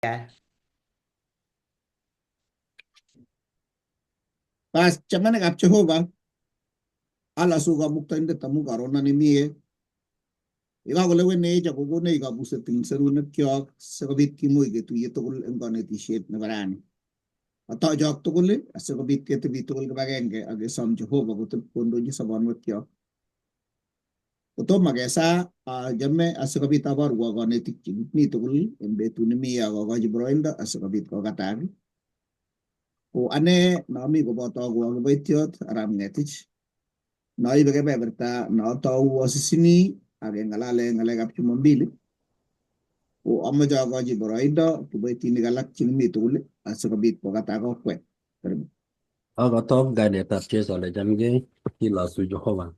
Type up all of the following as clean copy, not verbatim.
Bas chamanikab Jehova alasu kamuktaindet amu karonan nemie. Yekakolewenech akokonech kabuset eng serunekyok sikobit kimuch ketuiye tugul eng kanetishet nebo rani. Atochok tugul asikobit ketebi tugul kibagenge ak kesom Jehova koteb kondochi sobonwekyok. Kotomo kesaa achame asikobit aborwo konetik chekimi tugul eng betut nemie akokochi boroindo asikobit kokatak. Ko ane nomi koboto ko a kiboitiot arap Ng'etich noibe kebeberta notou asisini ak keng'alale ng'alekab Jumambili. Ko amoche akochi boroindo kiboitinik alak chekimi tugul asikobit kokatak okwek. Karibu. Akotok kainetab Jesu ale chamgei kilosu Jehova.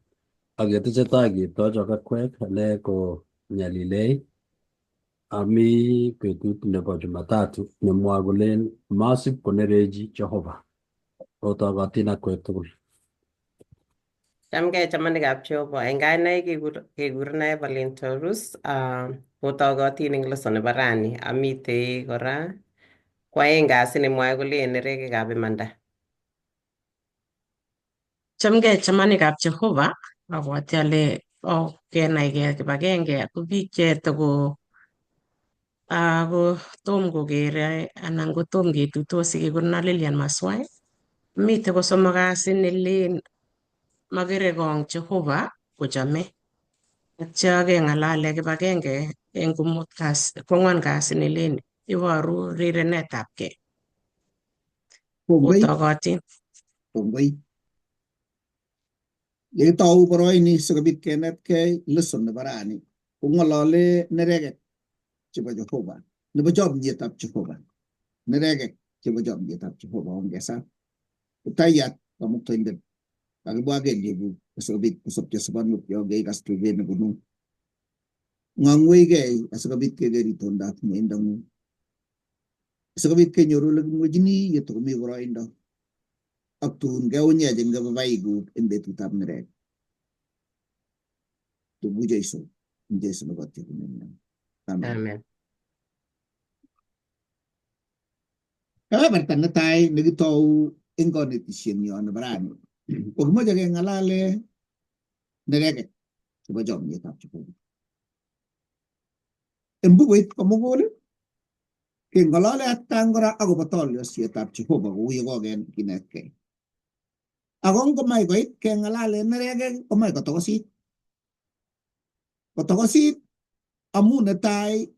Ak ketesetai ketochok akwek ane ko nyalilei ami betut nebo Jumatatu nemwoe kolen masip konerechi Jehova. Otokotin akwek tugul. Chamgei chamanikab Jehova. Eng kainaik kekurena Evelyn Torus. Kotogotin eng lesson nebo rani. Amitei kora kwaeng kasi nemwoe kole nerekekab imanda. Chamgei chamanikab Jehova, abwati ale okenaikei kibagenge ko biik che toko ako tom kokere anan ko tom ketuitosi kekurena Lilian Maswai. Mitei kosomok kasi nelen makere kong Jehova kochome. Atya keng'alale kibagenge eng komut kasi, kwang'wan kasi nelen iboru rirenetab kei. Kongoi, Otogotin. kongoi. Yekitou boroini sikobit kenetkei lesson nebo rani kong'olole nerekek chebo Jehova nebo chomyetab Jehova. Nerekek chebo chomyetab Jehova ongesa. Kiptayat kamuktaindet kakibwa kelyekuk asikobit kosobcho sobonwekyok keikas tuget nebunu. Ng'angwekei asikobit keker itondab mieindang'ung. Asikobit kenyoru ole kimwechini yetokomi boroindo ak tun keunyech eng kebebaikuk eng betutab nerek. Tugu Jesu, eng Jesu nebo tiekunenyo. Amen. Amen. Kebeberta netai nekitou eng kanetishenyo nebo rani ko kimoche keng'alale nerekek chebo chomyetab Jehova. Eng bukuit komugul keng'olole atkan kora akobo toliosietab Jehova kou ye kokinetkei. Ako ngomach koit keng'alale nerekek komach kotokosit. Kotokosit amu netai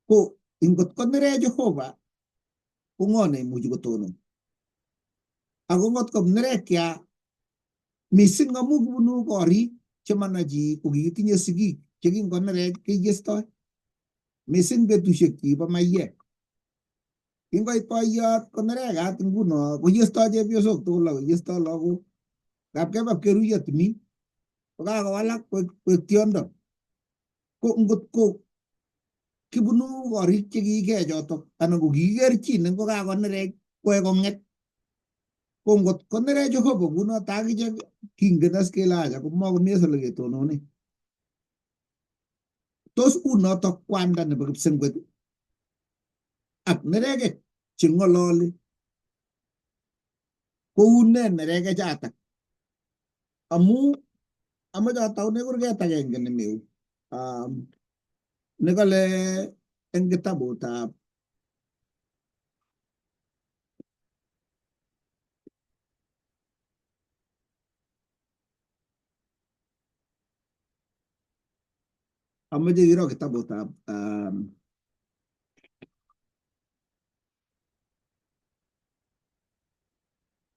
ko ingot konerech Jehova ko ng'o neimuchi kotonon. Ako ngot konerekya mising amu kibunu korik chemana chi ko kikitinye sigik chekingonerech keiyestoi. Mising betusiek chekibo maiyek. Kingoit boiyot konerekat nguno koyestoi chepyosok tugul ak koyestoi lagok. Ngap keba keruiyo timin kokakowalak koek tiondo. Ko ngot ko kibunu korik chekikee chotok anan ko kikiker chi ne ngokakonerech koe kong'et. Ko ngot konerech Jehova kunoto akichek kingen as kele acha komakomi as ole ketonone. Tos u notok kwanda nebo kipsengwet ak nerekek cheng'ololi kou ne nerekek chatak amu amoche ataune kurget agenge nemiu nekale eng kitabutab amoche kiro kitabutab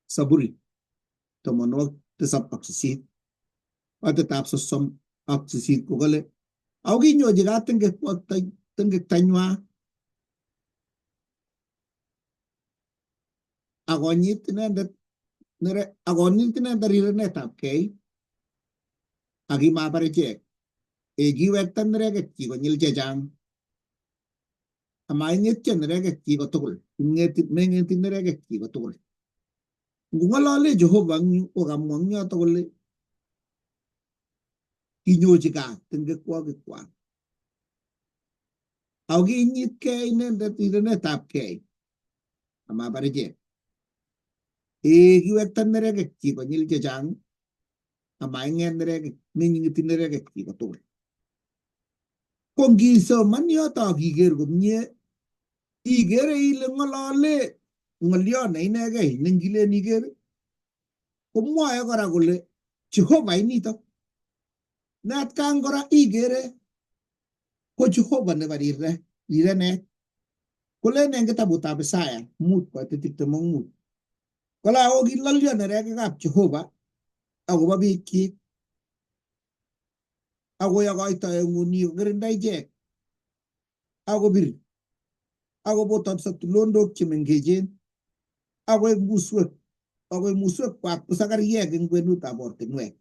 Saburi 78 patitab 38 kokale ako kinyochi kat tengektanywa akonyit inendet akonyit inendet rirenetab kei ak kimabar ichek. Kiwekta nerekekchi konyil chechang amaing'etyo nerekekchi kotugul, meng'eti nerekekchi kotugul. Ngong'olole Jehova eng yu kokamwa eng yoto kole kinyochi kat tengekwokikwak. Ako kiinyitkei inendet rirenetab kei amabar ichek. Ee kiwekta neregekchik konyil chechang amaing'et neregek menying'iti neregekchik kotugul. Ko ngisoman yoto ak iker komie ikere ile ng'olole ng'olyo ne inegei ne ngilen iker komwoe kora kole Jehova initok. Ne atkan kora ikere ko Jehova nebo rirenet. Kolen en kitabutab Isaya 5:25 kole ako kilolyo nerekekab Jehova akobo biikchik ako yokoito eunyi kokirinda ichek akobir akobotonso tulondok chemengechen akoek muswek akoek muswek kwak pusakaryek eng kwenutab ortinwek.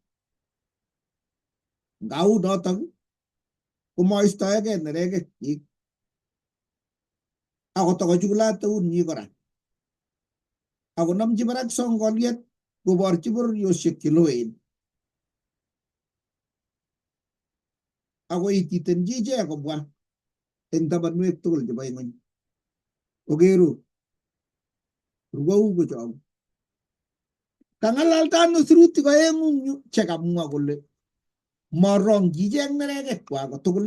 Ngau notok komoistoegei nerekekchik akotokochulat eunyi kora akonomchi barak songoliet koborchi bororiosiek cheloen akoititenchi ichek kobwa eng tabanwek tugul chebo ing'ony. Okeru rwou kochoku. Kang'alalda ano sirutik oeng'u eng yu chekamwa kole morongchi ichek nerekekwak kotugul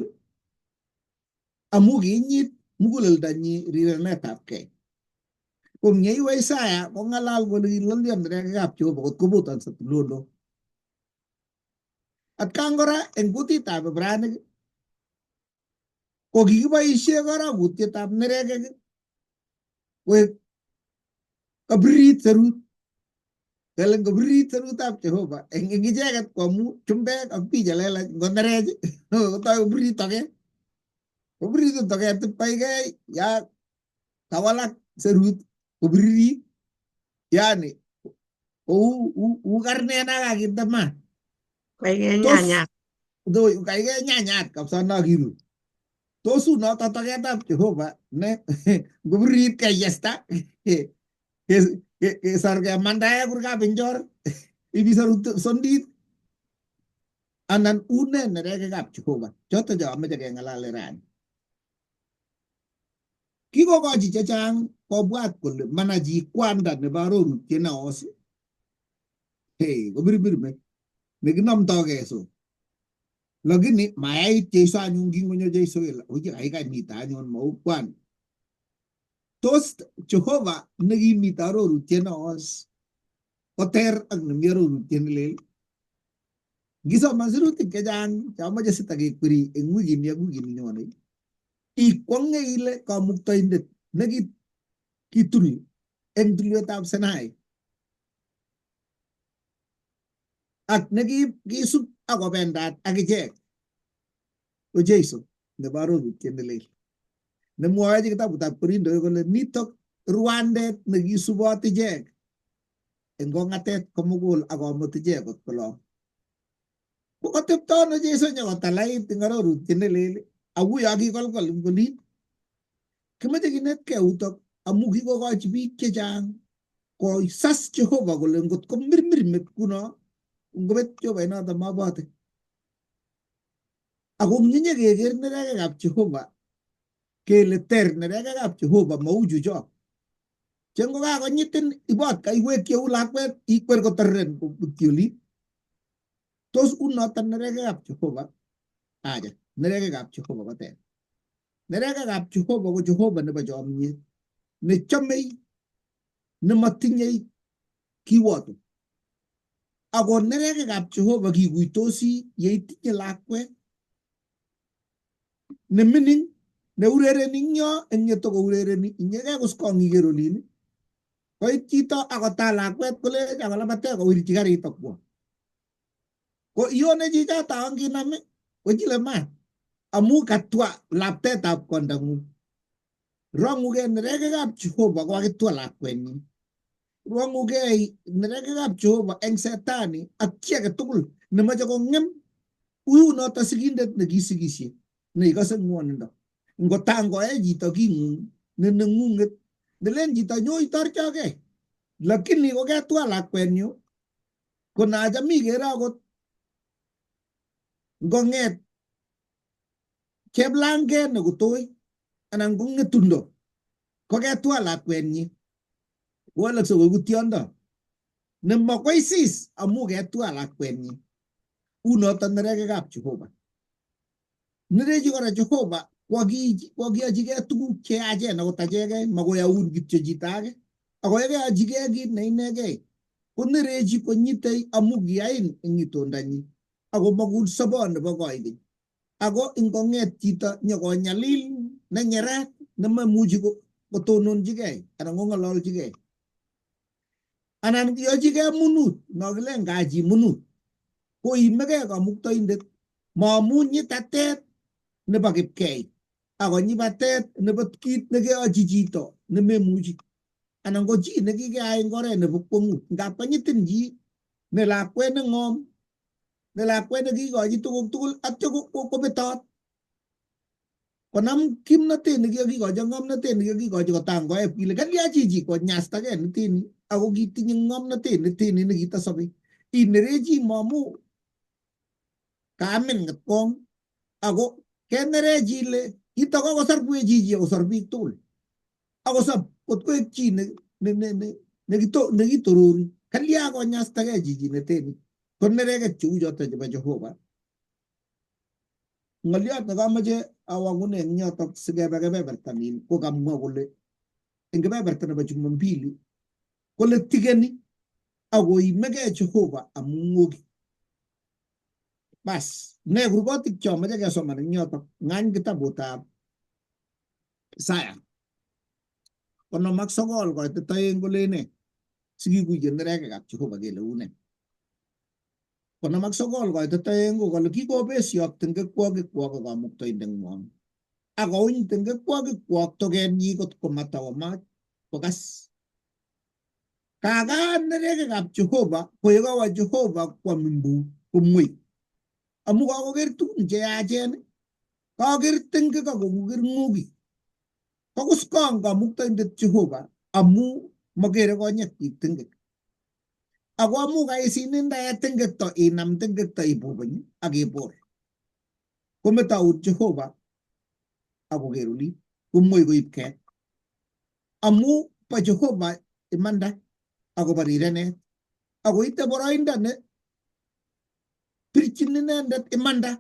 amu kiinyit muguleldonyi rirenetab kei. Ko ngeiwe Isaya kong'alal kole kilolyo nerekekab Jehova kot kobotonso tulondok. Atkan kora eng kutitab Ibranik ko kikiboisie kora kutietab nerekek koek kabirit serut. Kele ngobirit serutab Jehova eng icheket ko amu chumbek ak biik chelelach ngonerech kotoi kobirit toket. Kobiritu toket ipkoikei ya kawalak serut kobiririt yani kou u karnet na kakinde maat. Kaikei nyanyat. Kaikei nyanyat kabisa na kirur. Tos u noto toketab Jehova ne ngobirit keyesta kesor kemandae kurkab injor ibisoru sondit anan une nerekekab Jehova choto cho amoche keng'alale rani. Kikokochi chechang kobwat kole mana chi kwanda nebo arorutiet neos hey, kobirbir met nekinomtogei so lakini mayait Jeiso anyun kingonyo Jeiso kele oye kaikai mito anyun mou kwan. Tos Jehova nekimito arorutiet neos koter ak nemi arorutiet nelel? Ngisoman sirutik chechang cheamoche sitakekweri eng wikini ak wikini nyone ikwong'e ile kamuktaindet nekitul eng tulwetab Sinai ak nekisub akobendat ak ichek ko Jeiso nebo arorutiet nelel nemwoe kitabutab Korindoik kole nitok rwandet nekisubot ichek eng kong'atet komugul akomut ichek kot kolong. Ko katepto ano Jeiso nyokotalait eng arorutiet nelel akuyo kikolkol eng olin. Kimoche kinetkei utok amu kikokochi biik chechang kosas Jehova kole ngot komirmir met kuno ngobet Jehova inoto mabote. Ako nginyekeker nerekekab Jehova kele ter nerekekab Jehova mou chuchok. Che ngokakonyitin ibot kaiwekyi kou lakwet ikwer kotoreren kobutyi olin. Tos unoton nerekekab Jehova? Acha, nerekekab Jehova koter. Nerekekab Jehova ko Jehova nebo chomyet nechomei nemotinyei kiwoto. Ako nerekekab Jehova kikuitosi yeitinye lakwet nemining neurereni eng yo eng yetokourereni inyegei koskong iker olin koit chito akotal lakwet kolech akolabate kowirchi karit akwo. Ko ione chichoto anginam kochile maat amu katwa laptetab kondang'ung. Rong'ugei nerekekab Jehova kokakitwa lakwenyin. Rong'ugei nerekekab Jehova eng setani ak chi age tugul nemoche kong'em uu noto sigindet nekisigisie neikose ng'wonindo. Ngotangoe chito king'ung ne neng'ung'et nelen chito nyo itorchokei lakini koketwa lakwenyu ko nacham ikere akot ngong'et cheplanget nekotoi Anan ko ng'etundo koketwa lakwenyi kowalakse koiku tiondo nemakoisis amu ketwa lakwenyi. Unoto nerekekab Jehova. Nerechi kora Jehova kokiyochigei tuguk cheyachen akot achegei, makoyaun kityo chito age. Ako yekeyochigei kit ne inegei konerechi konyitei amu kiyain eng itondonyi ako makun sobon nebo koikeny. Ako ingong'et chito nyokonyalil nenyerat nememuchi kotononchigei anan kong'ololchigei. Anan yochigei munut, nokilen kachi munut, koimegei kamuktoindet maamu nyitatet nebo kipkei akonyi batet nebo kit nekeyochi chito nememuchi anan ko chi nekikeai eng oret nebo kwong'ut. Ngap konyitin chi ne lakwet neng'om, ne lakwet nekikochi tuguk tugul atyo kobetot konam kimnotet nekikakikochi ak ng'omnotet nekikakikochi kotangoep kile kalya chichi konyastagei neteni ako kitinye ng'omnotet neteni nekitasobe. Inerechi mamu kaamin ng'etkong ako kenerech ile kito kokosar chichi akosor biik tugul akosob kot koek chi nekitorori. Kalya konyastagei chichi neteni? Ko nerekek cheu choto chebo Jehova. Ng'oliot nekamoche awangune eng yotok sikebe kebeberta nin ko kamwa kole eng kebeberta nebo Jumambili kole tigeni akoimegei Jehova amu ng'oki. Bas, ne kurgotik chomoche kesoman eng yotok? Ng'any kitabutab Isaya 59 koitet 2 kole ne sikikuye nerekekab Jehova kele une. 59 koitet 2 ko kole kikobesiok tengekwokik kwok kamuktoindeng'wong akouny tengekwokik kwok tokenyi kot komatakomach kokas. Kakaan nerekekab Jehova koyekawa Jehova kwam mbu komwei amu kakoker tugun cheyachen, kakoker tengek akoker ng'okik. Kokuskong kamuktoindet Jehova amu makere konyekyik tengek. Ako amu kaisinindae tengekto inam tengekto ibubuny ak ibur. Kometoun Jehova akoker olin komwei koib ket. Amu bo Jehova imanda akobo rirenet. Akoite boroindo ne pirchin inendet imanda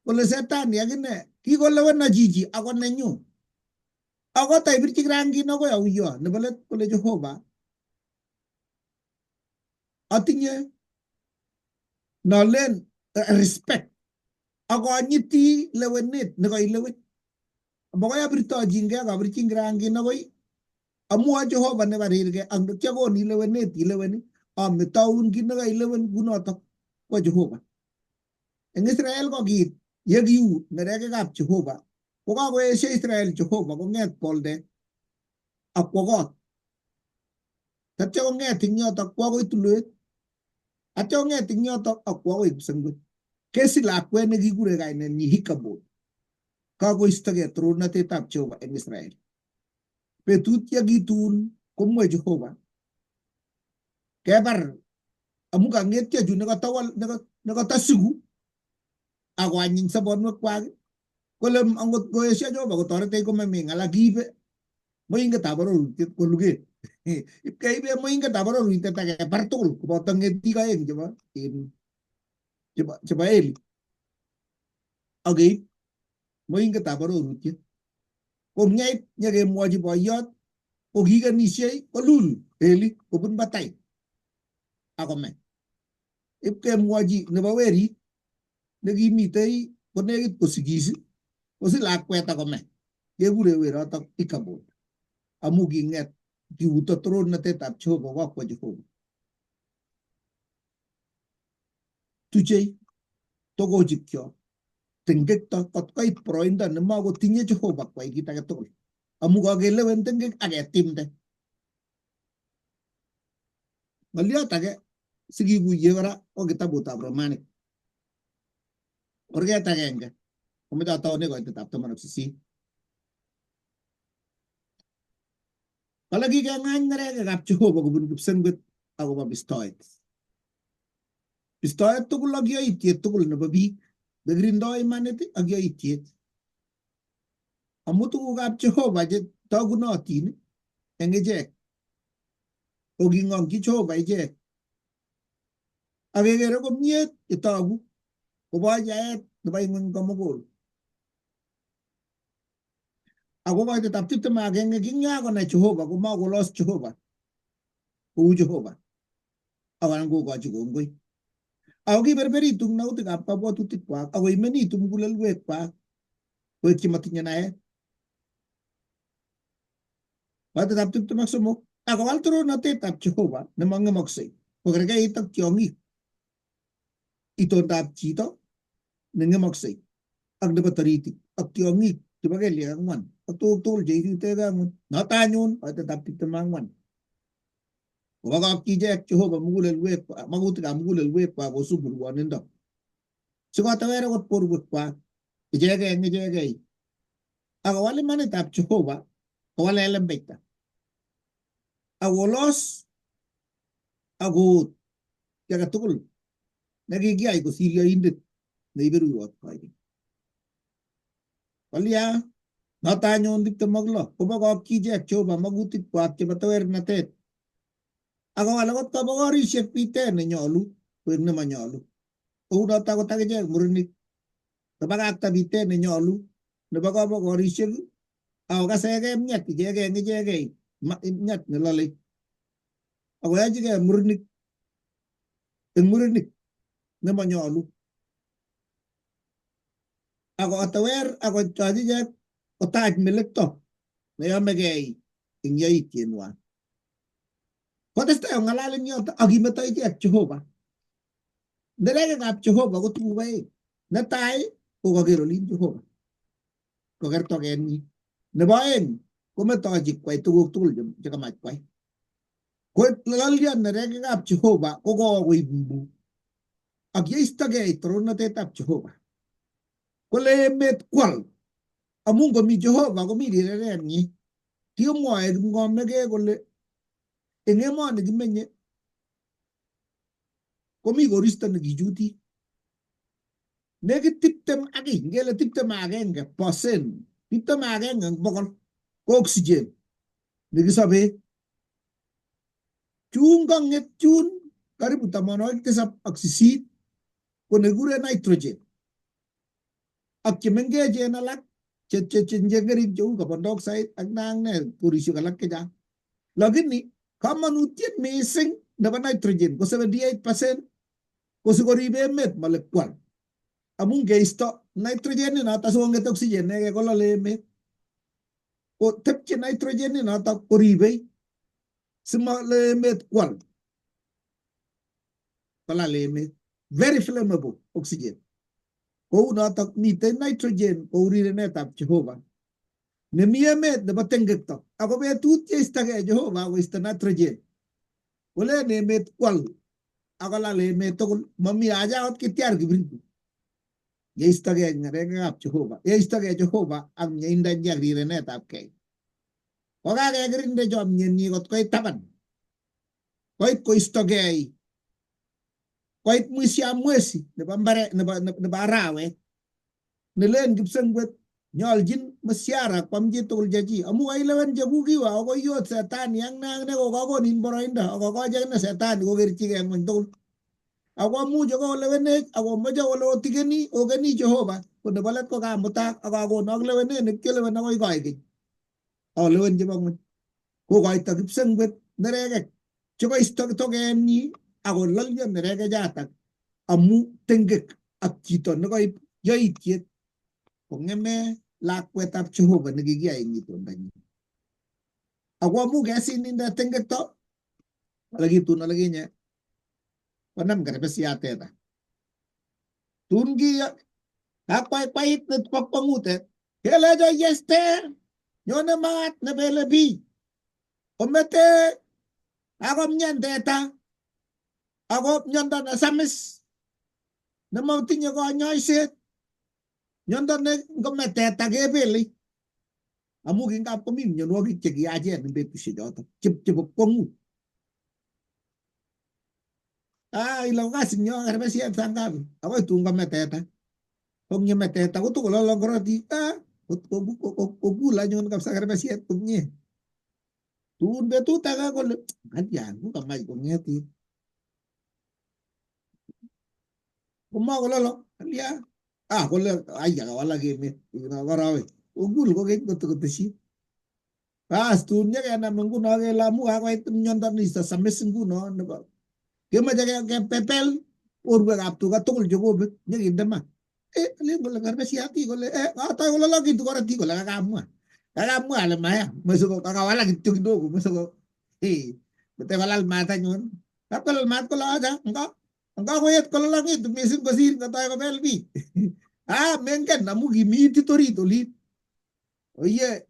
kole setani akine kikoleweno chichi ako nenyu. Ako taipirchi rangin akoi auyo nebo let kole Jehova atinye nolen respect akonyiti lewenet nekailewen. Makoi apirtochingei ak apirchin rangin akoi amu a Jehova nebarirgei ak kiakoni lewenet ileweni ametoun kit nekailewen kunotok ko Jehova. Eng Israel ko kiit yekiu nerekekab Jehova kokakoesio Israel Jehova kong'et boldet ak kwo kot. Tatya kong'et eng yotok kwo akoi tulwet. Atya kong'et eng yotok ak kwo akoi kipsengwet. Kesich lakwet nekikure kainenyi Ichabod. Kakoistogei torornatetab Jehova eng Israel. Betut yekitun komwoe Jehova kebar amu kang'etyo chu nekatawal nekatasiku akoanyiny sobonwekwak kole angot koesio Jehova kotoretech komami ng'ala kiibe moingetab arorutiet ko luget. Ipkeibe moingetab arorutiet ak kebar tugul koboto ng'etik aeng chebo Eli ak keib moingetab arorutiet. Ko ng'eit nyekemwochi boiyot kokikenisiei kolul Eli kobun batai akome. Ipkemwochi nebo werit nekimitei konekit kosigis kosich lakwet akome. Kekure werotok Ichabod amu king'et kiuto torornatetab Jehova kokwo Jehova. Tuchei togochikyok tengekto kot koit boroindo nemakotinye Jehova kwai kit age tugul amu kakelewen tengek ak ketimde. Ng'oliot age sikikuye kora ko kitabutab Romanik. Kurget agenge komoche ataune koitetab 18. Kole kikeng'any nerekekab Jehova kobun kipsengwet akobo bistoet. Bistoet tugul ak yoityet tugul nebo biik nekirindoi imanit ak yoityet. Amu tugukab Jehova che togunotin eng ichek koking'ongchi Jehova ichek. Ak kekere komie chetogu koboch yaet nebo ing'weny komugul. Ako koitetab 21 kingakonai Jehova komakolos Jehova kou Jehova anan kokochi kongoi. Ako kiberberitu nautikab kabwatutikwak ako imenitu mugulelwekwak koek chematinye naet. Koitetab 23 akowal torornatetab Jehova nemang'emaksei kokerkeit ak tiong'ik, itondab chito neng'emaksei ak nebo taritik ak tiong'ik chebo kelyek ang'wan ak tuguk tugul cheirutegei ang'wan. Noto anyun koitetab 24. Kobakakyi ichek Jehova mugulelwekwak, magutikab mugulelwekwak kosub urwonindo. Sikotewer akot borwekwak ichegei eng ichegei. Akowal imanitab Jehova kowale lembeita. Akolos akoot kiy age tugul nekikiyai kosir yoindet neibe ruiwot koik. Kolya noto anyun 26 kobokokyi ichek Jehova magutikwak chebo tewernatet akowal akot kobokorisiek bitet nenyolu koek nemanyolu. Kounoto akot akichek murenik kobakakta bitet nenyolu nebo kobokorisiek akokasekei miat ichegei eng ichegei miat nelolei akoyochigei murenik eng murenik nemanyolu akotewer akochoch ichek kotach melekto neyomegei eng yoityenwan. Kotestai kong'alal eng yoto akimeto ichek Jehova. Nerekekab Jehova ko tuguk aeng. Netai ko koker olin Jehova koker tokenyi. Nebo aeng kometochi kwai tuguk tugul chekamach kwai. Ko lolyo nerekekab Jehova ko kokoib mbu ak yeistogei torornatetab Jehova. Kole emet kwal amu ngomi Jehova komi rirerenyi. Kimwoe kipng'omekei kole eng emoni kimenye komi koristo nekichuti. Nekit 20 ak kiy, ngele 21%, 21% ko oxygen nekisobe. Chun kong'et chun karibu 78 ko nekikure nitrogen ak chemengechen alak che ng'ering cheu carbon dioxide ak ne korisiek alak chechang. Lakini kamanutiet mising nebo nitrogen ko 78% ko sikorib emet malekwal. Amun keisto nitrogen inoto sikong'et oxygen nekee kolole emet. Ko tepche nitrogen inoto koribei simale emet kwal kolal emet. Very flammable oxygen. Kou notok mitei nitrogen kou rirenetab Jehova nemi emet nebo tengekto ako betut yeistogei Jehova akoisto nitrogen kolen emet kwal akolal emet tugul mami haja akot kityar kibiritit yeistogei ng'alekab Jehova yeistogei Jehova ak mieindanyi ak rirenetab kei kokakekirinde chomyenyi kot koit taban koit koistogei koit mwisho mwezi nebo mbaret nebo arawet nelen kipsengwet nyoljin msiara kwam chitugul chechi amu kailewen chekuk iwe akoi yot setani ak ne ak ne kokakonin boroindo akokochi akine setani kokerchigei ng'weny tugul ako amuch kolewenech akomoche kole otikeni okeni Jehova ko nebo let ko kamutak akakonok lewenet nekilewen akoi koikeny olewen chebo ng'weny kokoito kipsengwet nerekek chekoisto tokenyi akololyo nerekechatak amu tengek ak chito nekoib yoityet kong'eme lakwetab Jehova nekikiyai eng itondonyi. Ako amu kesininde tengekto ole kitun ole kinye konam kerbesiat teta. Tun ki kakwaikwait bo kwong'ut kelecho yeste nyone maat nebele biik omete kakomnyan teta ako miondo nesamis nemotinye konyoiset miondo ne ngome teta kebelei amu kingap komi mionwogik chekiyachen eng betusiek choto chebo kwong'ut. Ah, ilo kasinyo kerbesiat saa ngapi? Akoi tun kome teta. Kong'eme teta kotokololong korotik. Ah, Kokul anyun kabisa kerbesiet komie. Tun betut age kole kalyan kokamach kong'et in. Komakololong kalyan. Ah kole aya kawalak emet korowe. Kokul kokeny kotokotesyi. Bas tun nyekenam nguno kele amu kakoit miondo nisto samis nguno nebo kemoche kepepel borwekab tuga tugul chekobek nyekinde ma. Alen kole kerbesiat kole katoi kololongitu korotik kole kakamwa. Kakamwa ale maya. Mese kakawalak kityo kidogo mese ko mete kolal maat anyun. Kapkolal maat kole acha nga nga koet kololongitu missing kosir kotoi kobel biik. Ah mengen amu kimi itit orit olin. Oye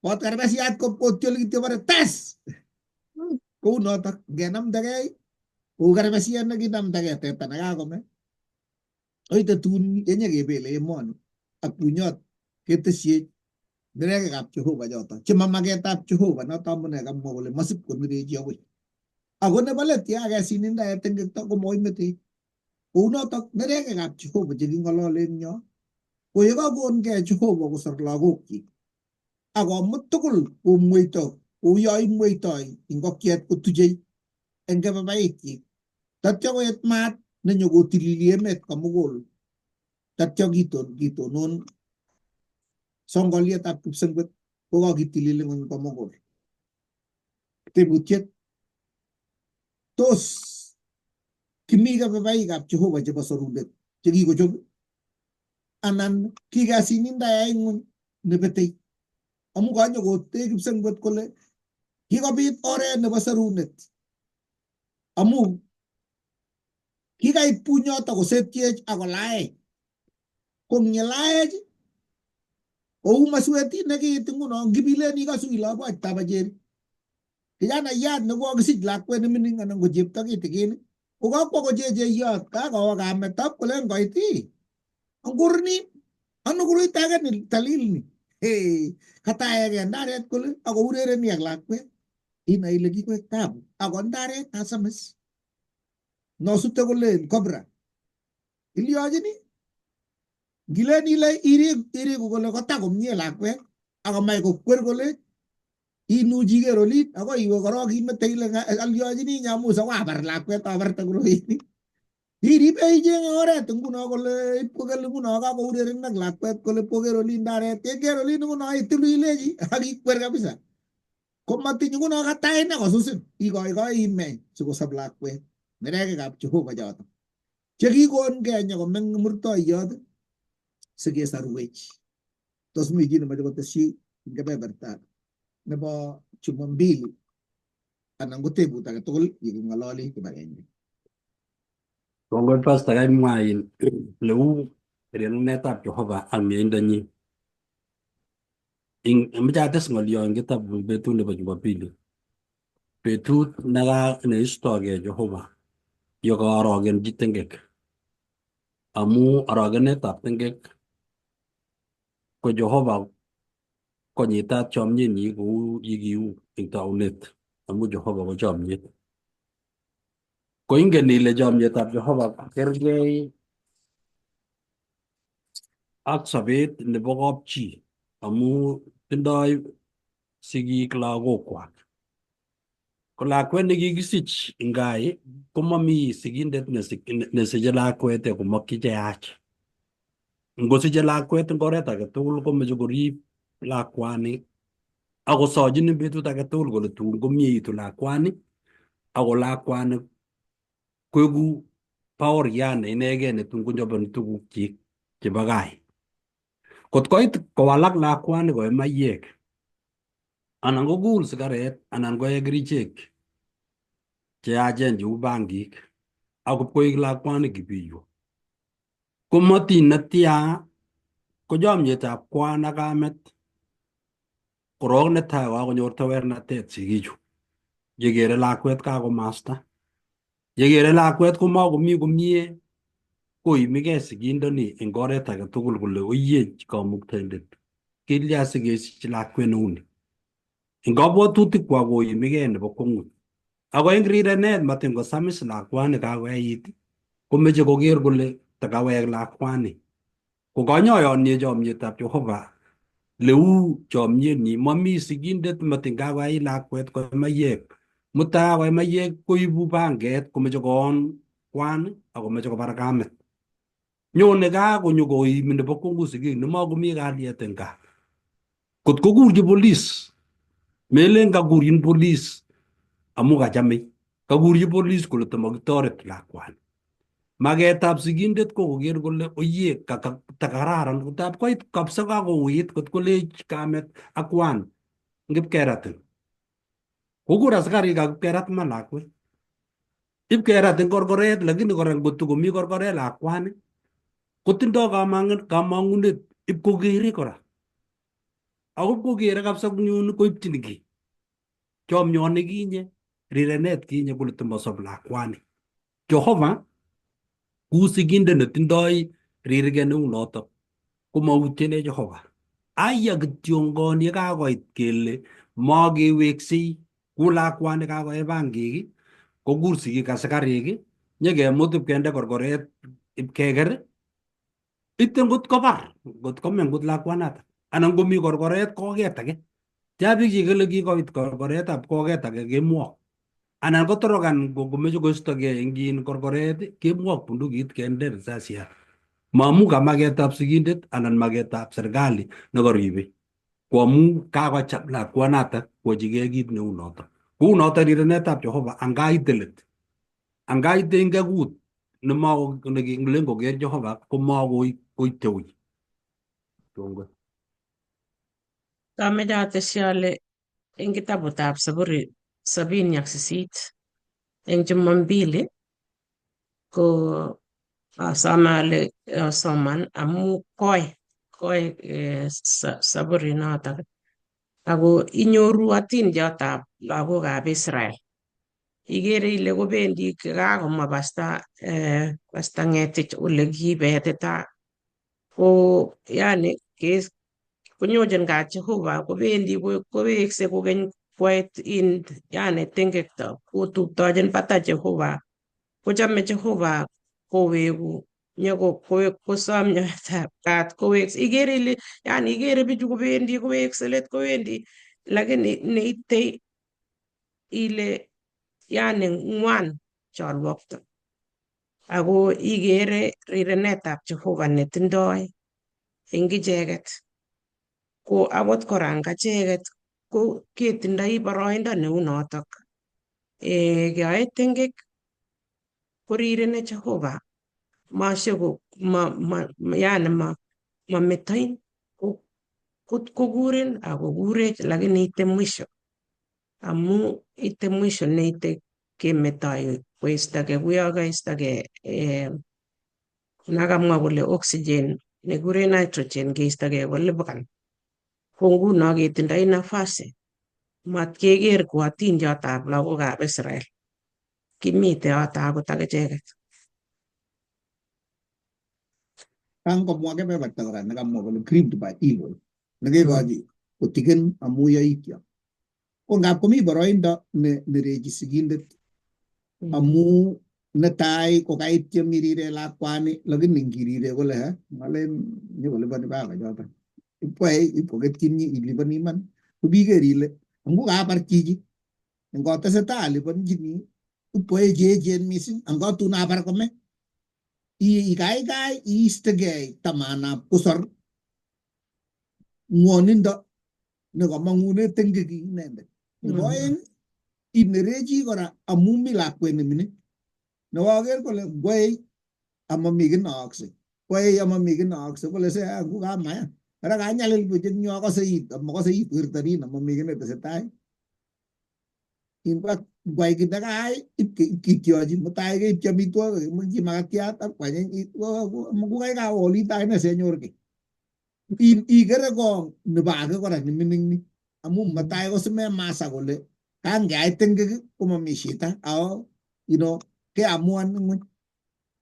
bot kerbesiat kotyol kityo bore tes. Kou notok ngenamdakei kou kerbesiat nekinamdakei teta nekakome. Oite tun yenyekebele emoni ak bunyot ketesyech nerekekab Jehova choto chemamaketab Jehova noto amune kamwa kole masip konerechi akoi. Ako nebo let ya kesin indaet tengekto komoimetech. Kounotok nerekekab Jehova cheking'olole eng yo ko yekakongei Jehova kosor lagokyik akomut tugul komweito kou yo imweitoi ingokiet kotuchei eng kebebaik tatyo koet maat nenyokotilili emet komugul tatyo kitonon songolietab kipsengwet kokakitilili ng'weny komugul. Tebutiet tos kimi kebebaikab Jehova chebo sorunet chekikochob anan kikesin indayai ng'weny nebetei amu kanyokotech kipsengwet kole kikobit oret nebo sorunet amu kikait bunyoto kosetyech akolaech kong'yelaech kou maswetit nekiit nguno ngibilen ikosu ile aboch tabacheri kijanaiyat nekokisich lakwet nemining anan ko chepto kitikin kokakwo kochecheyot kakowo kamet tab kolen koit ii angurni ano koroito age ni talil ni kataeke ndaret kole akourereni ak lakwet inai ile kikoek tabu ako ndaret asamis nosute kolen cobra ilyochini ngilen ile iriku kole kotakomie lakwet akomach kokwer kole inuchi ker olin akoi iwe korok imete ile alyochini nyamusa wabar lakwet abarte koroini iribe ichenge oret nguno kole ipkokel nguno kakoureren ak lakwet kole pkoker olin ndaret yeker olin nguno itilu ilechi ak ikwer kabisa komatiny nguno katai ine kosusin ikoikoi imeny sikosob lakwet nerekekab Jehova choto chekikongei nyokomeng murtoiyot sikesorwech. Tos mi chi nemoche kotesyi eng kebeberta nebo Jumambili anan ko tebut age tugul yeking'ololi kibagenge. Kongoi pastor kaimwa in leu rerunetab Jehova ak mieindonyin. Amache ates ng'olyo eng kitabu betut nebo Jumapili. Betut neka neistogei Jehova yekaorogenchi tengek. Amu orogenetab tengek ko Jehova konyitat chomyenyi kou yekiu eng taunet amu Jehova ko chomyet. Ko ingen ile chomyetab Jehova kergei ak sobet nebo kapchi amu tindoi sigik lagokwak. Ko lakwet nekikisich eng gaa komomi sigindet nesiche lakwet komokyi cheyach. Ngosiche lakwet eng oret age tugul komeche korib lakwani akosochin betut age tugul kole tun komieitu lakwani ako lakwani koeku baoriat ne inegei netun kochoboni tugukyik chebo gai. Kot koit kowalak lakwani koe maiyek anan kokul sigaret anan koe kerichek cheyachen cheu bangik ako koek lakwani kibiyo. Komatiny netya ko chomyetab kwan ak kamet korok netai kokakonyor tewernatet sigichu yekere lakwet kakomasta yekere lakwet komakomi komie koimigei sigindoni eng oret age tugul kole oiye kamuktaindet kilya sikesich lakwet neuni eng kabwatutikwak koimigei nebo kwongut ako eng rirenet matin kosamis lakwani kakoyait komeche koker kole takawek lakwani. Ko kanyoyonye chomyetab Jehova leu chomyet nyi mami sigindet matin kakoyai lakwet koe maiyek. Mutai kakoe maiyek koibu panget komeche koon kwan akomeche kobar kamet. Nyone gaa konyo koimi nebo kwongut sigik nemakomi kalyet eng gaa. Kot kokurchi polis, melen kakurchin polis amu kachamei, kakurchi polis kole tamakitoret lakwani. Maketab sigindet ko koker kole oye takararan kotab koit kabisa kakouit kot kolech kamet ak kwan ngipkeratin. Kokur asikarik ak ipkerat iman lakwet. Ipkerat eng korkoret lakini kora ngot komi korkoret lakwani kotindoi kamang'unet ipkokere kora. Ako ipkokere kabisa kunyun koipchin kiy. Chomyoni kinye, rirenet kinye kole timosob lakwani. Jehova ku sigindet netindoi rirge neu notok komautyene Jehova. Aya kityongon yekakoit kele makeweksei ku lakwani kakoe bangik kokur sigik asikarik nyekemut ipkende korkoret ipkeker ite ngot kobar ngot kome ngot lakwanatak anan komi korkoret koket age. Tia biik chekile kikoit korkoretab koket age kemwok anan kotorokan komeche koistogei eng in korkoret kemwok bundukit kende risasiat. Maamu ka maketab sigindet anan maketab serikali nekaribei. Ko amu kakocham lakwanatak kwachigei kit neu notok. Kou notok rirenetab Jehova angaite let. Angaite eng kekut nemako nekilen koker Jehova komakoite ui. Kongoi. Kameche atesyi ale eng kitabutab Saburi 78 eng Jumambili ko asome ale asoman amu koi koi Saburi notok ako inyoru atindiotab lagokab Israel. Ikere ile kobendi kakomwa pasta pasta Ngetich ole kibetita ko yani konyochin kat Jehova kobendi kowekse kokeny koit in yani tengekto kotuptochin bata Jehova kochame Jehova koweku nyoko kosom nyoetab kat kowekse ikere ile yani ikere bichu kobendi kowekse let kowendi lakini neite ile yani ng'wan cholwokto ako ikere rirenetab Jehova netindoi eng icheket ko akot kora eng acheket ko ketindoi boroindo neu notok keyoe tengek korirene Jehova mashiko ma, ma, yani ma mametoin kokurin akokurech lakini ite mwisho amu ite mwisho neite kemetoi koistogei kuyo kaistogei nakamwa kole oxygen nekure nitrogen keistogei kolipakan ko nguno ketindoi nafasi matkeker ko atindiotab lagokab Israel kimite yoto akot ak icheket. Kang komwa kebeberta kora nekamwa kole grieved by evil nekekochi kotigen amu yaityo. Ko ngap komi boroindo ne nerechi sigindet amu netai ko kaityem irire lakwani lakini ngirire kole he ngalen nyokoliponi baba choton ipkoe ipkoketyin iliponi iman kobiker ile amu kabar chichi ngotesetai aliponchini ipkoe cheechen mising angotun abar kome ikaikai iistegei tamanab kosor ngwonindo nekamang'une tengek inendet. Nebo oeng inerechi kora amu mi lakwet nemining nekoker kole ngwei amami kiy neaakse kwei amami kiy neaakse kole se ngu kamaya ara kanyalil buch eng yu akose it amakose it wertonin amami kiy netesetai. In fact ngwai kiy nekaai ipkityochi mutai keipchi amitwogik kimukchi makatiat ak kwanyiny kukai kawolit akine senyor kiy. Ikere kong nebo ake kora nemining ni amu matai kosimemasa kole kangeai tengek komami shida ao keamuan ng'weny.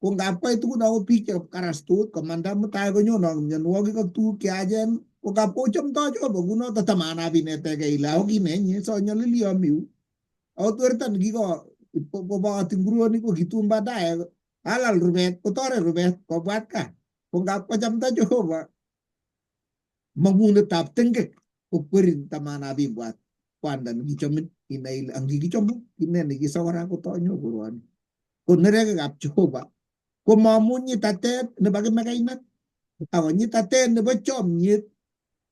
Ko ngap koit tugun akot biik chekarastot komanda mutai konyono mionwogik ak tuguk cheyachen ko ngap kochomdoi Jehova kunoto tamanab inetegei ile ako kinenye sonyolili ami yu. Akot werto nekiko kobot nguronik ko kitun baadaye alal rubet kotoret rubet kobwat kaa. Ko ngap kochamda Jehova mangunetab tengek kokwerin tamanab ibwat kwanda nekichomin inai ile angikichomu ine nekisokora kotonyo koroni. Ko nerekekab Jehova ko mamu nyitatet nebo kimekeinat ako nyitatet nebo chomyet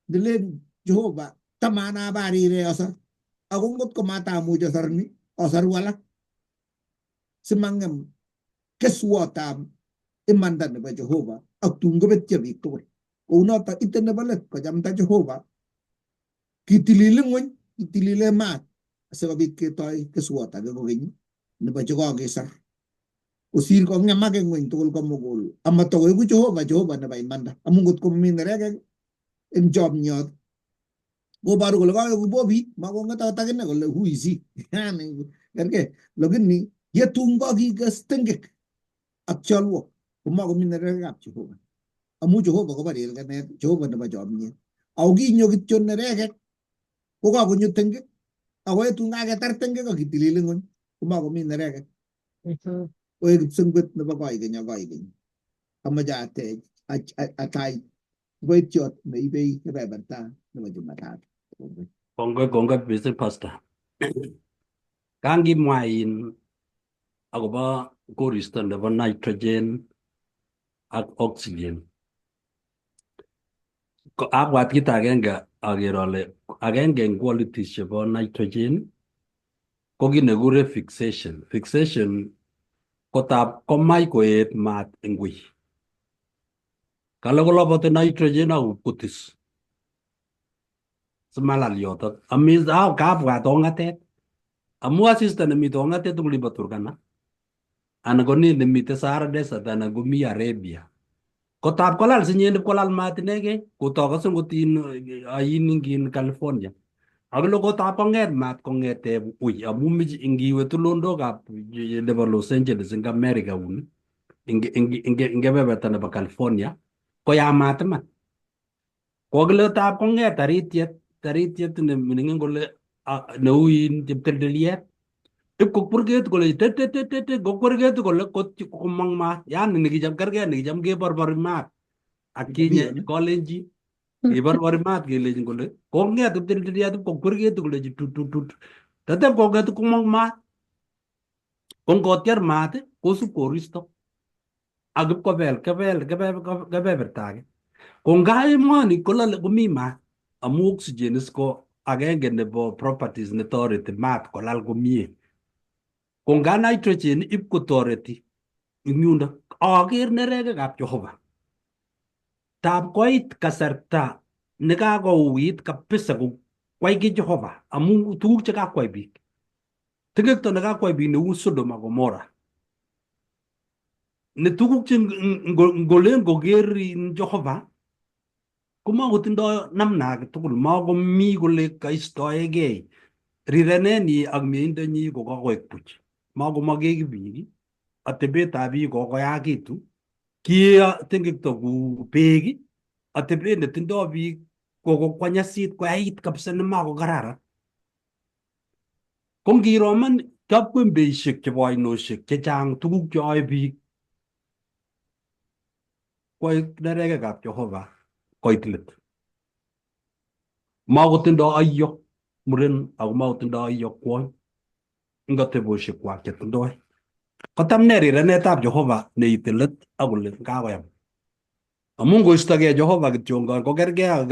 nelen Jehova tamanab arire osor ako ngot komatamuch osor ni osoru alak simang'em keswotab imanda nebo Jehova ak tun kobetyo biik tugul. Kounoto ite nebo let kochamda Jehova kitilili ng'weny kitilile maat asikobit ketoi keswot age kokeny nebo chekokesor kosir kong'emak eng ng'weny tugul komugul amatakoeku Jehova Jehova nebo imanda amu ngot komi nerekek eng chomyot koboru kole kakoeku bobit makong'et akot akine kole who is he, yani kerkei, lakini yetun kokikes tengek ak cholwok komakomi nerekekab Jehova amu Jehova kobo rirkenet Jehova nebo chomyet ako kinyo kityo nerekek kokakonyo tengek ako yetun kaketar tengek ak kitilil ng'weny komakomi nerekek koek kipsengwet nebo koikeny ak koikeny. Amache atech atach kiboitiot neibei kebeberta nebo Jumatatu. Kongoi kongoi missing, Pastor. Kangimwa in akobo koristo nebo nitrogen ak oxygen. Ko abwat kit agenge aker ale agenge eng qualities chebo nitrogen ko kit nekikure fixation. Fixation ko tab komach koet maat eng wui. Kale koloboti nitrogen ak kotis simalal yotok. Ami kabwat ong'atet amu asista nemite ong'atet eng olimbo Turkana anan ko ni nemite Sahara Desert anan komi Arabia ko tab kolal sinyendet kolal maat inegei kotokose ngot in ain ingin California akilo ko tab kong'et maat kong'ete ui amu ngiwe tulondokab nebo Los Angeles eng America uni ing kebeberta nebo California ko yamat iman. Kokile tab kong'et taritiet taritiet ne ming'in kole neu in cheptelteliet ipkokwer ketit kole tetetete kokwer ketit kole komong maat, yani nekicham kerkei nekicham keborbori maat atkinye kalenjin keborbori maat kelechin kole kong'et kiptiltiliat ipkokwer ketit kolechi tututut tatep kong'et komong maat ko ngotiar maat kosub koristo ak ipkobel kebel kebeberta age ko nga emoni kolole komi maat amu oxygen is ko agenge nebo properties netoreti maat kolal komie ko nga nitrogen ipkotoreti eng yundo aker nerekekab Jehova tab koit kasarta nekakouit kabisa kwai ki Jehova amu tuguk chekakwai biik tekekto nekakwai biik neu Sodom ak Gomora ne tuguk che ngolen koker Jehova komakotindoi namna age tugul makomi kole kaistoegei rirenenyi ak mieindonyi ko kakoek buch makomokeki biik atebetab biik kokoyakitu kiyo tengekto kou beek atebet netindoi biik kokokwanyasit koyait kabisa nemakokararan ko ngiro iman chepkwembeishek chebo oinoshek chechang tuguk cheyoe biik koik nerekekab Jehova koit let. Makotindoi aiyo muren ako makotindoi aiyo kwony eng ateboshekwak chetindoi. Kotam ne rirenetab Jehova neite let akole kakoyam. Amu ngoistogei Jehova kityongon kokergei ak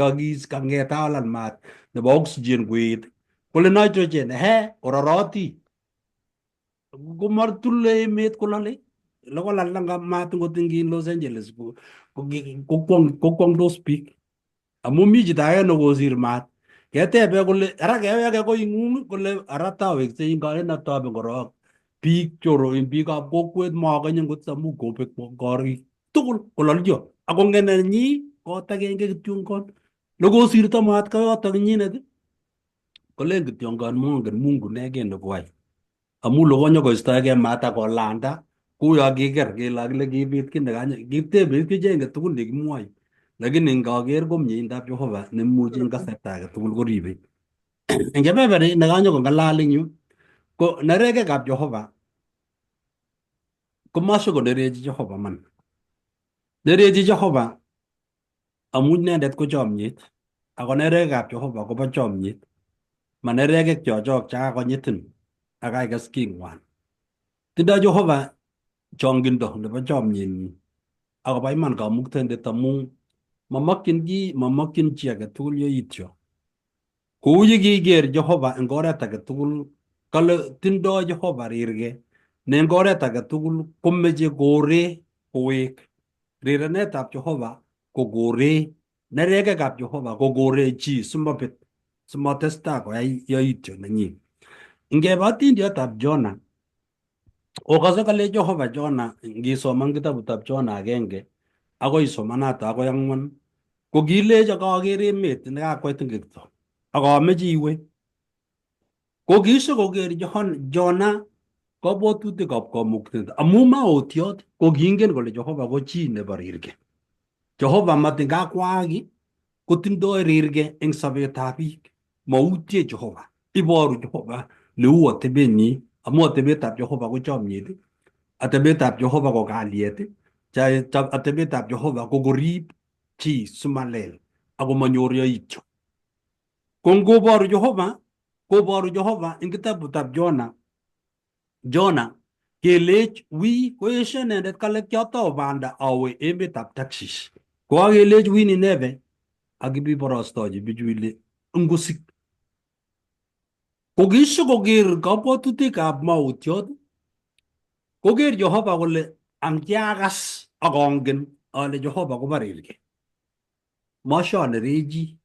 kang'et alal maat nebo oxygen koet kole nitrogen ehe ororoti komatule emet kolole lokolal maat ngot ing Los Angeles kokwong'tos biik amu mi chito age nekosir maat ketebe kole ara keweke koing'ung kole ara taweksei atoben korok biik choro biikab kokwet mokonye ngot amu kobek korik tugul kololyo ako nenyi kot agenge kityongon nekosirto maat koyotok inyinet kolen kityongon mongen Mungu negen nekoai amu lokonyokoistoegei maat akolanda kuyo kiker kele akile kibit kiy nekanye kitebe kichenge tugun nekimwoe lakini ngaker ko mieindab Jehova nemuchi eng kasarta age tugul koribe eng kebeberi nekanyokong'alal eng yu ko nerekekab Jehova komasikonerechi Jehova man. Nerechi Jehova amu inendet ko chomyet, ako nerekekab Jehova kobo chomyet, ma nerekek chochok che kakonyitin ak kaikas king'wan. Tindoi Jehova chongindo nebo chomyenyi akobo iman Kamuktaindet amu mamokyin ki mamokyin chi age tugul yoityo. Kou ye kiker Jehova eng oret age tugul kale tindoi Jehova rirge ne eng oret age tugul komeche kore kowek. Rirenetab Jehova ko kore nerekekab Jehova ko kore chi simobet simotestai koyai yoityo nenyin. Ngeba atindiotab Jona okose kale Jehova Jona ngisoman kitabutab Jona agenge akoi somanato akoi ang'wan ko kilecho kaker emet nekakwai tingekto ak ameche iwe. Ko kisikoker Jona kabwatutikab kamuktaindet amu maotiot ko kiingen kole Jehova ko chi nebo rirge. Jehova matin kakwaak kotindoi rirge eng sobetab biik. Mautie Jehova. Iboru Jehova neu atebenyi amu atebetab Jehova ko chomyet, atebetab Jehova ko kalyet, atebetab Jehova ko korib chi simalel ako manyor yoityo. Ko ngoboru Jehova, koboru Jehova eng kitabutab Jona Jona kelech wi koesio inendet kale kiatou banda awe emetab Tarshish. Kokakelech wi Nineve ak ibiborostochi bichu ile ngosik. Kokisikoker kabwatutikab maotiot koker Jehova kole ang kiakas ak angen ale Jehova kobarirge. Mashanerechi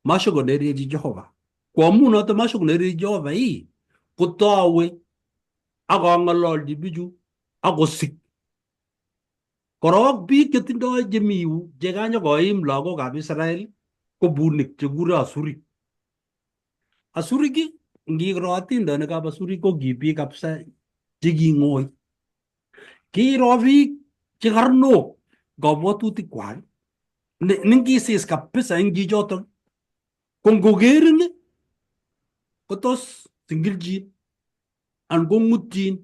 mashokonerechi Jehova. Ko amu noto mashokonerechi Jehova ii kotowe ak ang'ololchi bichu akosik. Korok biik chetindoi chemi yu chekanyokoim lagokab Israel ko bunik chekure Asurik. Asurik ngiro atindonikab Asurik ko ki biik kabisa cheking'oi. Kiro biik che karnok kabwatutikwak nengisis kabisa eng chichotok ko ngokerin kotos singilchin anan kong'utyin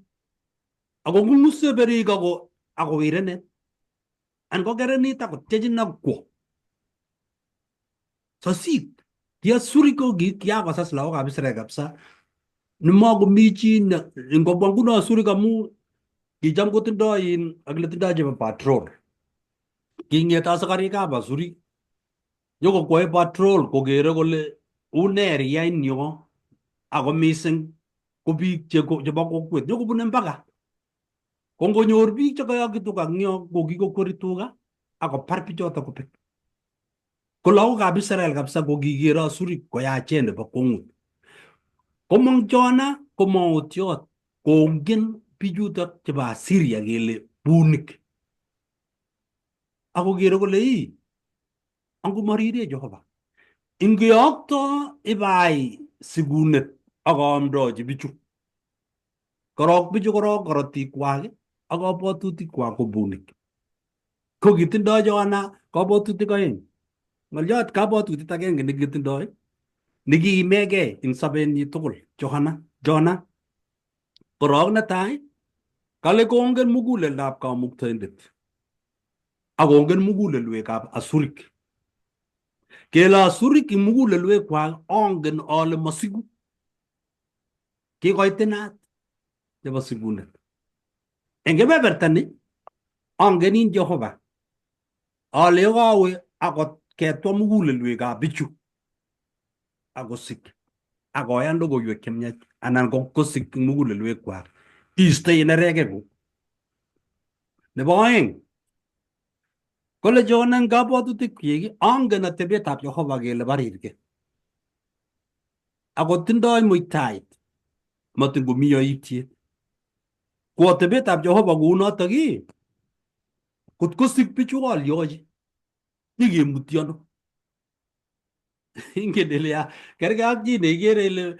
ako ng'use berik ako akowirenen anan kokerenit akotyechin akwo sosit kiasuri ko kiakosas lagokab Israel kabisa nemakomi chi ngobwa nguno asurik amu kicham kotindoi in akile tindoi chebo patrol king'et asikarikab asurik nyokokwoe patrol kokere kole une riainyo ako mising ko biik chebo kokwet nyokobune mpaka ko ngonyor biik chekayoki tuga eng yo kokikokweri tuga akobar bichoto kobek. Ko lagokab Israel kabisa ko kikere asurik koyachen nebo kwongut. Komong Jona ko maotiot kongen bichutok chebo Assyria kele bunik. Akokere kole ii angomarire Jehova. Ingeyokto ibai sikunet ak aamdochi bichu. Korok bichu korok korotikwak ak kabwatutikwak ko bunik. Ko kitindoi Johana kabwatutik oeng. Ng'olyot kabwatutiet agenge nekitindoi nekiimegei eng sobenyi tugul Johana Jona korok netai kale kongen muguleldab Kamuktaindet ak kongen mugulelwekab Asurik. Kele Asurik eng mugulelwekwak ongen ale masiku. Kikoitinat nebo sikunet. Eng kebeberta ni angenin Jehova ale yekawe akot ketwa mugulelwekab bichu akosik akoyan logoiwek chemiach anan kosik mugulelwekwak istoi nerekekuk. Nebo oeng kole Jona eng kabwatutikyik angen atebetab Jehova kele barirge ako tindoi muitaet matin komi yoityet. Ko atebetab Jehova kounotok ii kot kosik bichu alyochi nyikemuti ano. Ingen ile ya kerkei ak chi neikere ile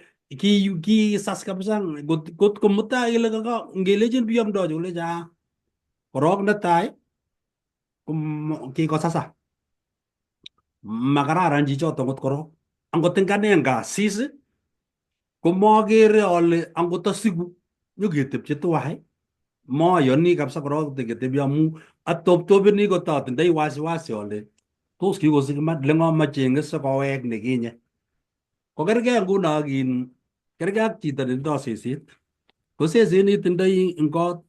kisas kabisa kot ko mutai ile kaka ngelechin biomdochi kolechi ah korok netai ko kikosasa makararan chichoto ngot korok angot eng ane ngasis komokere ale angot asiku nyoketepche tuwai moyoni kabisa korok ketebi amu Atoptopini kototindoi wasiwasi ole tos kikosik iman le ng'o macheng'e sikowek nekinye. Ko kergei nguno ak in kergei ak chito netindoi seset. Ko seset nitindoi eng kot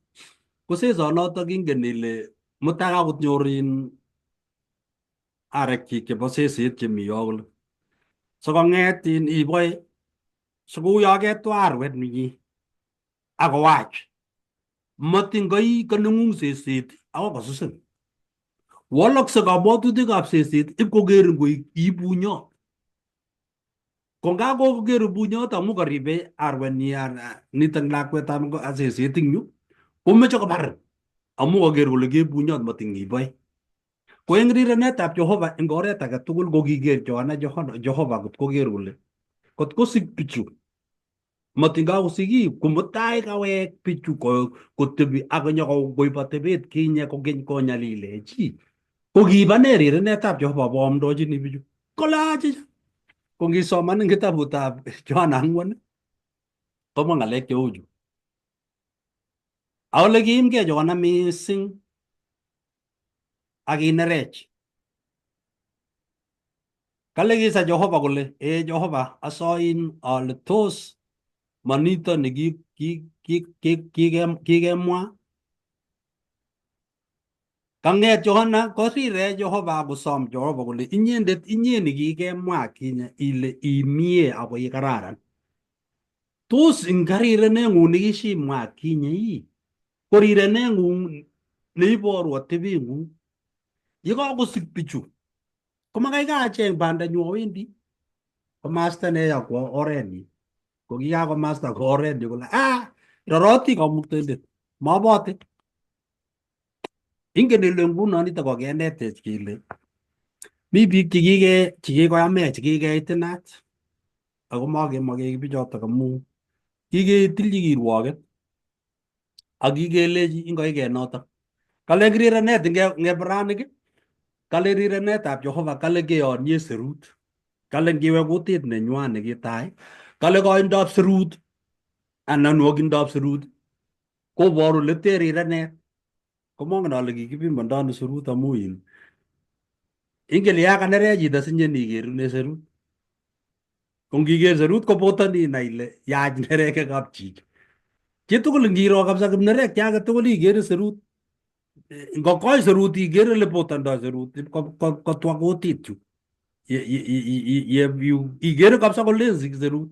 ko sesonotok ingen ile mutai kakonyor in arekchik chebo seset chemi yo kole. Sikong'et in iboe sikouyo ketwa arwet ninyi akowach. Matin koi koneng'ung seset akoi kosusin. Walakse kabwatutikab seset ipkokerin koik ibunyot. Ko ngakoker bunyot amu karibe arwenyi nitok lakwetab seset eng yu komeche kobarin amu kaker kole kebunyot matin iboe. Ko eng rirenetab Jehova eng oret age tugul ko kiker Johana Jehova kot koker kole kot kosik bichu matin kakosikik ko mutai kawek bichu kotebi ak konyokoib atebet kinye kokeny konyalile chi. Ko kiba ne rirenetab Jehova boamdochini bichu? Kole achicha. Ko ngisoman eng kitabutab Johana 4 komwa ng'alek cheu chu. Ak ole kiimgei Johana mising ak kinerech. Kale kisa Jehova kole, ee Jehova, asoin ale tos manito ni kikemwa. Kang'et Johana korire Jehova akosom Jehova kole inyendet inye nikikemwa kinye ile imie ako ikararan. Tos ingarireneng'ung nikishimwa kinye ii ko rireneng'ung neiboru atebeng'ung. Yekakosik bichu komakai kacheng bandanyu awendi komasta neya kwo orenyi. Ko kikakomasta kwo orenyi kole ah roroti kamuktaindet mabote. Ingen ile nguno nitok kokenetech kele mi biik chikikoyamech chikikeitinat ako makemake bichotok amu kiketilchi kirwoket ak kikelechi ingoike notok. Kale rirenet eng Ibranic kale rirenetab Jehova kale keyonye serut. Kale ngiwe kutit nenywa nekitai kale koindab serut anan nwokindab serut koboru ole te rirenet. Komongen ale kikipimondo ano serut amu in ingen ya kanerech chito sinyen ikerune serut. Ko ngiker serut koboton inai ile yach nerekekab chichi. Chitugul ngiro kabisa kipnerek age tugul ikere serut. Ngokoi serut ikere ile botondoi serut kotwa kutit chu. Ikere kabisa kolen sik serut.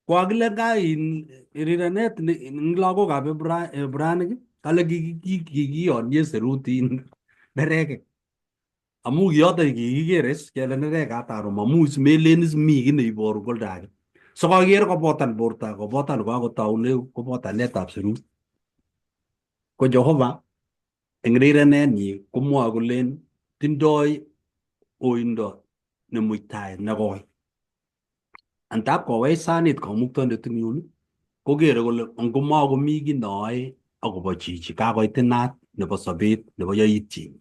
Ko akile ka in rirenet eng lagokab Ibranic kale kikiyonye serut in nerekek. Amu kiyoto kikikere is kele nerekat aro mamu is melen is mi kiy neiboru koldo age. Sikoker kobotan borto kobotan kokakotoune kobotanetab serut. Ko Jehova eng rirenenyi komwoe kolen tindoi oindo nemuitaet nekoi. Antab kowech sanit kamuktaindet eng yun kokere kole ngomakomi kiy neoe akobo chichi kakoit inat nebo sobet nebo yaityenyi.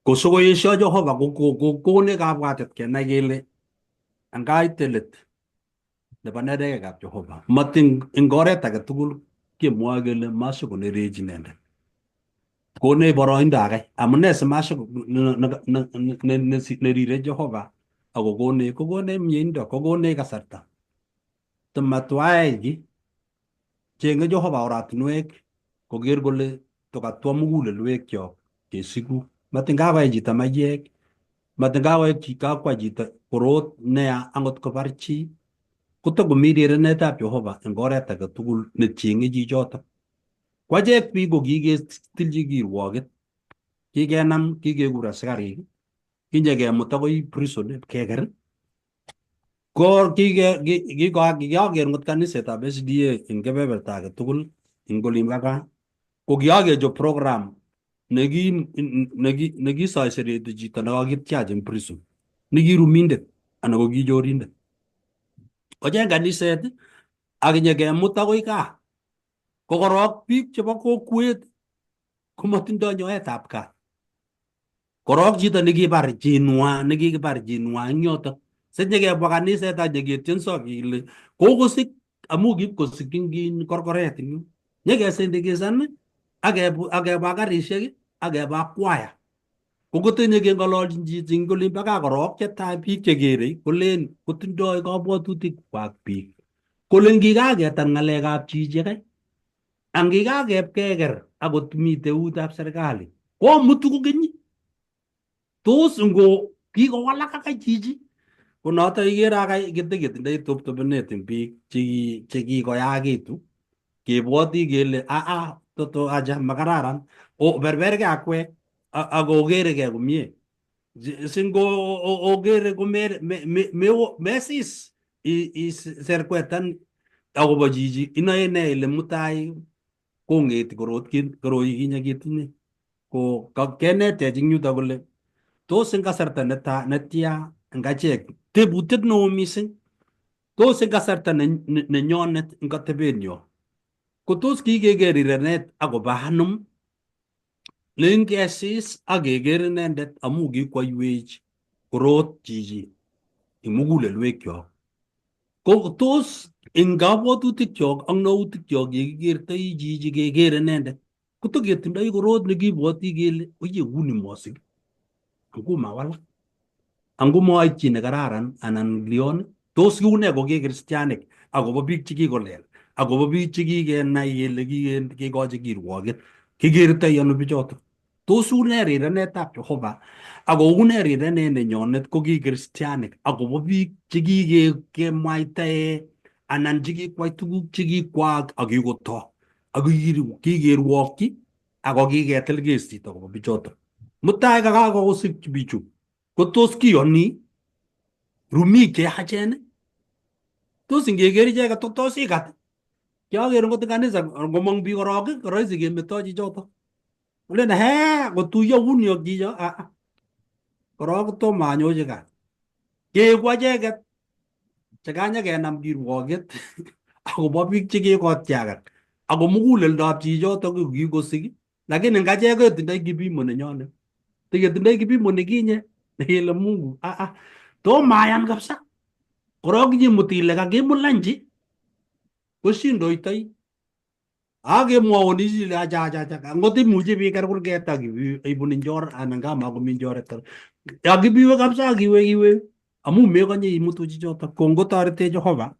Ko sikoesio Jehova kokonech kabwatet kenai kele angaite let nebo nerekekab Jehova matin eng oret age tugul kemwoe kele masikonerech inendet. Konech boroindo age amune simasiko nerire Jehova akokonech kokonech mieindo kokonech kasarta. Tomatwaech ki cheng'e Jehova oratinwek koker kole tokatwa mugulelwekyok kesiku. Matin kakoe chito maiyek, matin kakwai chito korot neya angot kobar chi, kotokomi rirenetab Jehova eng oret age tugul necheng'e chichotok. Ko achek biik ko kiketilchi kirwoket, kikenam, kikekur asikarik, kinyekemut akoi prison keker. Ko kiaker ngot kanisetab SDA eng kebeberta age tugul eng olin bo gaa ko kiakechop program nekisoisereti chito nekakitiach eng prison nekirumindet anan ko kichorindet. Kocheng kaniset ak nyekemut akoi gaa. Ko korok biik chebo kokwet komatindoi nyoetab kat. Korok chito nekibar chinwa nekikibar chinwa eng yotok. Sinyekebwa kaniset ak nyeketienso kele kokosik amu kipkosikyin kin korkoret eng yun. Nyekesindikisan ak kebwa karishek ak keba kwaya. Ko ngotinye keng'ololchin chichi eng olin bo gaa korok chetai biik chekerei kolen kotindoi kabwatutik kwak biik. Kole ngikaketar ng'alekab chichi kai, angikakepkeker akot mitei eutab serikali komutu kokeny. Tos ngo kikowalak akai chichi ko noto ikere akai kitiketindoi toptopenet eng biik chekikoyakitu kebwoti kele aa toto acha makararan o berberkei akwek ak okerekei komie singo okere ko mesis iserkwetan akobo chichi inoe ne ile mutai kong'eti korot koroi kinye ketinye ko kenetech eng yuto kole tos eng kasarta neta netya eng achek tebutiet neo mising tos eng kasarta nenyonet eng atebetnyo ko tos kikeker rirenet akobo anum nengesis ak keker inendet amu kikwoiwech korot chichi eng mugulelwekyok ko tos eng kabwatutikchok ak noutikyok yekikertoi chichi keker inendet kotoketindoi korot nekibwoti kele oye uni mosik angumawalak angumoit chi nekararan anan lion tos kiune ko ki kristianik akobo biik chekikolel akobo biik chekikenai kele kikochi kirwoket kikertoi ano bichoto tos une rirenetab Jehova ako une rirenet nenyonet ko ki kristianik akobo biik chekikemwaitae anan chekikwai tuguk chekikwaak ak kikotok ak kikerwokyi ako kiketil kesit akobo bichoto mutai kakakosik bichu ko tos kiyoni rumik cheyachen tos ingeker icheket to tos ikat kiaker ngot eng kanisa ngomong biik korok rahisi kemeto chichoto kolen he kotuiyo uni ak chicho ah korok kotomo anyochi kat keeku acheket chekanyakenam kirwoket akobo biik chekikotyakak ako muguleldab chichoto ko kikosik lakini ngachek ketindoi kipimo nenyonet tiketindoi kipimo nekinye nekele Mungu ah ah tomayan kabisa korok inyimut ile kakimut lanchi kosindoitoi akemwoun ile acha acha acha angot imuchi piker kurget ak ibun nchor anan kamakomi nchoret akibiwe kabisa akiwe iwe amu mekonye imutu chichotok ko ngotoretech Jehova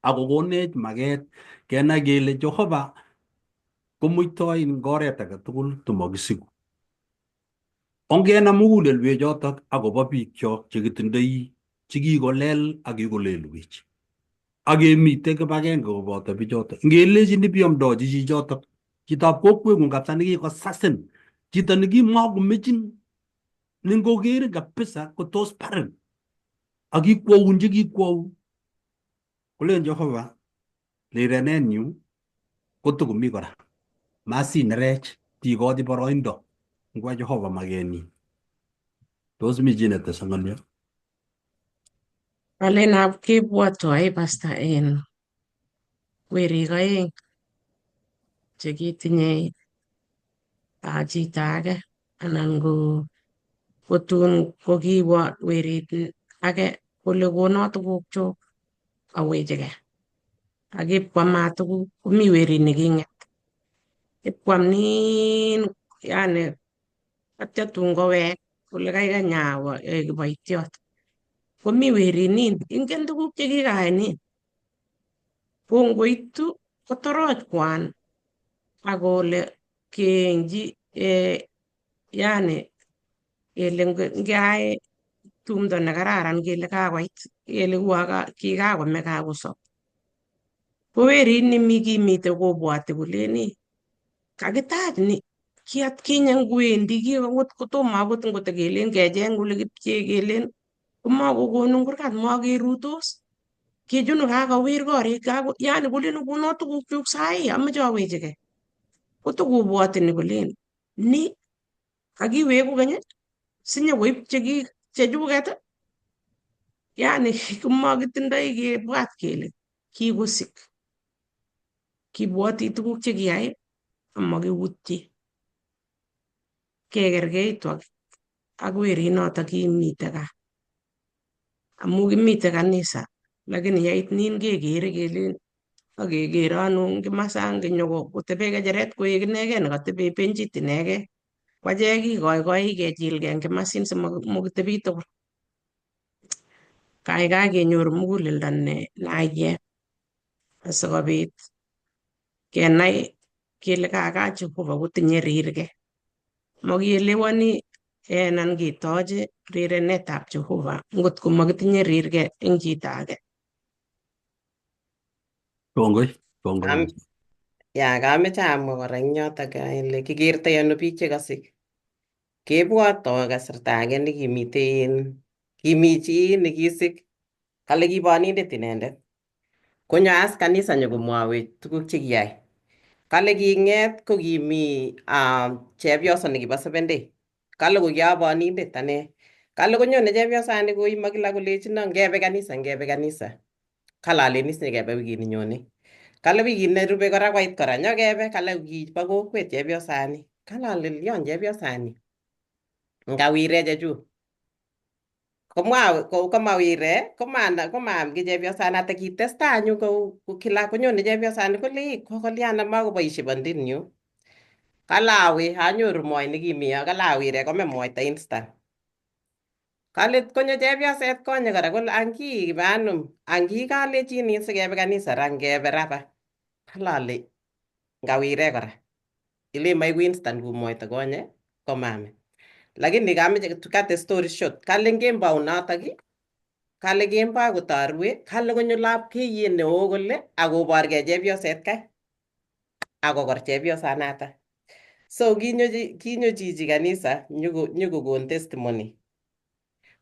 akokonech maket kenai kele Jehova komuitoi eng oret age tugul tomakisiku ongenam mugulelwechotok akobo biikchok chekitindoi chekikolel ak kikolelwech ak kemite kibagenge koboto bichotok ngelechini biomdochi chichotok chitab kokweng'ung kabisa nekikosasin chito nekimakomechin nengokerin kabisa kotos barin ak kikwoun chekikwoun kolen Jehova rirenenyu kotokomi kora masinerech tikochi boroindo ngwa Jehova makenyin tos mi chi netese ng'olyo Alen ab kibwotwoi pasta en werik oeng chekitinye chito age anan ko kotun kokiwo werit age kole kono tuguk chuk awechigei. Ak ipkwama tuguk komi werit neking'et. Ipkwam niin yani atya tun kowek kole kaikai nyawo kiboitiot. Komi werit nin ingen tuguk chekikayai nin. Kongoitu kotoroch kwan akole keenji yani kele ngeai tumdo nekararan kele kakoit kele uo kikakome kakosob. Ko werit nimi kimite kobwoti kolen ii kakitach ni ki atkinye ngwendi ki akot kotomo akot ngotekelen kecheng ole kipchee kelen komakokonu kurkat makerutos kechunu kakowir korik kako yani kolen kono tugukchuk sai amoche awechigei. Kotokobwoti ni kolen ni kakiweku keny sinyokoib cheki chechuket yani komakitindoi kebwat kele kikosik kibwoti tuguk chekiyai amakiutye kekerkeitu ak werinoto kimite gaa amu kimite kanisa lakini yait nin kekere kelen akekere ano eng kimasang kinyokotebe ng'echeret koek inegei nekatebe benchit inegei. Kwachek kikoikoi kechilgei eng kimasin simokitebi tugul. Kaikai kenyor muguleldo ne naiyet asikobit kenai kele kaka Jehova kotinye rirge. Makielewani anan ketoche rirenetab Jehova ngot ko makitinye rirge eng chito age. Kongoi, kongoi. Ya kameche amwa kora eng yotok ile kikertoi ano biik chekosik. Kebwoto kasarta age nekimiten kimi chi nekisik kale kibonindet inendet. Konyo as kanisa nyokomwowech tuguk chekiyai. Kale king'et ko kimi chepyoso nekibo Seven Day. Kale ko kiabonindet ane. Kale konyone chepyosani koimo kila kolechino ngebe kanisa ngebe kanisa. Kale alen is nyikebe wikit ninyone. Kale wikit nerube kora koit kora nyokebe kale kibo kokwet chepyosani. Kale ale lion chepyosani. Ngawire chechuk. Komwa komawire komana komaam kiy chepyosanata kitestai anyun kou kila konyone chepyosani kole ii kokolian makoboishe bandinyu. Kale awe anyoru moi nekimi yo kale awire kome moita instant. Kale konyo chepyoset konye kora kole angi ibe anum angi kalechinin sikebe kanisa ra ngebe ra ba. Kale ale ngawire kora. Ile maiku instant ku moita konye komame. Lakini kameche to cut the story short kale kembou notok kale kemboi kotarue kale konyo lapkeiyet neo kole akoborgei chepyoset kai akokor chepyosanata. So kinyo kinyo chichi kanisa nyoko nyokokon testimony.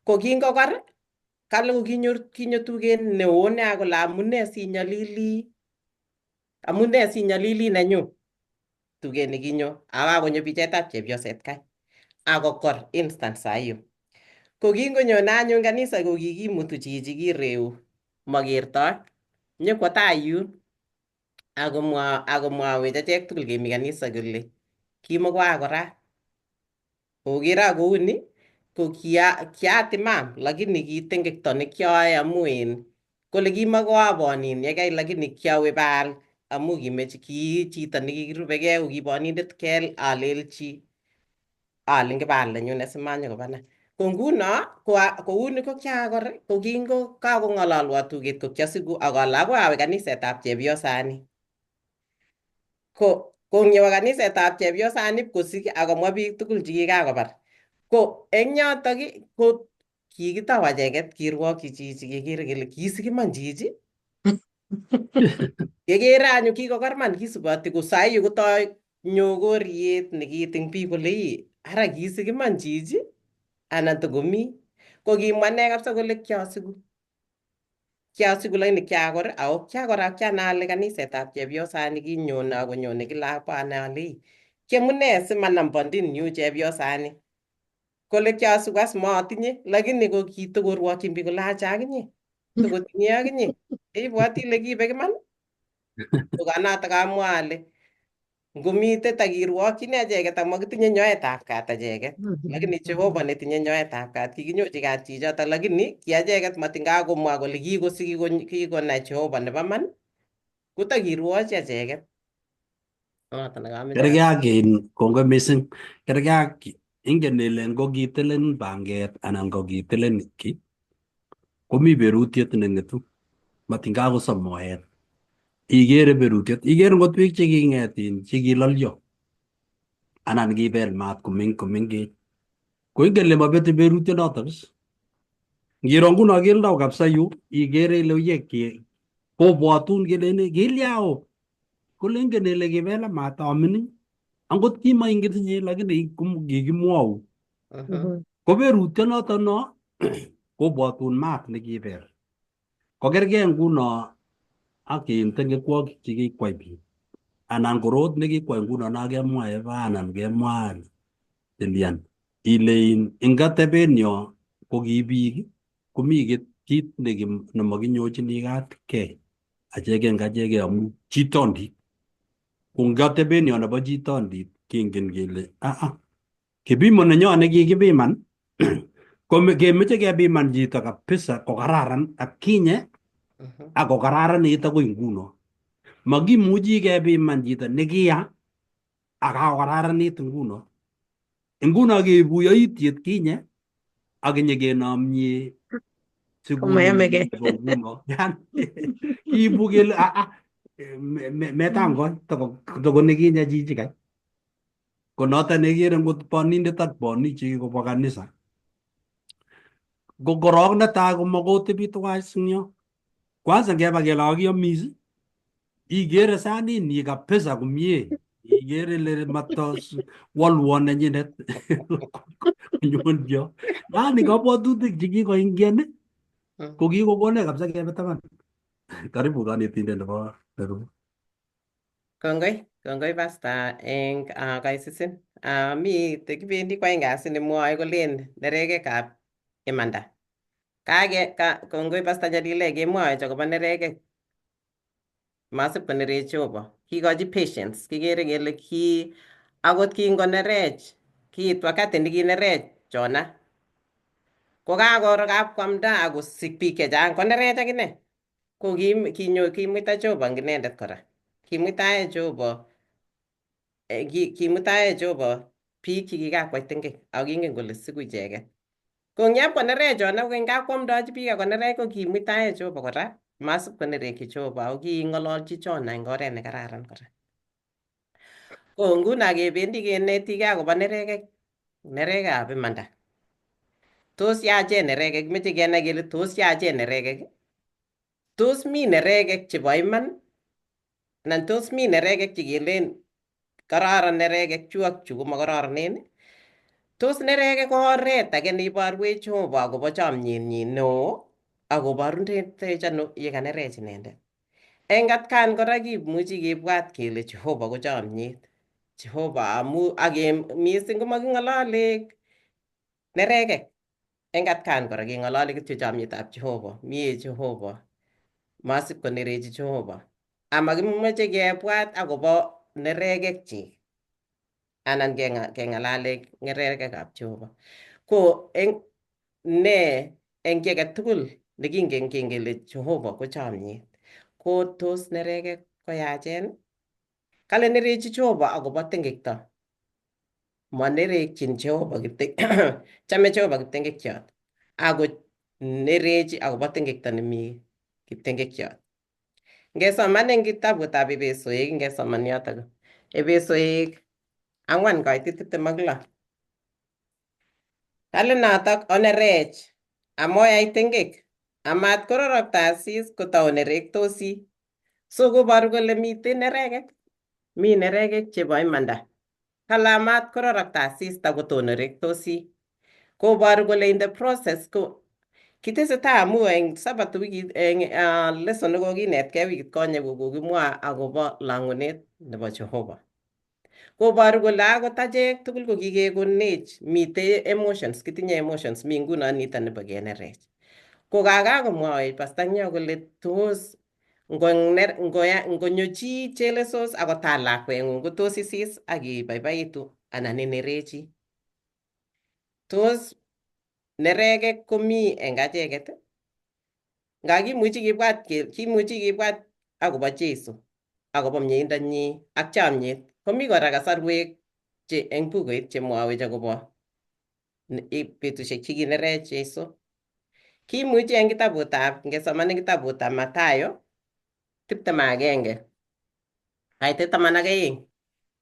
Ko kingokor kale ko kinyor kinyo tuget neo nea kole amune sinyalili amune sinyalili nenyu tuget nekinyo akakonyo pichaitab chepyoset kai akokor instant saa hiyo. Ko kingonyone anyun kanisa ko kikimutu chichi kireu makertoi nyokwo tai yun akomwa akomwawech achek tugul kemi kanisa kole kimokoakorat. Kokero kouni ko kiatimam lakini kitengekto nekioyoe amu in kole kimokoabonin yekai lakini kiawe baal amu kimeche ki chito nekikirubekei ko kibonindet kel alelchi alen kibaal nenyunet simanyo kobana. Ko nguno ko kouni ko kiakor ko kingo kakong'ololwo tuget ko kiasiku ak ale akoi awe kanisetab chepyosani. Ko kongewe kanisetab chepyosani ipkosik akomwa biik tugul chekikakobar. Ko eng yotok ko kikitou acheket kirwokyi chichi kekere kele kisik iman chichi. Kekere anyun kikokor man kisuboti ko sai yu kotoi nyokoriet nekiiting biik kole ii ara kisik iman chichi anan tokomi. Ko kimwa ine kabisa kole kiasiku. Kiasiku lakini kiakor ako kiakor ak kianai ale kanisetab chepyosani kinyone akonyone kila akwanai ale ii kiamune simanam bondinyu chepyosani. Kole kiasiku as motinye lakini ko kitokorwokyin biik kole acha akinye tokotinye akinye. Ibwoti ile kiibek iman? Ko kanotok amwa ale ngomite takirwokyini acheket amakitinye nyoetab kat acheket. Lakini Jehova netinye nyoetab kat kikinyochi kat chichotok lakini ki acheket matin kakomwa kole kikosik kikonai Jehova nebo man kotakirwochi acheket. Noto nekameche Kerkei ak in kongoi missing. Kerkei ak ingen ile ngokitilin panget anan kokitilin kiy komi berutiet neng'etu matin kakosob moet. Ikere berutiet, ikere ngot biik cheking'et in chekilolyo anan kibel maat komengech ko ingen ile mabete berutiet notok is. Ngiro nguno keldo kabisa yu ikere ile uye kobwotun kelen kilya o kole ingen ile kibela maat amining angot kimaingen inye lakini kikimwoun. Ko berutiet noto no kobwotun maat nekibel. Kokergei nguno ak in tengekwoki chekikwai biik anan korot nekikwai nguno nakemwa Eva anan kemwa Lilian ile in eng atebenyo ko ki biik komi kit nemakinyochini katkei acheke eng acheke amu chitondit. Ko eng atebenyo nebo chitondit kengen kele aa kipimo nenyo nekikipiman ko kemeche kepiman chito kabisa kokararan atkinye ak kokararanit akoi nguno. Makimuchi kepiman chito nekiya ak kakokararanit nguno. Nguno keibu yoityet kinye ak kinyekenomye sukul Komayamekei. nebo nguno. Yani kiibu kele ah, ah, metangoi toko nekinye chichi kai. Ko noton nekikere ngot bonindet ak bonik chekikobwa kanisa. Ko korok netai komakotebi tuwai eng yo. Kwanza ngeba kele kakiomis ikere saninyi kabisa komie ikere ile matos wolwon nenyinet konyonjo. Yani kabwatutik chekikoingian ko kikokonech kabisa kebe taban. Karibu kanetindet nebo nerube. Kongoi, kongoi pasta eng kaisisin. Mi kibendi kwa eng kasi nemwoe kolen nerekekab imanda. Kake ka, kongoi pasta Nyalile kemwoech akobo nerekek. Masip konerech Jehova. Kikochi patience. Kikere kele ki akot kingonerech kiit wakati nekinerech Jona. Ko kakoro kapkwamda akosik biik chechang konerech akine. Ko kinyo kimuita Jehova eng inendet kora. Kimuitae Jehova kimutae Jehova biik chekikakwai tengek ako kingen kole siku icheket. Ko ngyap konerech Jona ko ngakwamdochi biik akonerech ko kimuitae Jehova kora masip konerekyi Jehova ako king'ololchi Jona eng oret nekararan kora. Ko nguno kebendi kenetigei akobo nerekek, nerekekab imanda. Tos yachen nerekek, kimeche kenai kele tos yachen nerekek? Tos mi nerekek chebo iman? Anan tos mi nerekek chekelen kororon nerekek chu ak chu komakororonen? Tos nerekek ko oret age neiborwech Jehova akobo chomyenyin neo akoborundetech ano yekanerech inendet. Eng atkan kora kimuchi kibwat kele Jehova ko chomyet. Jehova amu ak mising komaking'olole nerekek. Eng atkan kora keng'olole kityo chomyetab Jehova. Mie Jehova. Masip konerechi Jehova. Amakimoche kebwat akobo nerekekchik anan keng'alale nerekekab Jehova. Ko eng ne eng kiy age tugul nekingen kele Jehova ko chomyet. Ko tos nerekek koyachen? Kale nerechi Jehova akobo tengekto. Manerekchin Jehova chame Jehova kiptengekchiot. Ako nerechi akobo tengekto nemi kiptengekchiot. Ngesoman eng kitabutab Epesoek, ngesoman yotok. Epesoek 4:26. Kale notok onerech amoyai tengek amat kororokto asis kotaonerektosi. So koboru kole miten nerekek. Mi nerekek chebo imanda. Kale amat kororokto asista kotonerektosi. Koboru kole in the process ko kitesetai amu eng Sabato wikit eng lesson nekokinetkei wikit konye ko kokimwa akobo langunet nebo Jehova. Koboru kole akot achek tugul ko kikekonech mitei emotions, kitinye emotions, mi nguno nito nebo kenerech. Ko kakakomwowech pastangyo kole tos ngonyo chi chelesos akotal lakweng'ung ko tos isis ak ibaibaitu anan inerechi. Tos nerekek komi eng acheket? Nga kimuchi kibwat kimuchi kibwat akobo Jesu akobo mieindonyi ak chomyet. Komi kora kasarwek che eng bukuit chemwowech akobo betusiek chekinerech Jesu. Kimuchi eng kitabutab ngesoman eng kitabutab Mathayo 21 kaitet 12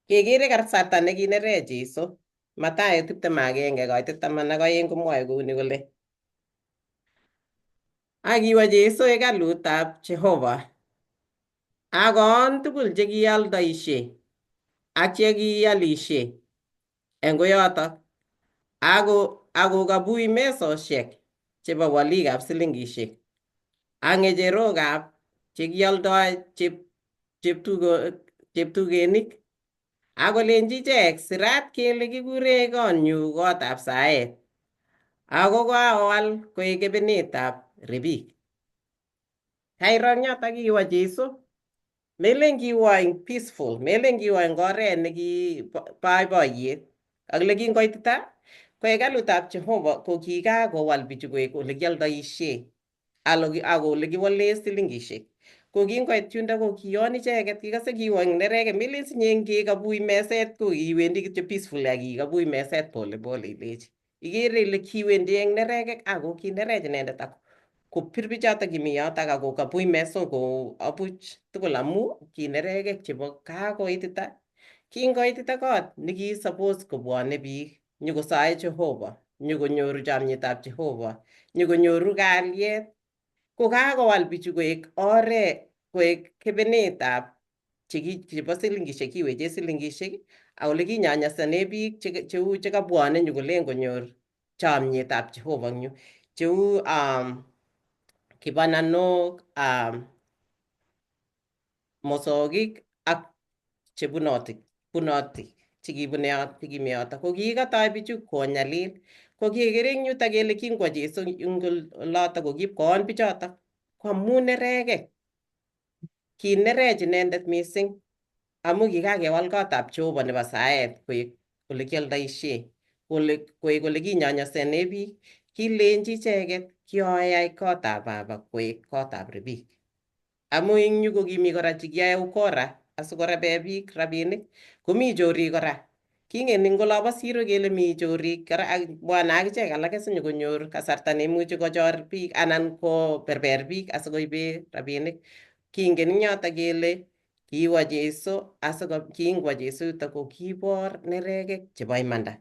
kekere kasarta nekinerech Jesu. Mathayo 21 kaitet 12 komwoe kouni kole ak kiwo Jesu hekalutab Jehova akoon tugul chekioldoishe ak chekialishe eng koyotok ako kabui mesosiek chebo walikab silingishek ak ng'echerokab chekioldoi cheptugenik akolenji ichek sirat kele kikure konyu kotab saet ako kaowal koek kebenetab rebik. Kairo eng yotok kiwo Jesu melen kiwo eng peaceful, melen kiwo eng oret neki boiboiyet. Ak le kingoitita ko hekalutab Jehova ko kikakowal bichu koek ole kioldoishe ako ole kiwole silingishek. Ko kingoit yundo ko kiyon icheket, kikose kiwo eng nerekek, melen sinye ngikabuch meset ko iwendi kityo peaceful ak ikabuch meset pole pole ilechi. Ikere ile kiwendi eng nerekek ako kinerech inendet ak kopir bichotok kimi yotok ako kabuch mesok ko abuch tugul amu kinerekek chebo kakoitita. Kingoitita kot nekisupose kobwone biik nyokosoe Jehova, nyokonyoru chomietab Jehova, nyokonyoru kalyet, ko kakowal bichu koek oret, koek kebenetab chebo silingishek, kiweche silingishek ak ole kinyanyasane biik cheu chekabwone nyokolen konyor chomietab Jehova eng yu, cheu kibananok, mosogik ak chebunotik bunotik chekibune chekimi yotok. Ko kikatoi bichu konyalil. Ko kekere eng yutok kele kingwo Jesu eng olotok ko kipkoon bichotok ko amu nerekek. Kinerech inendet mising amu kikakewal kotab Jehova nebo saet koek ole kioldoishe, ole koek ole kinyanyasane biik. Kilenji icheket kioyai kotab baba koek kotab ribik. Amu eng yu ko kimi kora chekiyoe ukora asikorebe biik rabinik, komi chorik kora. Kingen eng olobo siro kele mi chorik kora ak bwana akichek alake sinyokonyor kasarta neimuchi kochor biik anan koberber biik asikoibe rabinik. Kingen eng yotok kele kiwo Jesu asiko kingwo Jesu yutok ko kibor nerekek chebo imanda.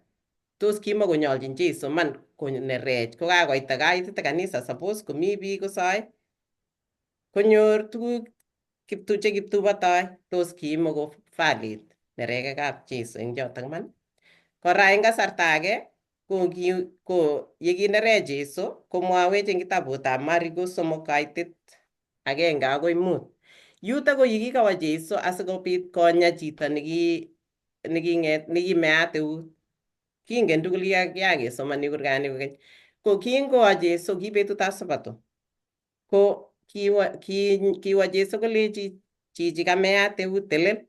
Tos kimakonyolchin Jesu man konerech kokakoita kaitita kanisa suppose komi biik kosoe konyor tuguk chekiptubotoi tos kimoko valid nerekekab Jesu eng chotok man. Kora eng kasarta age ko ki ko yekinerech Jesu komwawech eng kitabutab Mariko 3 kaitit 1 akoi 5. Yutok ko yekikawa Jesu asikobit konya chito neking'et nekimeat eut. Kingen tugul kiakesomoni kurgani kokeny. Ko kingowa Jesu ki betutab Sabato. Ko kiwa Jesu kolechi chichi kameat eut telel.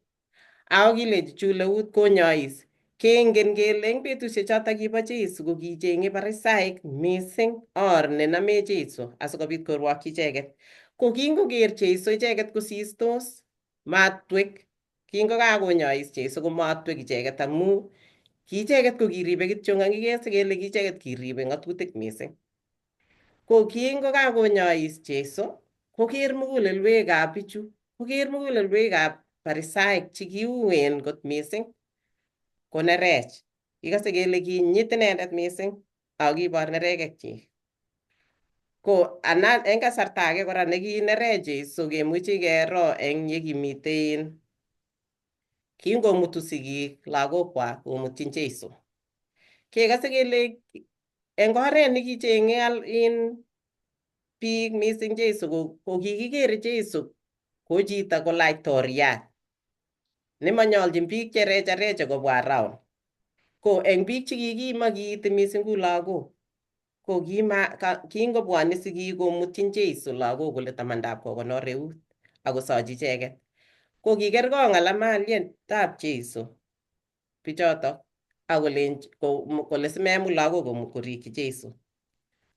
Ako kilechi chul eut konyois. Kengen kele eng betusiek chotok kibo Jesu ko kicheng'e Parisaik mising or nenome Jesu asikobit korwokyi icheket. Ko kingoker Jesu icheket kosistos matwek, kingokakonyois Jesu komatwek icheket amu ki icheket ko kiribe kityo ang ikese kele ki icheket kiribe ng'atutik mising. Ko kingokakonyois Jesu koker mugulelwekab bichu, koker mugulelwekab Parisaik chekiuen kot mising konerech. Kikose kele kinyit inendet mising ako kibor nerekekchik. Ko anan eng kasarta age kora nekinerech Jesu kemuchi kero eng yekimiten kingomutu sigik lagokwak komutyin Jesu. Kekose kele eng oret nekichenge in biik mising Jesu ko kikikere Jesu ko chito ko laitoriat nemonyolchin biik cherecharecha kobwa around. Ko eng biik chekikimakiiti mising ku lagok ko kingobwone sigik komutyin Jesu lagok kole tamandap kokonor eut akosochi icheket. Ko kikerkong alamalietab Jesu bichotok akolenji kole simemut lagok korikyi Jesu.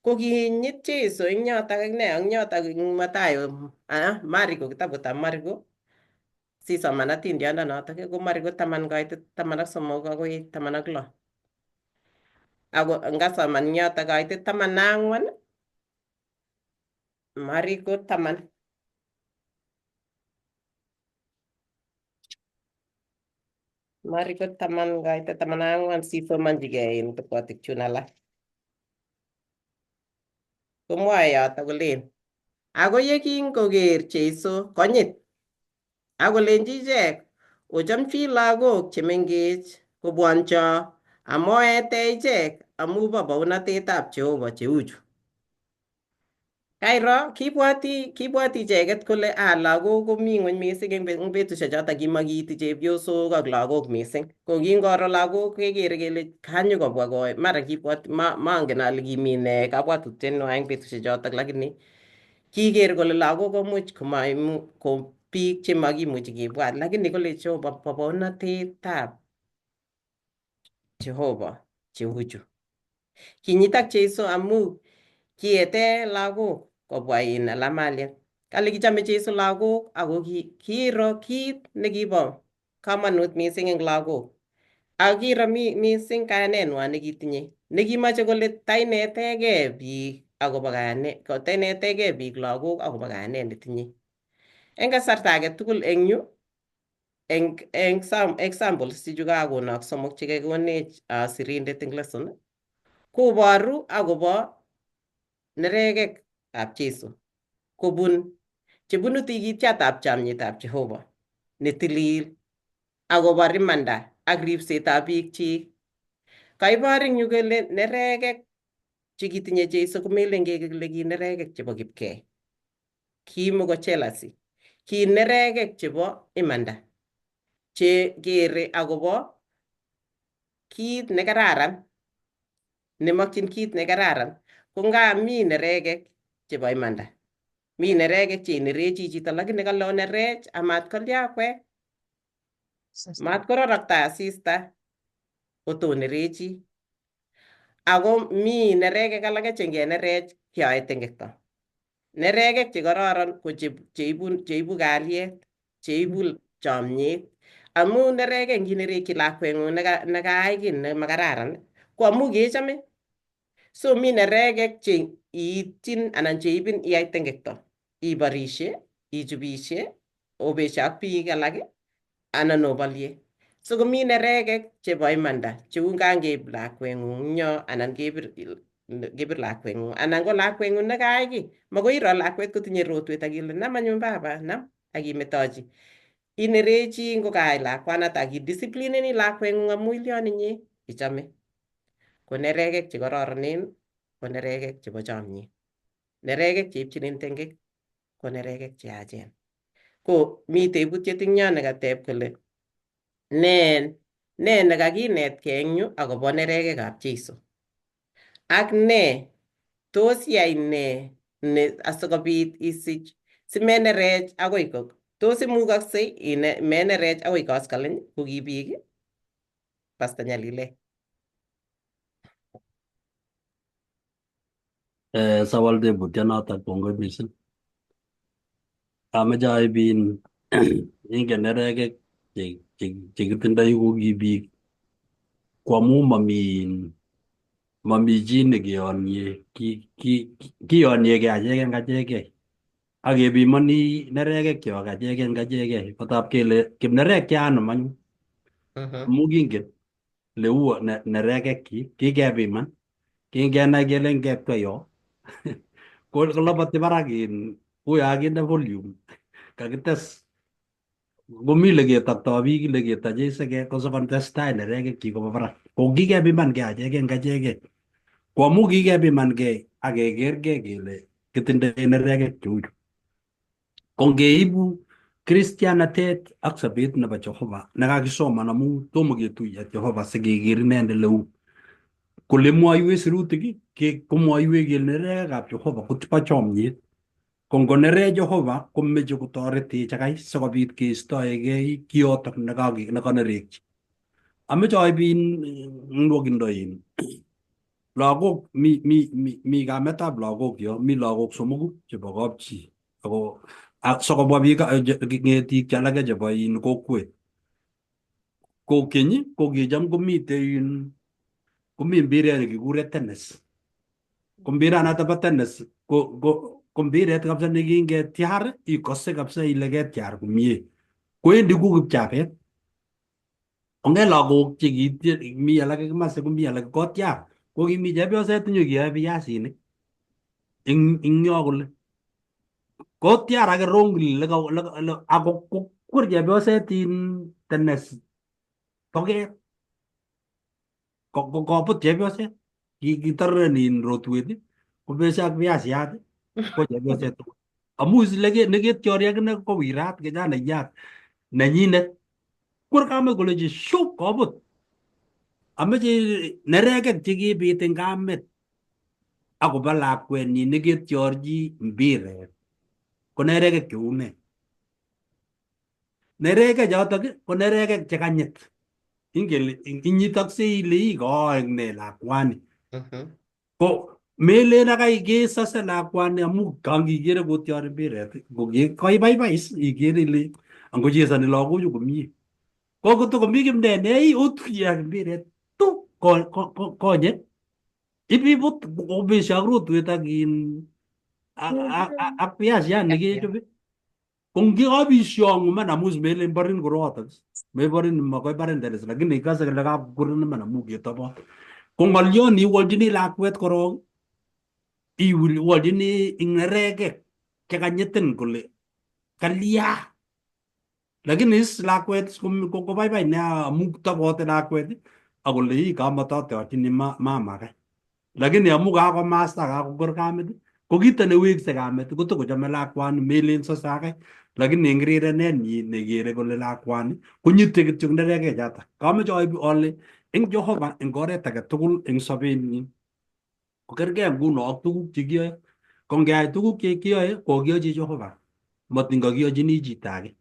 Ko kinyit Jesu eng yotok ak ne eng yotok eng Mathayo, Mariko, kitabutab Mariko sisoman atindiondonotok ko Mariko 10 kaitit 13 akoi 16. Ako ngasoman eng yotok kaitit 14, Mariko 10. Mariko 10 kaitit 14 sisomonchigei en kipwotik chun alak. Komwoe yotok kolen ako yekingoker Jesu konyit akolenji ichek ochomchi lagok chemengech kobwoncho amoete ichek amu bo bounatetab Jehova cheuchu. Kairo kibwoti icheket kole lagok komi ng'weny mising eng betusiek chotok kimakiiti chepyosok ak lagok mising. Ko kingoro lagok kekere kele kanyo kobwa ko mara kibwoti mangen ale kimi nee kabwatutiet nywa eng betusiek chotok lakini kiker kole lagok komuch komaimu ko biik chemakimuchi kibwat lakini kole Jehova bo bounatetab Jehova cheuchu. Kinyitak Jesu amu kiete lagok kobwa in alamaliet. Kale kichome Jesu lagok ako kiiro kit nekibo komonut mising eng lagok. Ak kiiro mising kayanenwa nekitinye nekimoche kole tainetegei biik akobo kayanet, tainetegei biik lagok akobo kayanet netinye. Eng kasarta age tugul eng yu eng examples chu kakonok somok chekakonech sirindet eng lesson koboru akobo neregek ab Jesu kobun chebunu tikitiatab chamnyetab Jehova netilil akobo imanda ak ripsetab biikchik. Kaibor eng yu kole neregek chekitinye Jesu komelen kele ki neregek chebo kipkee. Kimoko jealousy. Ki neregek chebo imanda che kere akobo kit nekararan nemokyin kit nekararan ko nga mi neregek chebo imanda. Mi neregek che inerechi chito lakini kale onerech amat kolya akwek mat kororokto asista kotonerechi. Ako mi neregek alake che ngenerech keyoe tengekto. Neregek chekororon ko cheibu kalyet, cheibu chomyet. Amu neregek nginerekyi lakweng'ung nekayai kiy nemakararan ko amu kechome. So mi neregek che iityin anan cheibin iyai tengekto. Iborishe, ichubishe, obeshe ak biik alak anan obolie. So komi neregek chebo imanda cheu ngangeib lakweng'ung nyo anan kebir lakweng'ung anan ko lakweng'ung nekayai kiy. Makoi iro lakwet kotinye rotwet ak ile nam anyun baba nam ak imetochi. Inerechi ngokayai lakwanata ak idisciplineni lakweng'ung amu ilion inye ichome. Ko neregek chekororonen ko neregek chebo chomyet. Neregek cheipchinin tengek ko neregek cheyachen. Ko mi tebutiet eng yo nekateb kole ne nekakinetkei eng yu akobo neregekab Jesu? Ak ne tos iyai ne asikobit isich simenerech akoi tos imukoksei menerech akoi koskoleny ko ki biik? Pastor Nyalile. Sawal tebutyonotok, kongoi mising. Ameche aib ingen neregek chekitindoi ko ki biik ko amu mami chi nekeyonye kiyonyegei achek eng achekei ak kepimoni neregek kyok achek eng achekei kotab kele kipnerekya anum anyun amu kingen le u neregekchi kikepiman kingenai kele ngepchei yo ko koloboti barak uyo kakinde volume kakites komi leketoktoi biik leketoche iseke ko sikotestai neregekchi koba barak ko kikepimankei achek eng achekei ko amu kikepimankei ak kekerkei kele kitindoi neregek cheuchu ko ngeibu kristianatet ak sobet nebo Jehova nekakisoman amu tomo ketuiyo Jehova sikeker inendet leu kole mwoiwech sirutik komwoiwech kele neregekab Jehova kobo chomyet ko ngonerech Jehova komeche kotoretech akai sikobit keistoegei kiotok nekanerekchi. Ameche aib nwokindo lagok mi kametab lagok yo mi lagok somoku chebo kapchi ako sikobwa biik ng'etik che alake chebo kokwet. Ko keny ko kicham komitei komi mpiret nekikure tennis. Ko mpiranoto bo tennis ko mpiret kabisa nekingetiar ikose kabisa ile ketiar komie. Kowendi ku kipchapet. Onge lagok chekitie mi alake komasi komi alake kotiar. Ko kimi chepyoset nyokiyoe piasinik eng yo kole. Kotiar ake wrongly ako kokwer chepyoset tennis toket. Kobut chepyoset. Kitoreren rotwet kobesyo ak piasiat ko chepyoset tugul. Amu neketyori akine ko wirat kijanaiyat nenyinet. Kwer kamet kolechi shup kobut. Ameche neregek chekibit eng kamet akobo lakwenyi neketyorchi mpiret ko neregek cheu nee? Neregek chotok ko neregek chekanyit. Ingen ile inyitoksei ile ii koek nee lakwani. Ko Melen akai kesose lakwani amu kangikere kotyori mpiret koibaibai is ikere ile angochesoni lagochu komie. Ko kotokomi kimnene otuye ak mpiret tu konyek ibibut kobesyo ak rotwet ak in ak piasiat nekechobe. Ko ngikabisyong'u iman amu melen borin korotok meborin makoi barin tenis lakini ikose kole kakokurin iman amu ketobot. Ko ng'olyon iwolchini lakwet korok iwolchini ing nerekek chekanyitin kole kalya. Lakini is lakwet kobaibai nea amu tobote lakwet akole ii kamatotochini mama kai. Lakini amu kakomasta kakoker kamit ko kito newekse kamet kotokochome lakwani melen sose akai lakini eng rirenenyi nekere kole lakwani konyite kityo nerekek chotok. Kameche aibu ale eng Jehova eng oret age tugul eng sobenyi kokergei nguno ak tuguk chekiyoe. Ko ngeai tuguk chekiyoe kokiyochi Jehova matin kakiyochini chito age.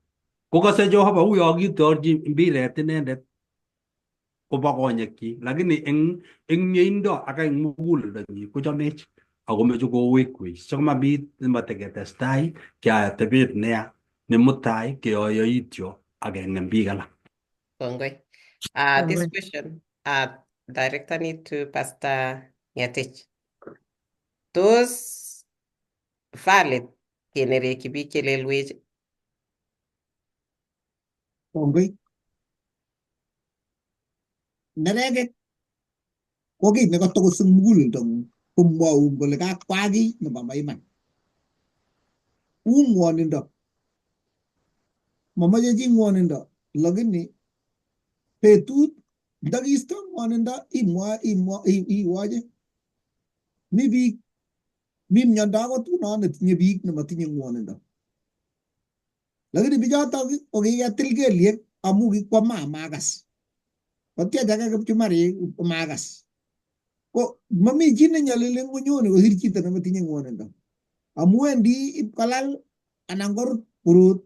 Kokose Jehova uyo kitorchi mpiret inendet koba konyekyik lakini eng mieindo ak eng muguleldonyi kochomech akomeche kowekwech sikomabit mateketestai keai atebet neya ne mutai keyoyoityo ak keng'em biik alak. Kongoi. This Kongoi. question, director need to Pastor Ngetich. Tos valid kenerekyi biik chelelwech? Kongoi. Nerekek ko kiy nekatokos eng muguleldong'ung komwoun kole kakwaa kiy nebo maiman. Uu ng'wonindo. Momoche chi ng'wonindo lakini betut ndakisto ng'wonindo imwa imwa iwoche. Mi biik mi miondo akot uno netinye biik nemotinye ng'wonindo. Lakini bichotok ko kiketil kelyek amu kikwama makas. Kotyech ake kipchumarik makas. Ko mami chi nenyalili eng ng'onyoni kosir chito nemotinye ng'wonindo. Amu wendi ipkolal anan korut korot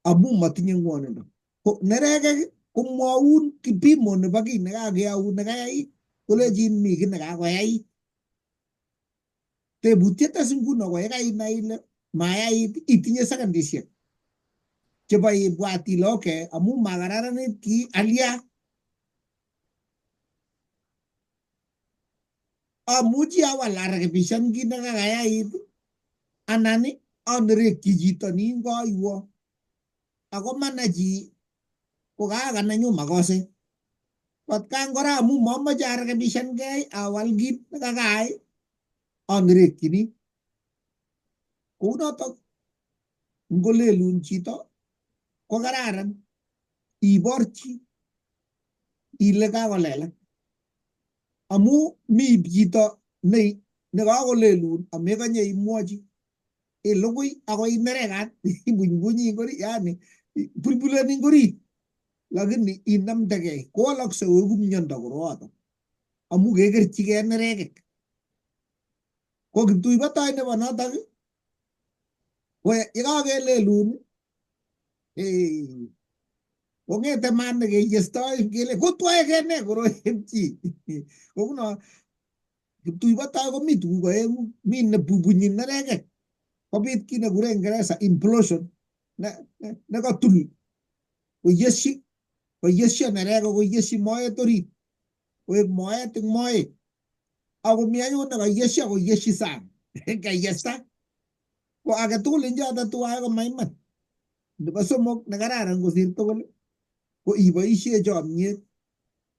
amu motinye ng'wonindo. Ko nerekek komwoun kipimo nebo kiy nekakeyaun nekayait kolechin mi kiy nekakoyait. Tebutiet as nguno ko yekainai ile mayait itinye sekondishek chebo ibwat ile okay amu makararanit kiy alya. Amuchi awal arekebishan kit nekakayait anan anerekyi chito nin koiwo ako manai chi ko kaaka nenyu makoset. Atkan kora amu mamoche arekebishankei awal kit nekakaai anerekyini. Kounotok ngolelun chito ko kararan iborchi ile kakolelak. Amu mi chito nekakolelun amekonye imwochi ilugui akoi inerekat ibunybunyi eng orit yani bulbulen eng orit lakini inamdegei kowalakse koeku miondo koroato amu kekerchigei nerekek. Ko kiptuibotoi nebo notok ko yekakelelun kong'ete maat nekeyestoi kele kotwaeke ne koroi en chi. Kouno kiptuibotoi komi tuguk oeng'u mi nebubunyi nerekek kobit kit nekure Ingeresa implosion nekatul koyeshi koyesho nerekek koyeshi moet orit koek moet eng moet ako mi anyun nekayesho koyeshi sang kayesta ko age tugul eng choto tuwai ko maiman. Nebo somok nekararan kosir tugul ko iboishe chomyet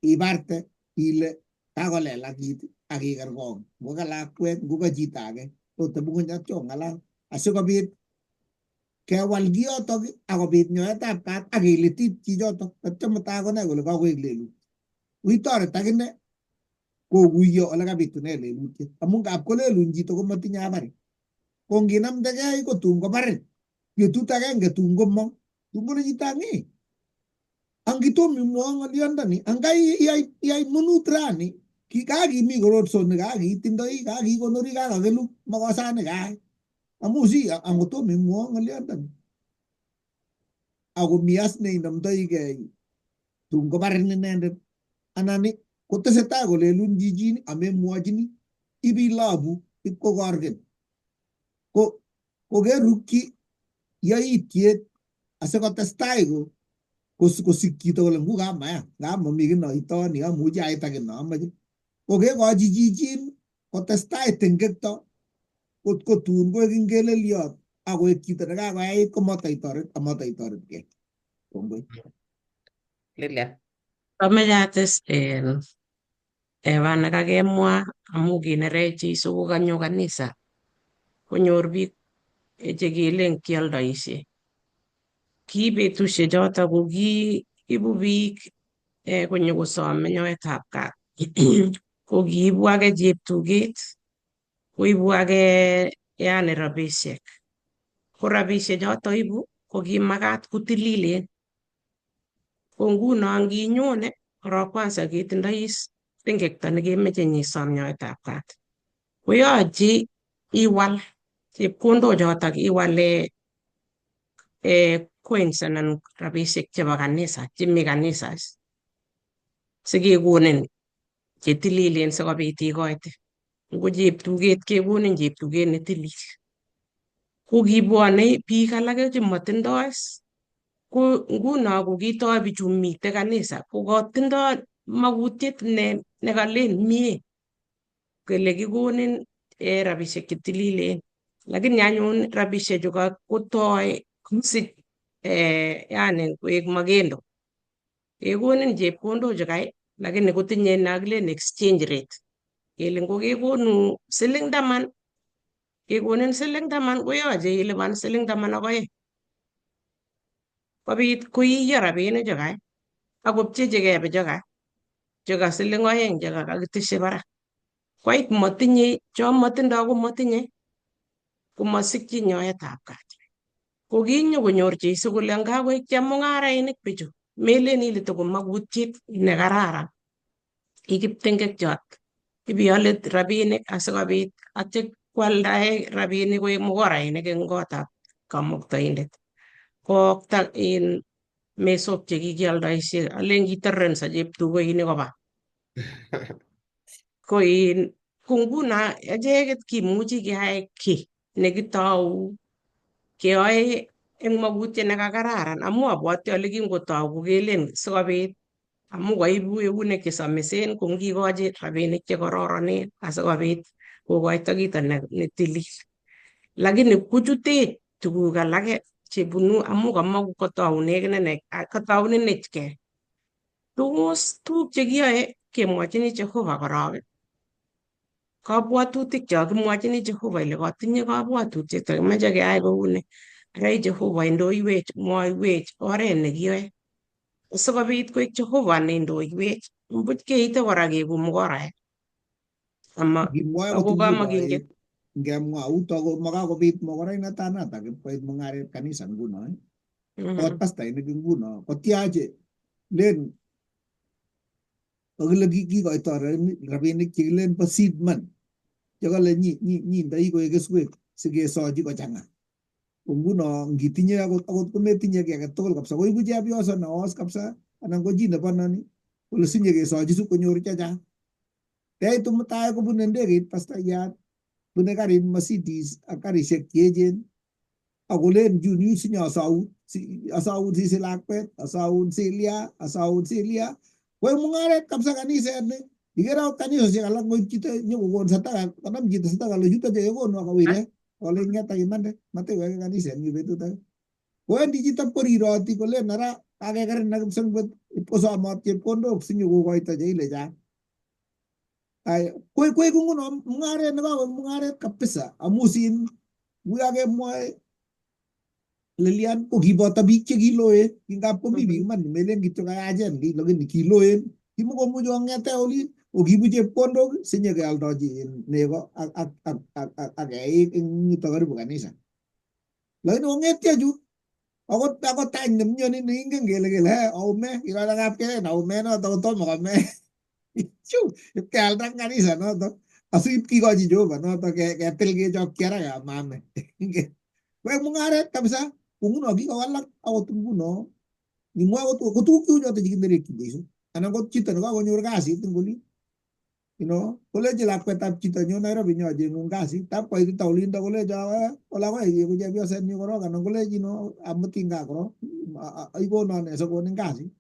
ibarte ile kakolelak kit ak ikerkong ngo ka lakwet ngo ka chito age otebung'ony ak chong'alal asikobit kewal kiyotok akobit nyoetab kat ak kelitit chichotok atya mutai konai kole kakoek lelut. Itoret akine kokuiyo ole kabitune lelutiet amu ngap kolelun chito komatinye habari. Ko nginamdegei ko tun kobarin betut agenge tun komong tun kole chito ang'i angitom imwoe ng'olyondoni angai iyai munut rani kakimi kororso kakitindoi kakikonori kakakelu makosani kai amu si angotom imwoe ng'olyondoni ako mi as neinomdoigei tun kobarin inendet anan kotesetai kolelun chichin amemwochini. Ibilobu ipkokorgen ko kokerukyi yaityet asikotestai ko kosik chito kole ngu kamaya ngap mami kiy noitoni amuchi aita kiy nomoche kokekochi chichin kotestai tengekto kot kotun koek ingelelyot akoek chito nekakoyait komataitoret amataitoretkei. Kongoi. Lilian. Ameche ates en nekakemwa amu kinerech Jesu kokanyo kanisa konyor biik chekilen kioldoisie. Ki betusiek choto ko kiibu biik konyo kosome nyoetab kaat. Ko kiibu age cheptuket, koibu age yani rabisiek. Ko rabisiek choto ibu ko kimakat kotililen. Ko nguno nginyone korok kwanza ketindoi tengekto nekemeche nyisom nyoetab kaat. Koyoche iwal chepkondok chotok iwale coins anan rabisiek chebo kanisa chemi kanisa sikekonin chetililen sikobit ikoite. Ngo cheptuket kekonin cheptuket netilil. Ko kibwone biik alake chemotindoi ko nguno ko kitoi bichu mitei kanisa ko kotindoi makutiet nekalen mie kele kikonin rabisiek chetililen lakini anyun rabisiek chu kotoi kosich yani koek magendo kekonin chepkondok chukai lakini kotinye nakilen exchange rate kele ngokekonu siling 10 kekonin siling 10 koyoche ilipan siling 12 kobit koiyo rabinik chukai akopchechigei bichukai chuka siling 2 chekakakiteshi barak koit motinye cho motindoi komotinye komosikyin nyoetab kaat. Ko kinyokonyor Jesu kole ngakoek chemung'arainik bichu melen ile tokomakutiet nekararan ikiptengekchot ibiole rabinik asikobit atya kwaldae rabinik koek mukorainik eng kotab kamuktaindet. Kookta in mesok chekikioldoishe alen kitorenso cheptukoinik koba. Ko in ko nguno acheket kimuchi keyai kiy nekitou keyoe eng makutiet nekakararan amu abwoti ale kingotou kokelen sikobit amu kaibu eunek chesamisen ko ngikochi rabinik chekororonen asikobit kokoito kito netilil. Lakini kochutech tuguk alake chebunu amu kamaku kotaunekinene kataunenechkei. Tos tuguk chekiyoe kemwochini Jehova korok kabwatutik cho kimwochini Jehova ile kotinye kabwatutiet akimeche keyai kouni. Arai Jehova indoiwech mwoiwech oret nekiyoe sikobit koek Jehova neindoiwech mbuch keite kora keku mukoraek ama Kimwoe ako kot nguno kamakingen. Ngemwa uto ko makakobit mokorainatanatak ipkoit mung'aret kanisa nguno. Akot pastainik nguno kotiache len kakile kikoito rabinik chekilen bo seed money chekale nyindoi koek keswek sikesochi kochang'a. Ko nguno ngitinye akot kometinye kiy agetugul kabisa koibu chepyoso neos kabisa anan ko chi nebononi kole sinye kesochi sikonyor chechang. Yeitu mutai kobune ndegeit pastayat bune karit Mercedes ak karishek cheechen akolen junior sinye asaun asaun sisi lakwet asaun silia asaun silia koek mung'aret kabisa kaniset ni ikere akot kanisosiek alak ngoib chito nyokokon sadaka konam chito sadaka kole chuto chekekonu akowire kolen ng'et akimande matiweke kaniset nyu betut age kowendi chito koriroti kolen ara kakekerin ak kipsengwet ipkosomot chepkondok sinyokokoito cheile chang. Ay, koeku nguno mung'aret nekakoek mung'aret kabisa amu sin kuyakemwoe Lilian ko kiboto biik chekiloen kingap komi biik iman melen kityo kayachen kiy lakini kiloen kimukomuchi kong'ete olin ko kiibu chepkondok sinyekeoldochi nego ak eik eng yuto karibu kanisa. Lakini kong'etyo chu akot tany nemyoni neingen kele kele he aume kirore kapkeren aume noto kotomo kome chu ipkealda eng kanisa noto asip kikochi Jehova noto ketil kechokchi haraka amame. Koek mung'aret kabisa. Ko nguno kikowalak akot nguno ngimwa ko tuguk cheu choto chekinerekyin Jesu anan ko chito nekakonyor kasit eng olin You know, kolechi lakwetab chito nyo Nairobi nyocheng'un kasit. Tab koitita olindo kolecho olakoi iku chepyoset nyu korok anan kolechi no amutin gaa korok ikonon nee sikonin kasit.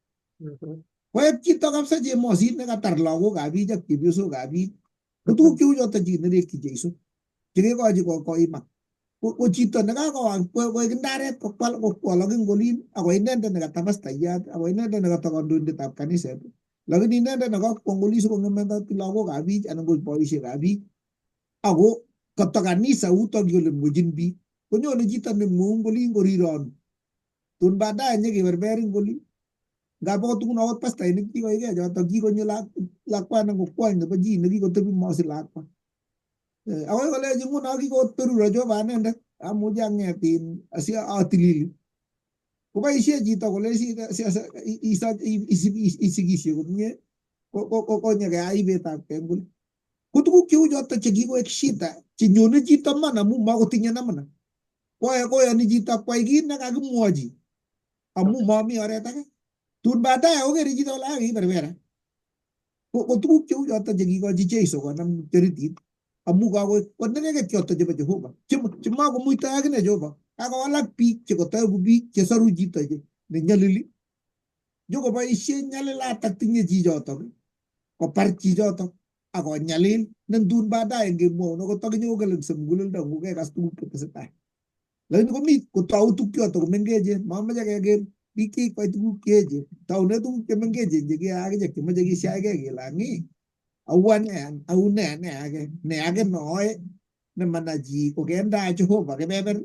Koek chito kabisa chemosit nekatar lagokab biik ak chepyosokab biik. Ko tuguk cheu choto chekinerekyi Jeiso chekekochi koimak. Ko chito nekakoek ndaret kokwalak eng olin ako inendet nekata pastayat ako inendet nekata kandoindetab kaniset. Lakini inendet nekakwo olin sikong'eme lagokab biik anan ko boisiekab biik. Ako kata kanisa utok yu ole mwechin biik. Konyone chito nemweun kolin korironu. Tun baadaye nyekeberber eng olin. Ngap akot tugun akot pastainik kikoikei chotok kikonyo lakwana ko kwony nebo chi nekikotebi mosi lakwa. Akoi kolechi nguno kikot beruro Jehova anendet amuchi ang'et in asi atilili. Koboisie chito kole isikishe komie konyekeyai ibetab kei eng Ko tuguk cheu chotok chekikoek shida chenyone chito man amu makotinye namna. Koyoni chito kwai kit nekakimwochi amu mami oret age. Tun baadaye kokere chito kole ah kiberbera. Ko tuguk cheu chotok chekikochi Jeiso konam kipcheritit amu kakoek konereket chotok chebo Jehova chemakomuitoi akine Jehova. Kakowalak biik chekotoeku biik chesoru chito nenyalili nyokoboisie nyalilat tinye chichotok kopar chichotok akonyalil ne tun baadaye ngemwoun akot akinye kokelengse muguleldo ng'ung kekas tuguk chetesetai. Lakini komi kotou tukchotok komengechen mamoche keker biik chekikwai tuguk cheechen taune tuguk chemengechen chekiyoe akichek chemoche kisiachkei kele ang'i au ane au ne ane age ne age nooe nemana chi kokendaa Jehova kebeber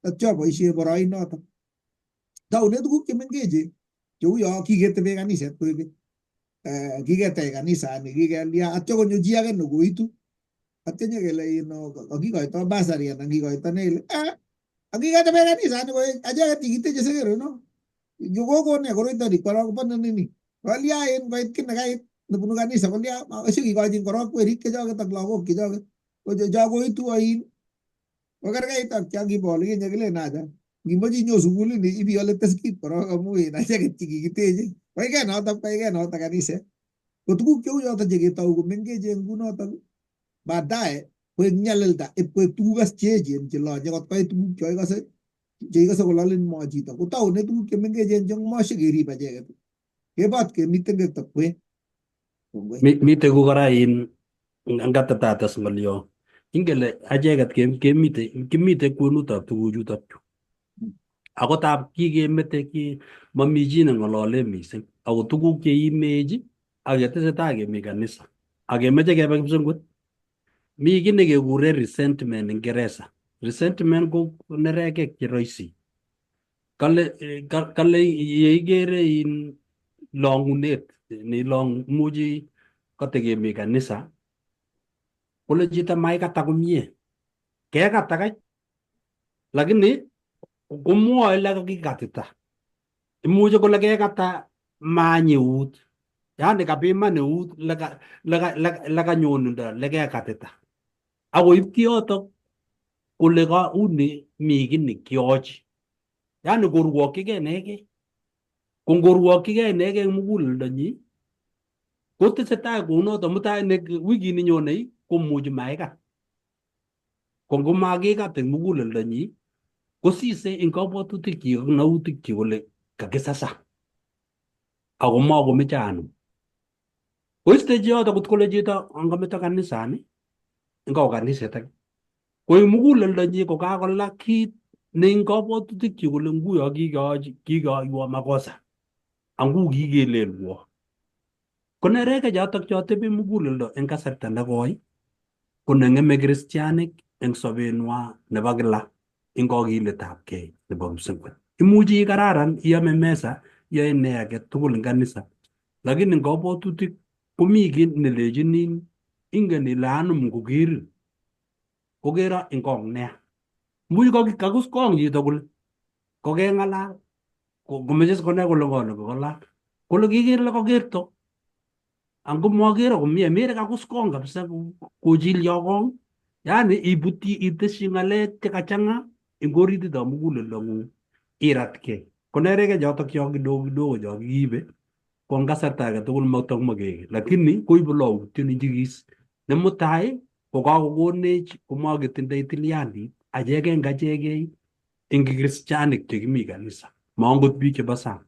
tatyo aboisie boroinotok. Taune tuguk chemengechen cheu yo kiketebe kaniset koek keny. Kiketech kanisani kikelia atyo konyo chi age nekoitu atyo nyekele kakikoito bursary anan kikoito ne ile akiketebe kanisani koech acheket chekiteche sekere no kokone koroito ni korok kobo nini kolia en koit kiy nekait nebunu kanisa kolia sikikochin korok werik chechoket ak lagok chechoket ko cho koitu oin kokerkeit ak cho kibo olikinye kilen acha ngimoche inyo sukulini ibiole teskit korok amu in acheket chekikiteche koike notok koike notok kaniset. Ko tuguk cheu chotok cheketou komengechen ngunotok baadaye koek nyalilda ipkoek tuguk as cheechen chelonye kot koit tuguk choikose cheikose kololin mo chito kotaune tuguk chemengechen che moshe kerib acheket kebot kemi tengekto kwen. Kongoi. Mite ku kora in ngatatas ng'olyo ingele acheket kemite kimite kwenutab tuguchutok chu ako tab kikemete ki mami chi neng'olole mising ako tuguk cheimech ak ketesetai kemi kanisa ak kemeche kebe kipsengwet mi kiy nekekure resentment eng Ngeresa. Resentment ko nerekek che roisi. Kale kale yeikere in long'unet neilong imuchi katekemi kanisa kole chito maikata komie kekata kai lakini komwoe le kakikatita imuchi kole kekata manyi eut yani kapiman eut lekanyonunda lekekatita akoib kiyotok kole ka uni mi kiy nekiochi yani korwokyigei inegei ko ngorwokyigei inegei eng muguleldonyi kotesetai kounoto mutai ne wikit nenyonei komuchi maikat ko ngomakikat eng muguleldonyi kosise eng kabwatutikchi ak nautikchi kole kakisasa ako makomeche anum koiste chiyoto kot kole chito angameto kanisani ngawo kaniset age ko eng muguleldonyi ko kakola kit ne eng kabwatutikchi kole nguyo kikoyoiwo makosa angu kikelelwo ko nereke chotok chotebi muguleldo eng kasarta nekoi ko neng'eme kristianik eng sobenwa nebo kila eng kokiletabkei nebo kipsengwet. Imuchi ikararan iame mesa iyoe ne age tugul eng kanisa lakini eng kabwatutik komi kiy nelechinin ingen ile anum ngokerin kokero eng kong nea. Much kakuskong chito kole kokeng'alal komeche sikonai kole ng'o nekong'alal kole kiker le kokerto ango makero komie mere kakuskong kabisa kochilyo kong yani ibuti iteshi ng'alek chekachang'a eng orititab muguleldong'ung iratkei ko nereke chotok cho kidogo kidogo cho kiibe Ko eng kasarta age tugul matokmakeki lakini koibu lowutyoni nchigis ne mutai kokakokonech komaketindoi tilyandit achek eng achekei eng kikristianik chekimi kanisa, maangot biik chebo sang.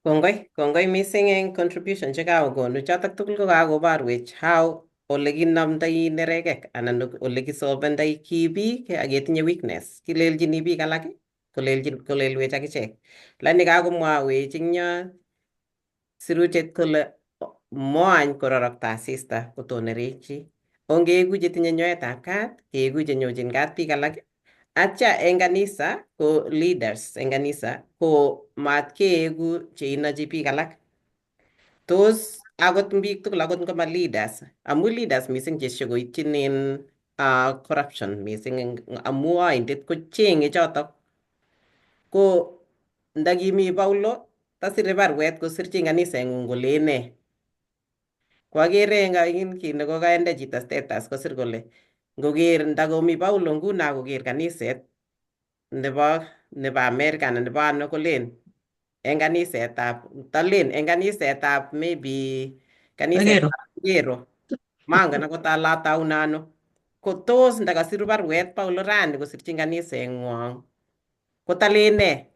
Kongoi, kongoi missing eng contribution chekakokonu. Chotok tugul ko kakoborwech how ole kinomdoi nerekek anan ole kisolvendoi ki biik ak ketinye weakness. Kilelchini biik alak kolelchin kolelwech akichek. Lakini kakomwawech eng yo sirutyet kole moany kororokto asista kotonerekyi. Ongeeku chetinye nyoetab kat, keeku chenyochin kat biik alak. Atya eng kanisa ko leaders eng kanisa ko mat keeku cheinochi biik alak. Tos akot biik tugul akot ngoma leaders, amu leaders missing cheshokoityin in corruption missing amu oindet kochenge chotok. Ko ndakimi Paulo tasire barwet kosirchin kaniseng'ung kolen nee. Ko akere eng kit nekokainde chito status kosir kole ngoker ndakomi Paulo nguno akoker kaniset nebo Amerika anan nebo ano kolen eng kanisetab talen eng kanisetab maybe kanisetab Kero mangen akot ale ataune ano. Ko tos ndakasiru barwet Paulo rani kosirchin kaniseng'wong ko talen nee?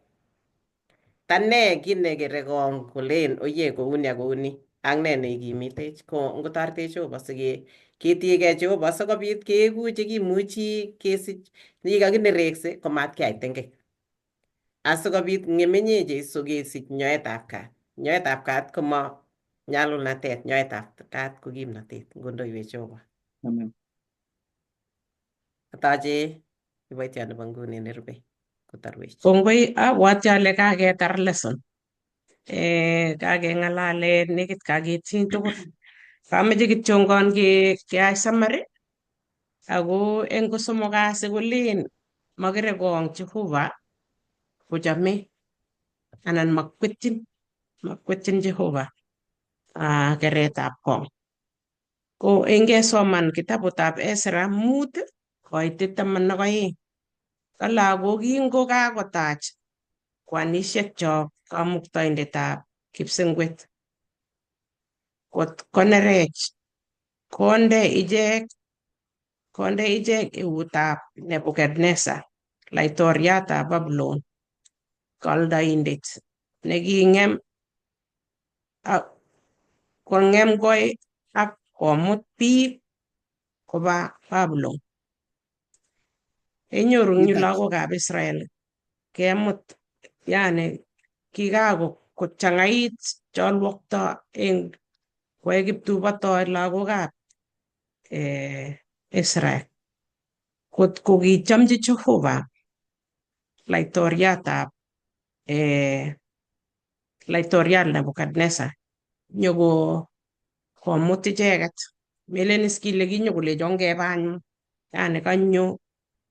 Tane kit nekerekong kolen oye kouni ak kouni ak ne neikimitech ko ngotoretech Jehova sike ketiegei Jehova sikobit keeku chekimuchi kesich yekakinerekse komat keyai tengek. Asikobit ngemenye Jesu kesich nyoetab kat. Nyoetab kat koma nyalulnatet, nyoetab kat ko kimnatet. Ngondoiwech Jehova. Amen. Atoche kiboitiot nebo nguni nerube kotorwech. Kongoi, abwati ale kaketar lesson. Kakeng'alale nekit kaketyin tugul. Kameche kityongon keai summary ako eng kosomok kasi kolen makere kong Jehova kochame anan makwetyin Jehova keretab kong. Ko ingesoman kitabutab Ezra 5 koitit 12 kale ako kingokakotach kwanisiekchok kamuktaindetab kipsengwet kot konerech konde ichek eutab Nebukadnezar laitoriatab Babylon kaldaindet neking'em kong'em koi ak komut biik koba Babylon. Inyoru eng yu lagokab Israel kemut yani kikakochang'ait cholwokto eng koek kiptubotoi lagokab Israel. Kot ko kichomchi Jehova laitoriatab laitoriat Nebukadnezar nyoko komut icheket. Melen is kile kinyokolecho ongebe anyun. Yani kanyo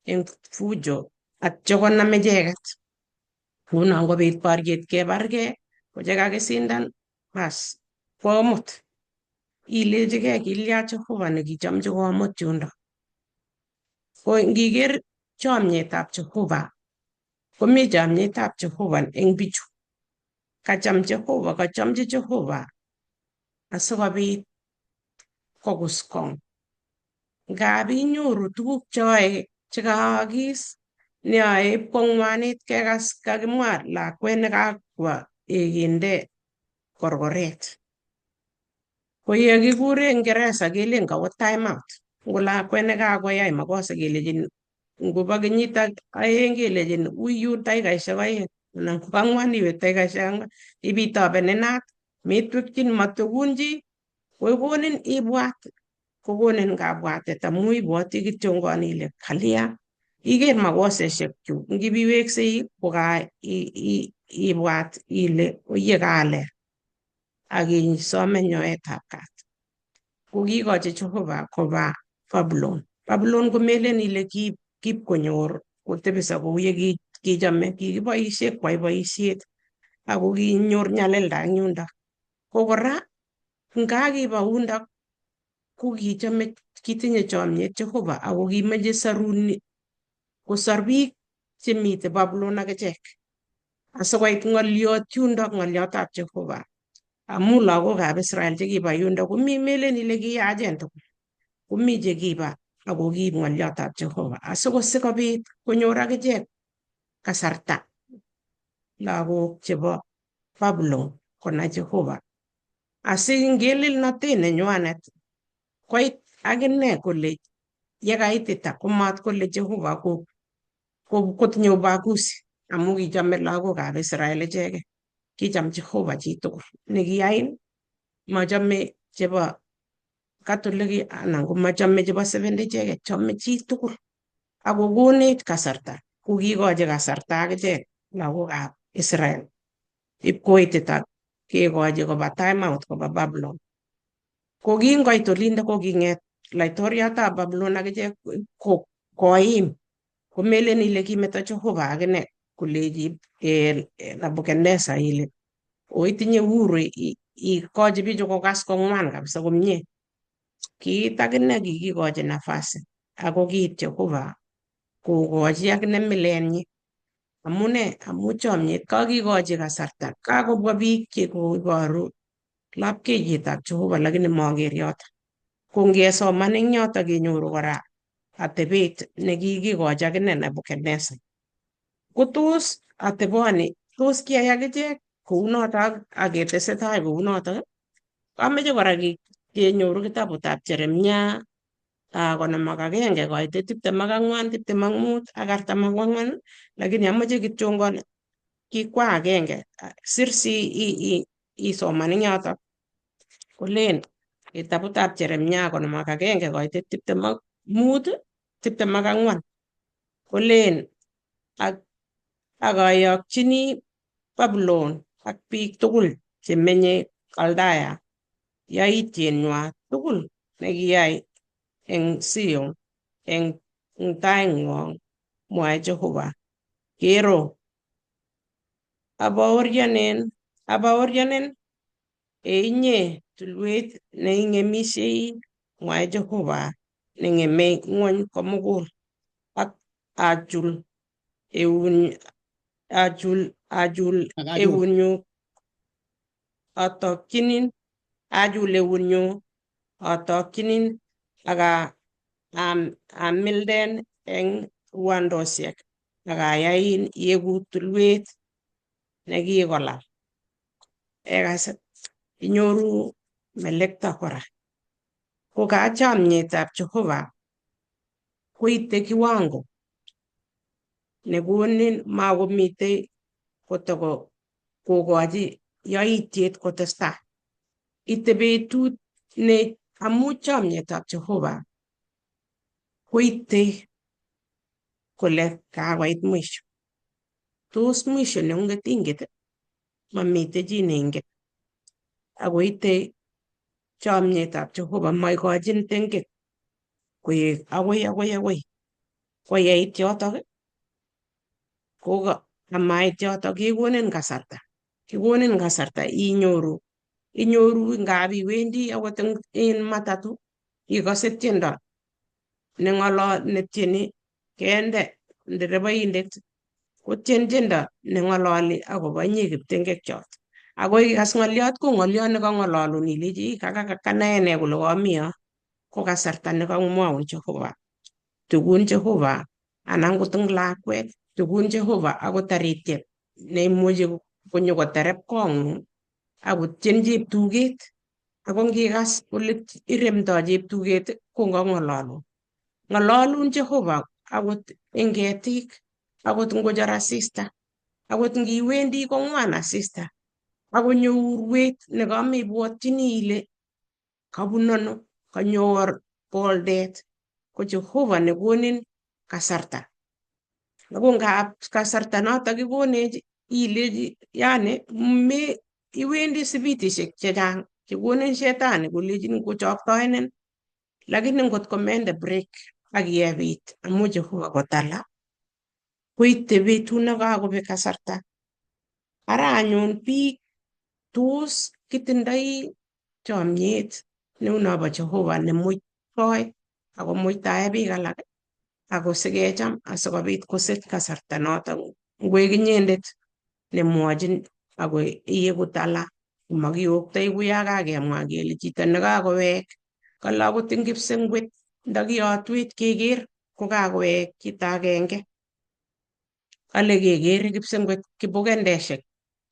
eng fujo atyo konam icheket. Nguno ngobit boriet kebargei ko chekakisindan bas komut. Ilechigei kilya Jehova nekichomchi komut yundo. Ko ngiker chomyetab Jehova komi chomyetab Jehova eng bichu. Kacham Jehova, kachomchi Jehova asikobit kokuskong. Ngap inyoru tuguk cheyoe chekaakis neyoe ipkong'wanit kekas kakimwa lakwet nekakwa kinde korkoret. Ko ye kikure Ngeresa kelen kawo time out. Ngo lakwet nekakoyai makosa kelechin ngobo kenyit 2 kelechin uyun dakikaishek 2 anan ko 4 iwe dakikaishek 4 ibitoben inat metwekyin matukun chi kokonin ibwat kokonin kabwatet amu ibwoti kityongon ile kalya iker makoseshek chu ngibiweksei koka ibwat ile oye kalel ak isome nyoetab kat. Ko kikochi Jehova koba Babylon. Babylon komelen ile kipkonyor kotebisa kou ye kichome, kikiboisie kwai boisiet ako kinyor nyalilda eng yundo. Ko kora nga kiba undok ko kichome kitinye chomyet Jehova ako kimeche saruni kosor biik chemite Babylon akichek. Asikoit ng'oliot yundok ng'oliotab Jehova. Amu lagokab Israel chekiba yundo komi melen ile kiyachen tugul. Komi chekiba ako kiib ng'oliotab Jehova. Asikosikobit konyor akichek kasarta lagok chebo Babylon konai Jehova. Asi ngelelnotet nenywanet koit akine kole yekaitita komat kole Jehova ko kotinye ubaguzi amu kichome lagokab Israel icheket. Kicham Jehova chitugul. Nekiyain machome chebo Katoliki anan komachome chebo Seventh icheket, chome chitugul. Ako konech kasarta, ko kikochi kasarta akichek lagokab Israel. Ipkoitita kekochi koba time out koba Babylon. Ko kingoit olindo ko king'et laitoriatab Babylon akichek ko koim. Komelen ile kimeto Jehova akine kolechi Nebuchadnezzar ile oitinye uhuru ikochi bichu kokas kong'wan kabisa komie. Kiit akine kikikochi nafasi ako kiit Jehova kokochi akine milenyi. Amune amu chomyet kakikochi kasarta kakobwa biik chekoiboru lapkeiyetab Jehova lakini moker yoto. Ko ngesoman eng yoto kenyoru kora atebet nekikikochi akine Nebuchadnezzar. Ko tos ateboni tos kiyai akichek kounoto ak ketesetai kounoto. Ameche kora kenyoru kitabutab Jeremia 51 koite 24, 25 ak 44, lakini amoche kityongon kikwa agenge sir si isoman eng yoto. Kolen kitabutab Jeremia 51 koite 25, 24 kolen ak ayokchini Babylon ak biik tugul chemenye Kaldaya yaityenywa tugul nekiyai eng Sion eng taing'wong mwae Jehova. Kero abaoryanen einye tulwet neing'emishei mwae Jehova neng'eme ng'wony komugul ak achul eunyu atokchinin achul eunyu atokchinin ak amilden eng ruandosiek ak ayain ieku tulwet nekikolal. Ekas inyoru melekto kora. Ko ka chamyetab Jehova koite kiwango nekonin makomitei kotoko kokochi yaityet kotestai. Ite betut ne amu chamyetab Jehova koite kole kakoit mwisho. Tos mwisho neunget inget mamite chi neinget. Akoite chamyetab Jehova maikochin tenget koek akoi akoi akoi. Koyait yotok ko amait yotok kekonin kasarta. Kikonin kasarta inyoru. Inyoru ngap iwendi akot en matatu ikose tiendo netieni kende ndereboindet kotien tiendo neng'ololi akobo inye kiptengekchot. Ako ikas ng'oliot ko ng'oliot nekang'ololun ilechi kanae ne kole komi yo. Ko kasarta nekamwaun Jehova. Tukun Jehova anan kot eng lakwet tukun Jehova akot taritiet neimuchi konyokoterep kong'ung akotien cheptuket ako ngikas ole iremtoi cheptuket ko ng'ololun. Ng'ololun Jehova akot eng ketik akot ngochor asista akot ngiwendi kong'wan asista akonyo urwet nekamebwotyini ile kabun ano kanyor boldet ko Jehova nekonin kasarta. Ako ngap kasarta notok kikonech ilechi yani me iwendi sipitishek chechang chekonin shetani kolechin kochoktoenen lakini ngot komende break ak iebit amu Jehova kotala koite betut nekakobek kasarta. Ara anyun biik tos kitindoi chomyet neu nobo Jehova nemuitoi ako muitae biik alak ako sikecham asikobit kosich kasarta notok ngwek inyendet Nemwochin ako iyeku tala makiyoktoi kuya kakemwa kele chito nekakowek kale akot eng kipsengwet ndakiyotwech keker kokakowek chito agenge kale kekere kipsengwet kibukendeshek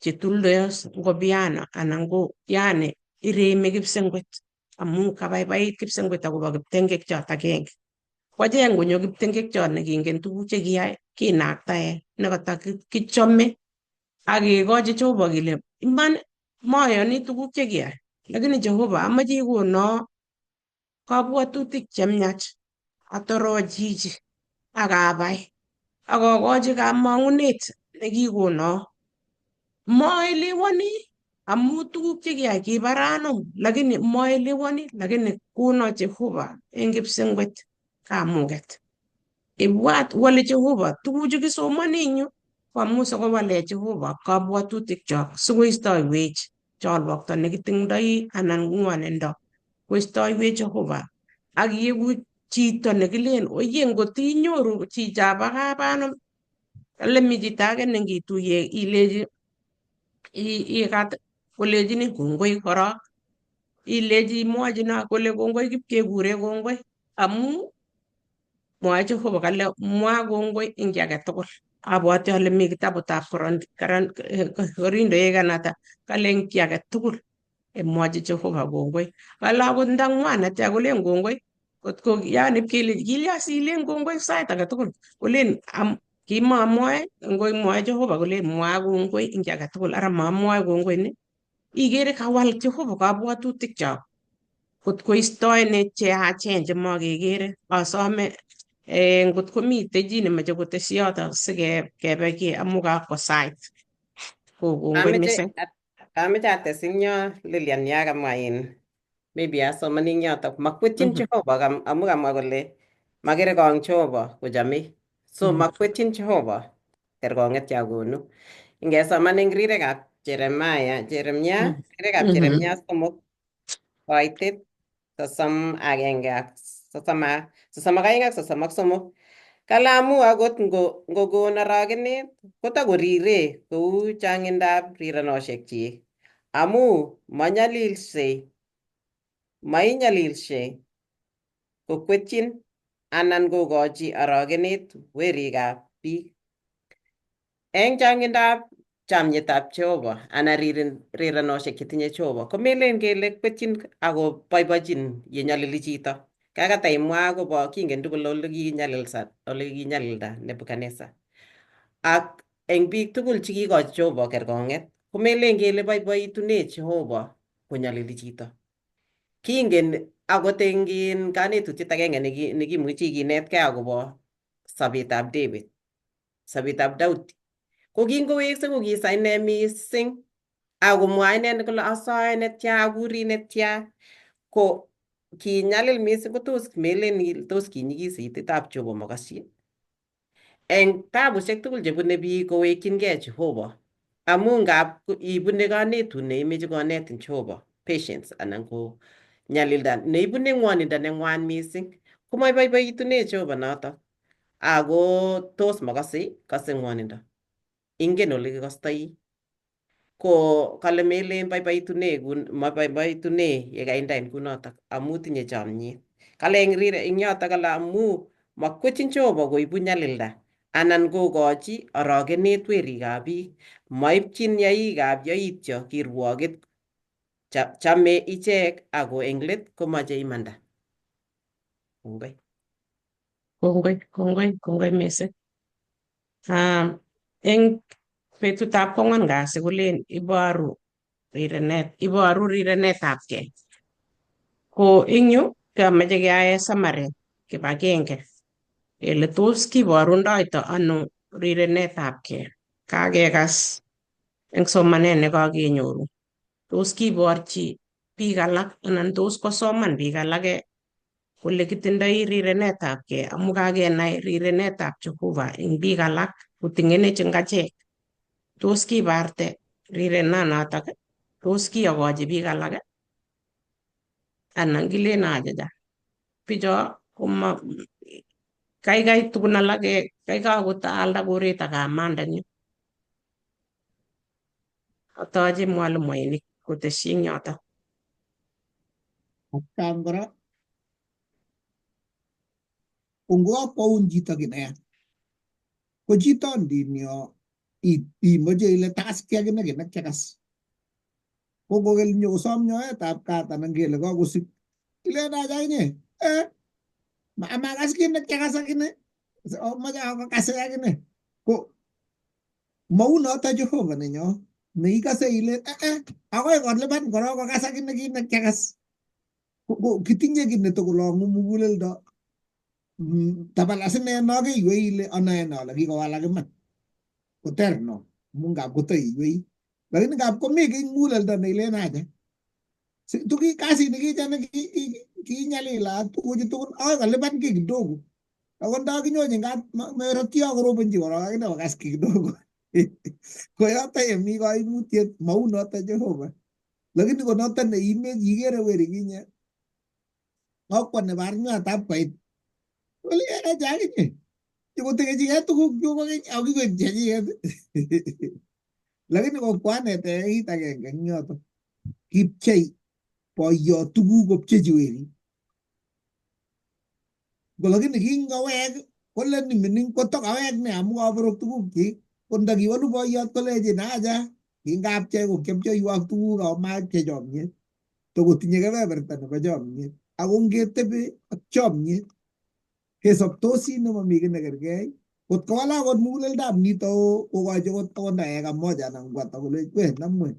chetuldos ngopiano anan ko yani iremi kipsengwet amu kabaibait kipsengwet akobo kiptengekchot agenge. Kocheng konyo kiptengekchot nekingen tuguk chekiyai kinaktaen nekata kichome ak kekochi Jehova kele iman mayoni tuguk chekiyai lakini Jehova amache ikono kabwatutik chemiach atoroch chichi ak abai ak akochi kamang'unet nekikono. Maelewani amu tuguk chekiyai kibaranum lakini maelewani lakini kono Jehova eng kipsengwet kamuget. Ibwat wale Jehova tuguchu kisomoni eng yu ko amu sikowalech Jehova kabwatutikchok sikoistoiwech cholwokto nekitingdoi anan ng'wonindo koistoiwech Jehova ak ieku chito nekilen oye ngot inyoru chichabo kabanom kale mi chito age nengituye ilechi ikat kolechini kongoi korok ilechi imwochi no kole kongoi kipkekure kongoi amu mwoe Jehova kale mwa kongoi eng kiy age tugul. Abwati ale mi kitabutab Korindoek anata kale eng kiy age tugul imwochi Jehova kongoi. Kale akot nda ng'wan netya kolen kongoi kotko yani kele kilya silen kongoi sait age tugul kolen kimamwoe ngoi mwoe Jehova kolen mwa kongoi eng kiy age tugul ara mamwoe kongoi ni ikere kawal Jehova kabwatutikchok kot koistoenech cheyachen chemakekere. Asome ngot komitei chi nemoche kotesyi yoto sikebe ki amu kakwo sait. Ko kongoi mising. Ameche ates eng yo Lilian ya kamwa in maybe asomani eng yotok makwetyin Jehova amu kamwa kole makerekong Jehova kochomei so makwetyin Jehova kerkong'et yakonu. Ingesoman eng rirekab Jeremiah Jeremia rirekab Jeremia 3 koitet 31 ak 32 ak 33 kale amu akot ngokon orogenet kotakorire kou chang'indab rirenosiekchik amu mainyalilsei kokwetyin anan kokochi orogenet werikab biik. Eng chang'indab chamnyetab Jehova anan rirenosiek chetinye Jehova komelen kele kwetyin ako boiboichin yenyolili chito. Kakata imwa akobo kingen tugul ole kikinyalilda Nebuchadnezzar. Ak eng biik tugul chekikochi Jehova kerkong'et komelen kele boiboitune Jehova konyalili chito. Kingen akot eng kanetutiet agenge nekimuchi kinetkei akobo sobetab David, sobetab Daudi. Ko kingowekse kokisa ine mising akomwa inendet kole asoe netya akuri netya ko kinyalil mising ko tos melen tos kinyikis ititab Jehova makasyin. Eng tabushek tugul chebune biik kowekchingei Jehova amu ngap ibune kanetut neimeche konetin Jehova patience anan ko nyalilda neibune ng'wonindo neng'wan mising komaboiboitune Jehova notok ako tos makasei kase ng'wonindo ingen ole kikostoi ko kale melen boiboitune maboiboitune yekaindain kunotok amu tinye chomyet. Kale eng rire eng yotok kale amu makwechin Jehova koibu nyalilda anan kokochi orogenet werikab biik maipchin yaikab yoityo kirwoket chame ichek ako eng let komache imanda. Kongoi. Kongoi, kongoi, kongoi mising. Eng betutab kwangwan kasi kolen iboru rirenet, iboru rirenetab kei. Ko eng yu kemoche keyae summary kibagenge kele tos kiborundoito ano rirenetab kei. Kakekas eng somanet nekakenyoru. Tos kiborchi biik alak anan tos kosoman biik alake kole kitindoi rirenetab kei amu kakenai rirenetab Jehova eng biik alak kotingenech eng achek. Tos kibarte rirenanotok tos kiyokochi biik alak anan kilen achacha bicho koma kaikai tugun alak kaikai akot aalda koret ak amande eng yu. Atoche mwalimuinik kotesyi eng yoto. Atkan kora ko ngokakwaun chito kiy neya ko chito ndinyo imoche ile takaski akine kiy nekiakas ko ngokel nyokosom nyoetab kat anan kele kakosik ilen acha akinye eh, makas kit nekiakas akine moche akase akine ko mou noto Jehova nenyo neikase ile eh, eh, akoi kolipan korok kokas akine kit nekiakas. Ko kitinye kit netokolong'u muguleldo tabal asine no keiwei ile anoe no ale kikowalak iman koter no amu ngap kotaiwei lakini ngap komi kiy muguleldo neilen acha tuki kasit nikicha kinyalila ak tuguchu tugul akoi kolipan kiy kidogo ako ndakinyonyi kat merotyo korobonchi korok akine kokas kiy kidogo. Ko yoto yemi koimutiet mou noto Jehova lakini ko noto neimech ikere weri kinye ngokwa nebarnywatab koit kole acha akinye chikotekechikei tuguk chu kokeny ako kikoik chechiket. Lakini ko kwanete kit agenge eng yoto kipchei boiyot tuguk kopchechi werit ko lakini kingowek kole ni mining kotokawek ne amu kaborok tugukchik ko ndakiwolu boiyot kolechin acha kingapchei ko kiapcheiwok tuguk ako mapchei chomyet tokotinye kebeberta nebo chomyet ako ngetebi ak chomyet kesobtosi nemomi kiy nekerkei kot kowalak akot muguleldab nito kokochi akot akot dakika moja anan ko ata kolech we namwe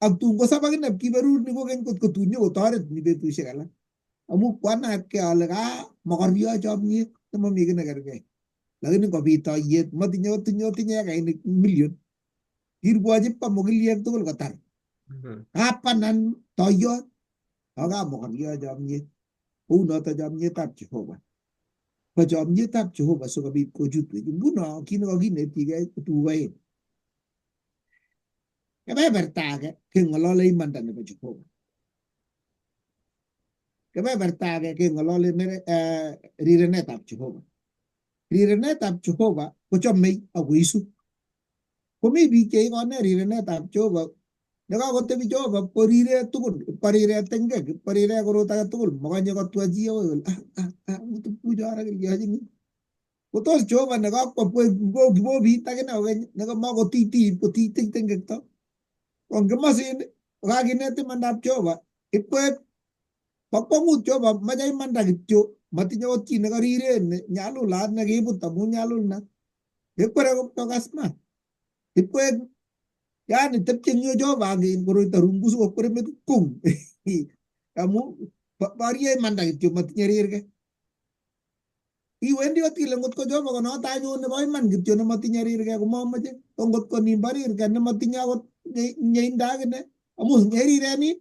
ak tun kosop akine kiberur ni kokeny kot kotun nyokotoret ni betusiek alak amu kwanatkei ale ka mokoryo chomyet nemomi kiy nekerkei lakini ngobit toiyet motinye otinye otinye ekainik million kirwochi pa mokiliek tugul kotar kapanan toiyot ako kamokoryo chomyet kou noto chomyetab Jehova ko chomyetab Jehova sikobit kochutwech nguno kit nekakinetigei ko tuguk oeng kebeberta age keng'olole imanda nebo Jehova kebeberta age keng'olole rirenetab Jehova rirenetab Jehova kochomei akoisu komi biik cheikone rirenetab Jehova nekakotebi Jehova korire tugul korire tengek korire korot age tugul mokonye kotwa chi akoi kole ah ah ah tukucho ara kilyochini kotos Jehova nekakwa kibobit akine kokeny nekamakotiti kotiti tengekto ko eng kimosin kokakinet imandab Jehova ipkoek bo kwongut Jehova moche imanda kityo motinye akot chi nekariren nyalulat nekibut amu nyalulnat kekwere kokas mat ipkoek yani tepche eng yo Jehova ak in koroito rungusu kokwere metit kum amu borie imanda kityo motinye rirge iwendi ot ile ngot ko Jehova konoto anyun nebo iman kityo nemotinye rirge komomoche ko ngot ko nimbo rirge nemotinye akot myeindo akine amu nyerirenin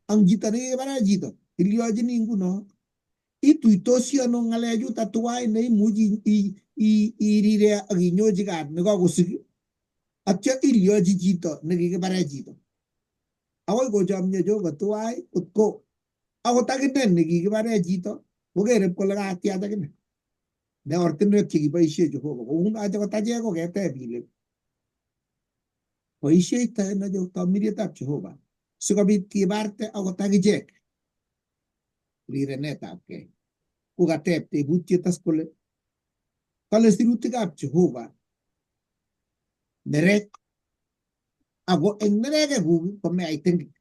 ang chito nekikibare chito ilyochini nguno ituitosi ano ng'alechuto tuwai neimuchi irire ak inyochi kat nekakosik atyo ilyochi chito nekikibare chito akoi kochomyo Jehova tuwai kotko akot akine nekikibare chito kokere kole katiach akine ne ortinwek chekiboisie Jehova kou akot achek koketeb ile boisieito ano tomirietab Jehova sikobit kibarte akot akichek rirenetab kei kokateb tebutiet as kole kale sirutikab Jehova nerek ako eng nerekekuk komeyai tengek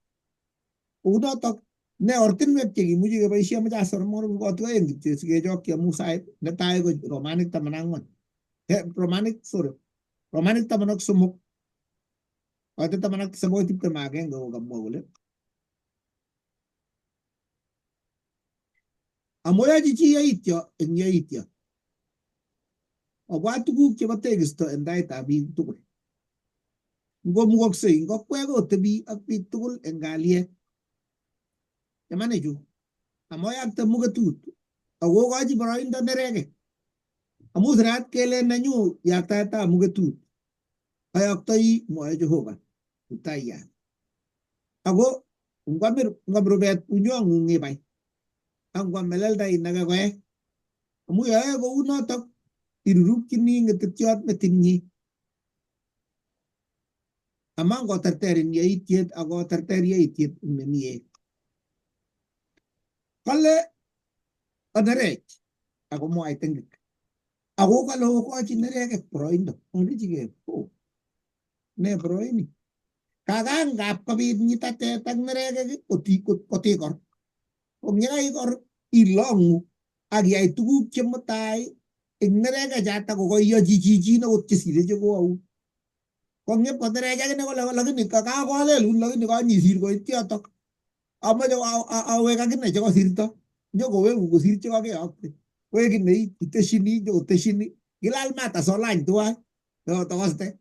kounotok ne ortinwek chekimuchi keboisie amoche asor kotik oeng kityo sikechokyi amu sait netai ko Romanik 14 Romanik sorry Romanik 13 koitet 17 akoi 21 kokamwa kole amoyochi chi yoityo eng yoityo obwat tuguk chebo tekisto en taitab biik tugul ngomukoksei ngokwek otebi ak biik tugul eng kalyet chamanichu amoyakte muketut akokochi boroindo nereke amu sirat kele nenyu yaktaetab muketut ayoktoi mwoe Jehova Kiptaiyat ako ngwam rubet bunyong'ung ibai ak ngwam melelda inake koe amu yoe kounotok irurukchini ngetetyot metinyi. Aman koterterin yaityet ak koterter yaityet nemie. Kale onerech ako mwai tengek. Ako kale okochi nerekek boroindo. Olechigei oh, ne boroini? Kakangap kobit nyitatet ak nerekek kotikor. Ko ngekaikor ilong'u ak iyai tuguk che mutai eng nerekek chotok kokoiyochi chichin akot chesire chekoau. Kong'ep konerech akine kole lakini kakolelun lakini kanyisir koit yotok. Amache awek akine chekosirto. Nyokoweku kosir chekokeyokte. Koek ne iteshini nyokoteshini. Kilal maat asolany tuwai. Tokoste.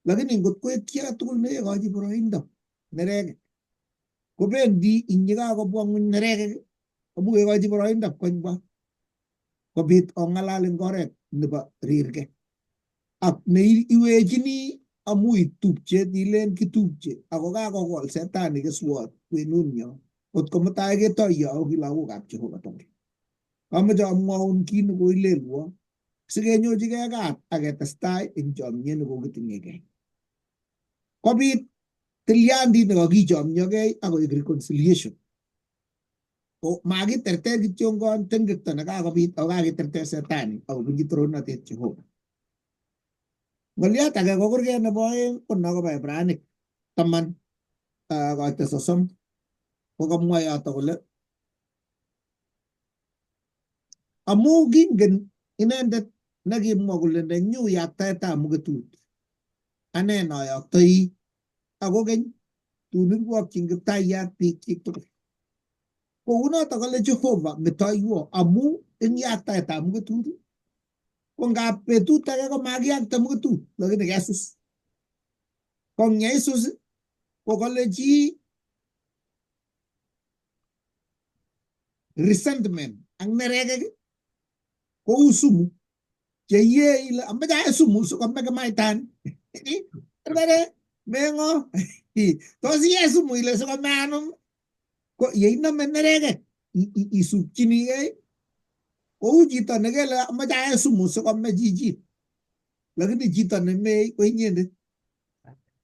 Lakini ngot koek chi age tugul nekekochi boroindo nerekek kobendi ing yekakobwa ng'weny nerekek amu kekochi boroindo konywa kobit ong'alal eng oret nebo rirge ak neiwechini amu itupchet ilen kitupche ako kakokol setani keswot kwenunyo kot ko mutai ketoiyo ako ki lagokab Jehova tugul. Kamoche amwaun kit nekoilelwo sikenyochigei kat ak ketestai eng chomyet nekokitinyegei. Kobit tilyandit nekakichomyogei ak koek reconciliation. Ko makiterter kityongon tengekto nekakobit ako kakiterter setani akobunchi torornatet Jehova. Ng'olyot age ko kurget nebo oeng ko no kobo Ibranik 10 koite 30 ko kamwa yoto kole amu kingen inendet nekimwa kole nenyu yaktaetab muketut ane noyoktoi ako keny tun irwokyin kiptayat biikchik tugul. Kounoto kale Jehova metoiwo amu eng yaktaetab muketut ko ngap betut age komakiyakta muketut lakini kesus. Ko ngeisus ko kale chi resentment ak nerekek kou sumu cheyee ile amache ae sumu sikome kimaitan. Bere mengo tos iye sumu ile sikome anum ko yeinome nerekek isupchinikei kou chito nekele amache ae sumu sikome chichin lakini chito nemei ko inyendet.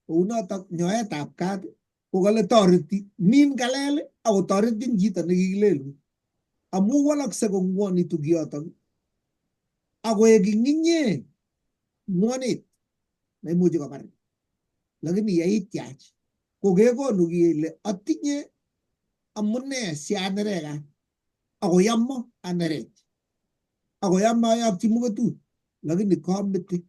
Kounotok nyoetab kat ko kale toreti nin kalel akotoretin chito nekikilelun amu walakse kongwonitu kiyotok akoek ing inye ngwonet neimuchi kobar. Lakini yeityach kokekonu kele atinye amune sianerekat akoyamo anerech akoyamo ayokchi muketut lakini kamete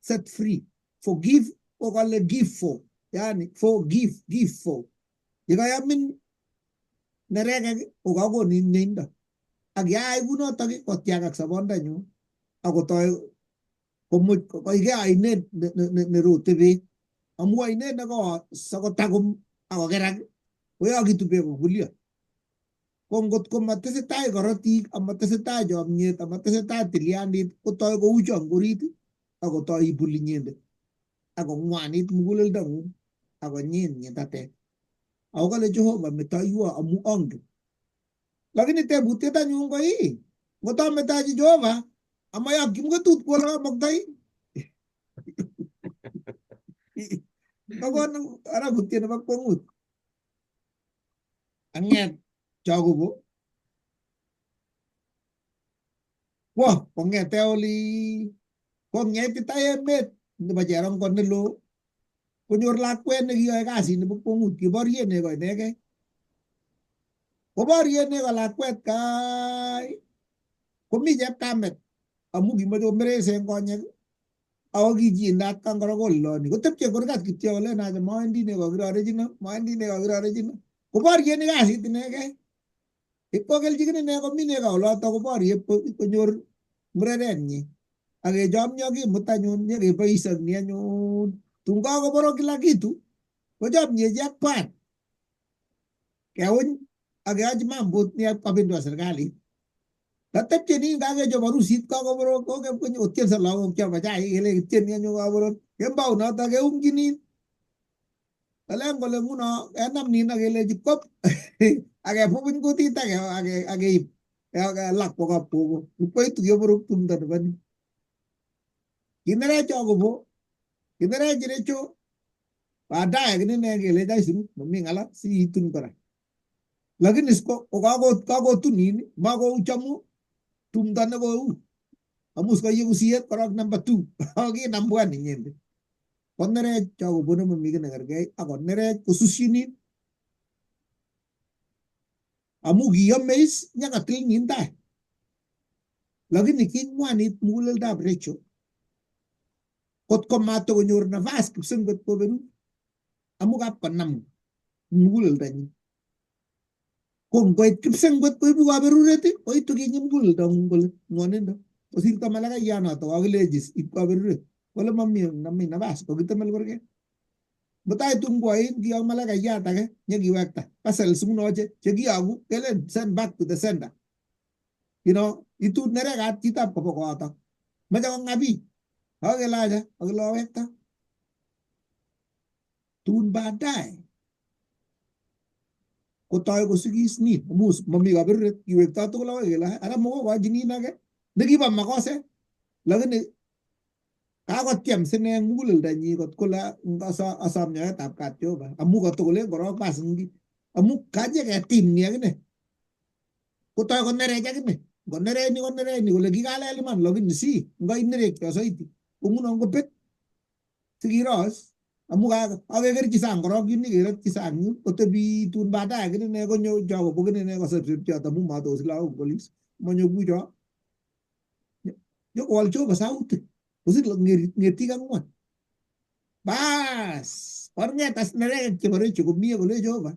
set free forgive ko kale give for yani forgive give for yekayamin nerekek kokakonin mieindo ak yaai kunotok kotiakak sobondanyun akotoi komuch koike ainet nerote beek amu ainet nekowo sikotakum akokerak koyokitu beek kobulyo. Ko ngot komatesetai korotik amatesetai chomyet amatesetai tilyandit kotoi koucho eng orit akotoi ibul inyendet akong'wanit muguleldong'ung akonyin nyitatet. Ako kale Jehova metoiwo amu angen. Lakini tebutiet anyun ko ii ngotametachi Jehova amayokyi muketut kwo olekamoktoi kokon arabutiet nebo kwong'ut. Ang'et Jakobo kwo kong'ete oli kong'etita emet nebo cherongo neloo konyor lakwet nekiyoe kasit nebo kwong'ut kiborye nego inegei. Koborye nego lakwet kai komi chepkamet amu kimoche komeres en konyek ako ki chi atkan kora koliloni kotepche kurgat kityo kolen acha mowendi nego kirorechino mowendi nego kirorechino koboryeni kasit inegei. Ipkokelchikini ine komi nego oloto koborye konyor murerenyi ak kechomyo kimut anyun nyekeboisoni anyun tun kakoborok kila kitu kochomyechi ak kwan keuny ak keyochi mambot ni akobindwa serikalit. Tatepche nin kakechop harusit kakoborok kotienso lagok chobo chaik kele kitieni anyun kaborok kembou noto keumchinin kolen kole nguno kenam nin ak kelechi kop ak kebubuny kutit ak keib kelak kwo kapkogo ipkoitu keborok tumdo nebo ni. Kinerech Jakobo kinerech Recho Baadaye akinene kelech aisurut mami ng'ala siitun kora. Lakini kokakotunin makou chamu tumdo nekou amu sikoyeku siyet korok number 2 akinam bwan inyendet. Konerech cho kobunu mami kiy nekerkei ako nerech kosusyinin amu kiyomeis nyakatil nin tai. Lakini king'wanit muguleldab Rachel kot ko matokonyor nafas kipsengwet koberur amu kapkonam muguleldonyi. Ko ngoit kipsengwet koibu kaberuret koitu kinyi muguleldong'ung kole ng'wonindo kosirto malakayanoto kakilechi ib kaberuret kole mami nami nafas kokitemel kurget. Mutai tun koain kiyok malakayat age nyekiwekta parcels nguno che kiyoku kelen send back to the sender. Itu nerekat chitab kobo koyotok. Moche kong'a biik. Akele acha akele owekta. Tun baadaye kotoi kosigis nin amu mami kaberuret kiwekto tugul akoi kele ara mokokochi nin age nekibo makoset lakini kakotyem sine eng muguleldonyi kot kole asom nyoetab kat Jehova amu katokolen korok bas amu kanyeketimni akine kotoi konerech akine ngonerech ni konerech ni kole kikalel iman lakini si ngainerekcho saiti ko nguno kobet sikiros amu akekerchi sang korok yun kerotchi sang yun kotebi tun baadaye akinene konyo cho kobo kinene kosebseb amu matosich lagok polis monyo kucho nyokowal Jehova sautik kosir ng'etik ang'wan bas korng'et as nerekek chebo Rachel komie kole Jehova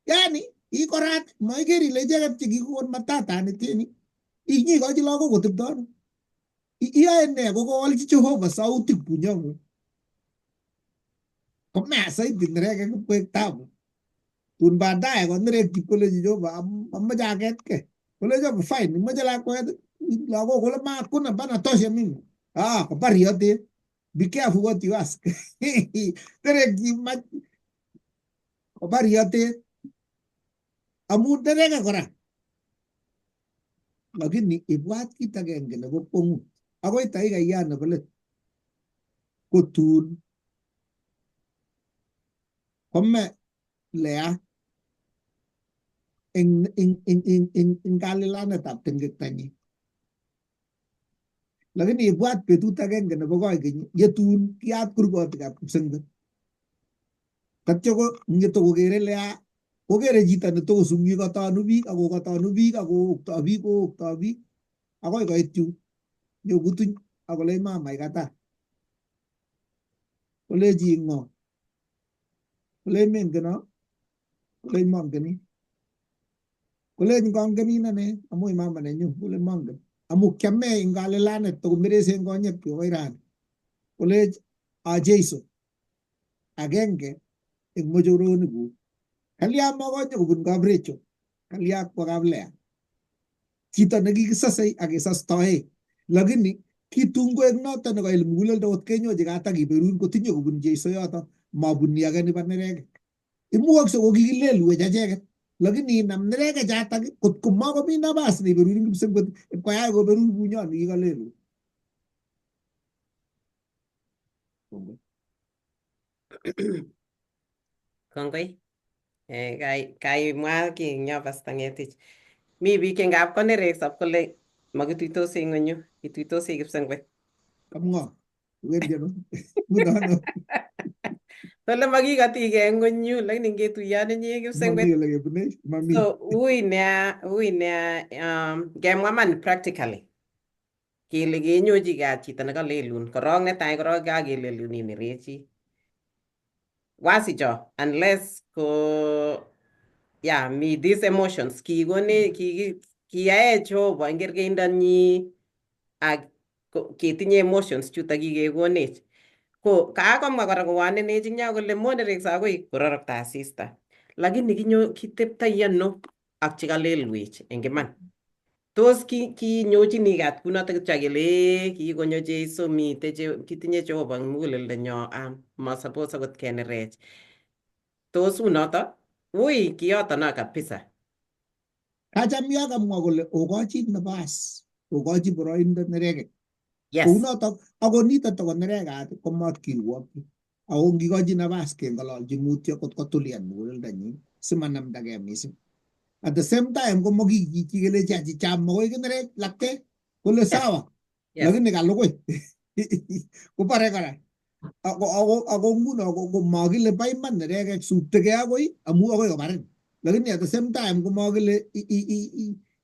yani ikorat maiker ile icheket chekikokon matata netieni inyikochi lagok kotepto ano iyoe ne kokowolchi Jehova sautik bunyong'ung komea saiti nerekek koek tabu tun baadaye konerekyi koleji Jehova amoche aketkei kole Jehova fine imoche lakwet lagok kole ma hakuna bana tosha mimi kobar yotet be careful what you ask nerekyi mach kobar yotet amu nerekek kora lakini ibwat kit agenge nebo kwongut akoi takikayat nebo let ko tun kome Lea eng kalilanetab tengektanyin. Lakini ibwat betut agenge nebo koikeny yetun kiyat kurgotikab kipsengwet. Katyo ko ng'eto kokere Lea kokere chito netokosungyi kotonu biik akokotonu biik akookto biik kookto biik akoi koit yu nyokutuny akolech mama ikata. Koleji ng'o? Kolech mengen no? Kolech mongenin. Kolech ngongenin ane amu mama nenyu kole mongen. Amu kiame eng kalilanet tokomerese eng konyek akoi rani. Kolech a Jesu agenge eng mochoronikuk. Kalya makonye kobun kap Rachel, kalya kwo kap Lea. Chito nekikisosei ak kesostoe. Lakini kitun koek noto nekail muguleldo kot kenyochi kat ak kiberur kotinye kobun Jesu yoto mabuni age nebo nerekek. Imukokse ko kikilelwech acheket. Lakini inam nerekek chatak kot ko makomi nabas neiberurin kipsengwet ipkoyai koberur bunyon nikikalelwech. Kongoi. Kongoi. Kaimwa kiy eng yo Pastor Ngetich. Mi biik che ngap konerekso kole makituitosi eng ng'wenyu, kituitosi kipsengwet. Kamng'o? Wendi ano? Nguno ano? Kole makikotikei eng ng'wenyu lakini ngetuiyon inye kipsengwet. Mami ole kebune, mami. So ui nea ngemwa man practically kele kenyochi kat chito nekalelun korok netai korok kakelelun inerechi wasicho unless ko yeah mi these emotions kikone kiyaech Jehova eng kerkeindonyi ak ketinye emotions chuto kikekonech ko kakomwa kora kowanenech eng yo kole monerekso akoi kororokto asista lakini kinyo kiteptoi ano ak chekalelwech eng iman tos kinyochini kat kunoto kityo kele kikonyo Jesu mite kitinye Jehova eng muguleldonyo masapos akot kenerech tos unoto ui kiyoto no kabisa. Kacham yo kamwa kole okochi nabas, okochi boroindo nerekek. Yes. Kounotok ako nito tokonerekat komat kirwokyi. Ako ngikochi nafas keng'ololchi mutyo kot kotulian muguleldonyin simanamdagei mising. At the same time komokikichi kelechi achicha makoi kinerech lakte kole sawa lakini kalugui kobore kora. Ako nguno ko makile pa iman nerekek suptekei akoi amu akoi kobarin. Lakini at the same time komakile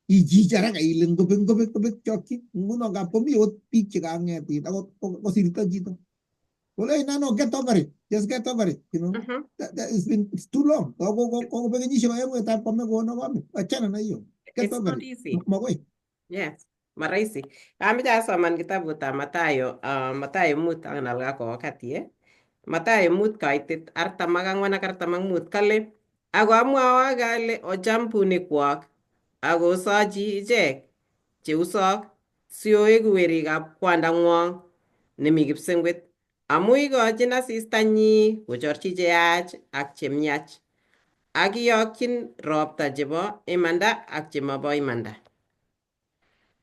ichich haraka ile ngobek ngobek ngobek chokchi. Nguno ngap komi okot biik chekang'et akot kosirto chito. Kole no no get over it. Just get over it. You know. That it's been it's too long. Kokobek kenyisiek oeng'u tab kome kono kome. Achana na hiyo. Get It's over not it. easy. Makoi. Yes, marahisi. Ameche asoman kitabutab Mathayo, Mathayo 5 ak nalga ko wakati eh. Mathayo 5 kaitet 44 ak 45 kale ako amwawok ale ocham bunikwok ak osochi ichek cheusok sioeku werikab kwandang'wong nemi kipsengwet amu ikochin asistanyi kochorchi cheyach ak chemyach ak iyokyin ropta chebo imanda ak chemobo imanda.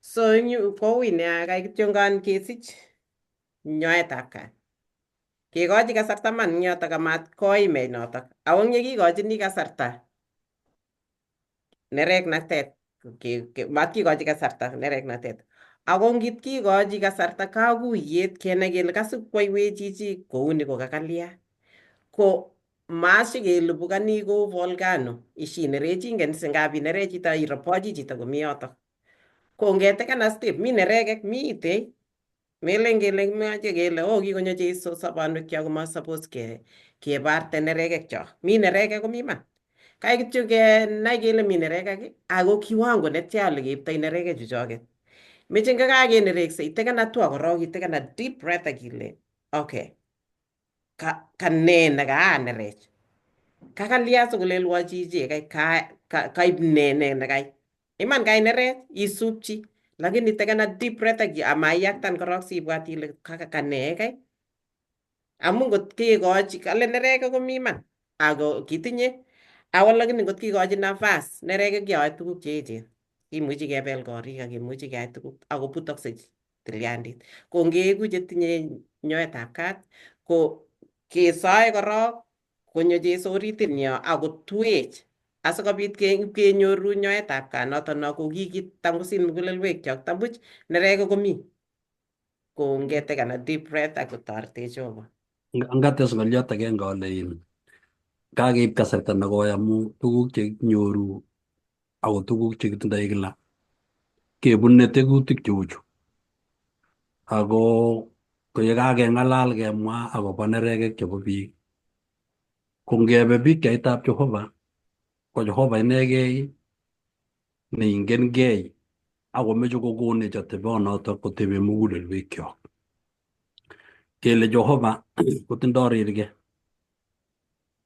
So eng yu koui nea kai kityongan kesich nyoetab kat. Kekochi kasarta man eng yotok amat koimech notok. Ako eng yekikochini kasarta nereknatet, matkikochi kasarta nereknatet. Ako ngit kikochi kasarta kakuyet kenai kele kasib koiwech chichi kouni ko kakalya. Ko masikelupukani kou volcano ishinerech ingen singap inerech chito iropochi chito komi yotok. Ko ngeteken a step mi nerekek mitei melen kele kimache kele oh kikonyo Jeiso sobonwekyok koma suppose kebarte nerekek chok. Mi nerekek komi iman. Kai kityo kenai kele mi nerekek ako kiwango netya ole keiptoi nerekek chuchoket. Meche ngakakenerekse iteken hatua korok iteken a deep breath ak ile okay ka ne nekaanerech. Kakalya sikolelwo chichi kai kaib ne ne nekai. Iman kainerech isupchi lakini teken a deep breath ak amaiyaktan korok sibwat ile kane kai. Amu ngot kekochi kale nerekek komi iman ako kitinye ako lakini ngot kikochi nafas nerekek keyoe tuguk cheechen. Kimuchi kebel korik ak kimuchi keyai tuguk ako butokse tilyandit. Ko ngeeku chetinye nyoetab kat ko kesoe korok konyo Jeiso oritinyo akotwech asikobit kenyoru nyoetab kat noton no kokikitangusit mugulelwekyok tambuch nerekek komi. Ko ngeteken a deep breath ak kotoretech Jehova. Ngates ng'olyot agenge ale kakeib kasarta nekoi amu tuguk chekinyoru ako tuguk chekitindoi kila kebune tekutik cheuchu. Ako ko yekakeng'alal kemwa akobo nerekek chebo biik ko ngebe pikchaitab Jehova ko Jehova inegei neingen akomeche kokonech atebonotok kotebe mugulelwekyok. Kele Jehova kotindoi rirge.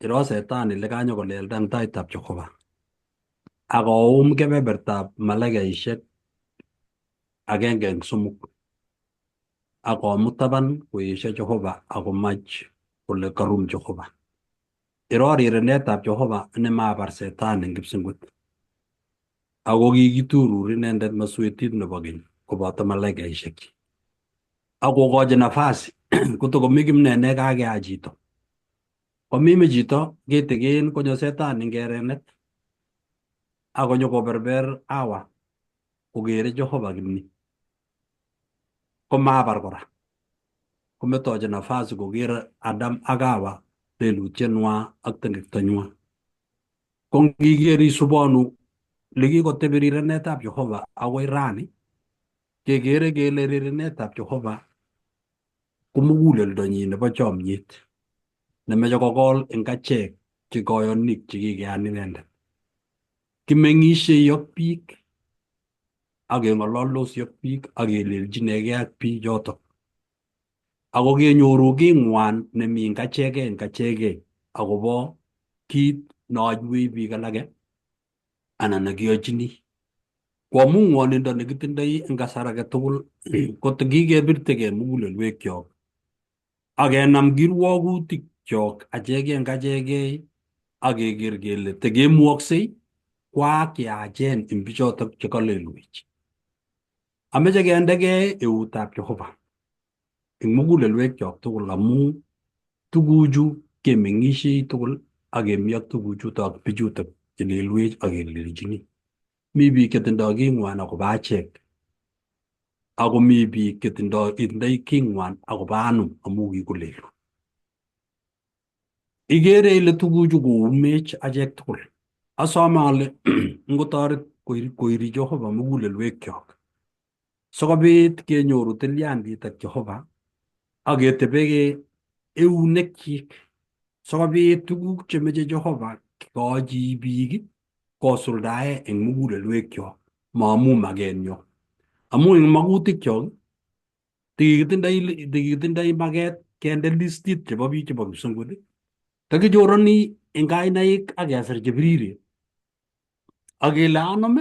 Iro setani ile kanyokolelda eng taitab Jehova. Akoum kebebertab malaikaishek 1 eng 3. Akomut taban koesio Jehova akomach kole karum Jehova. Iro rirenetab Jehova nemabar setani eng kipsengwet. Ako kikiturur inendet maswetit nebo keny koboto malaikaishek. Akokochi nafasi kotokomi kimne nekakeai chito. Komime chito kitikin konyo setani eng kerenet akonyo koberber Hawa kokere Jehova kimni. Komabar kora. Kometochi nafasi koker Adam ak Hawa lelutietnywa ak tengektonywa. Ko ngiker isubonu lekikotebi rirenetab Jehova akoi rani kekere kele rirenetab Jehova ko muguleldonyin nebo chomyet nemeche kokol eng achek che koyonik chekikeyan inendet. Kimeng'ishei ak biik ak keng'ololdosi ak biik ak kelelchinegei ak biik chotok. Ako kenyoru king'wan nemi eng achegei eng achegei akobo kit neoiwei biik alake anan nekiyochini. Ko amu ng'wonindo nekitindoi eng kasar age tugul ko kikebirtegei mugulelwekyok ak kenam kirwokutik kyok achegei eng achegei ak keker kele tekemuoksei kwaak yachen eng bichotok chekalelwech. Ameche kendegei eutab Jehova eng mugulelwekyok tugul amu Tuguchu kemeng'ishei tugul ak kemi ak tuguchuto ak bichutok chelelwech ak kelelchini. Mi biik chetindoi king'wan akobo achek ako mi biik chetindoi itindoi king'wan akobo anum amu kikolelu. Ikere ile tuguchu koumech achek tugul. Asome ale ngotoret koiri Jehova mugulelwekyok sikobit kenyoru tilyandit ak Jehova ak ketebeke eunekyik sikobit tuguk chemeche Jehova kochi biik kosuldae eng mugulelwekyok maamu makenyo. Amu eng makutikchok tikikitindoi maket kende listit chebo biik chebo kipsongot takichoroni eng kainaik ak kesir chebiriren ak kele anom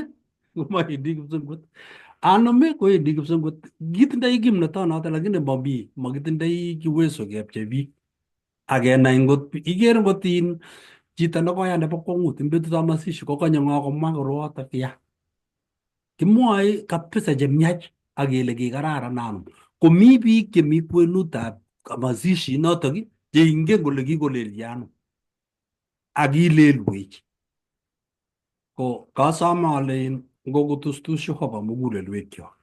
komawendi kipsongot anom kowendi kipsongot kitindoi kimnotonoto lakini mami makitindoi kiweso kepchei biik ak kenai ngot ikere ngot in chito nekoya nebo kwongut eng betutab masishi kokonye ng'o komwa koroyotok ya kimwoe kabisa chemiach ak kele kikararan anum komi biik chemi kwenutab masishi notok cheingen kole kikolelchi anum ak kilelwech ko kasome ale ngokotustus Jehova mugulelwekyok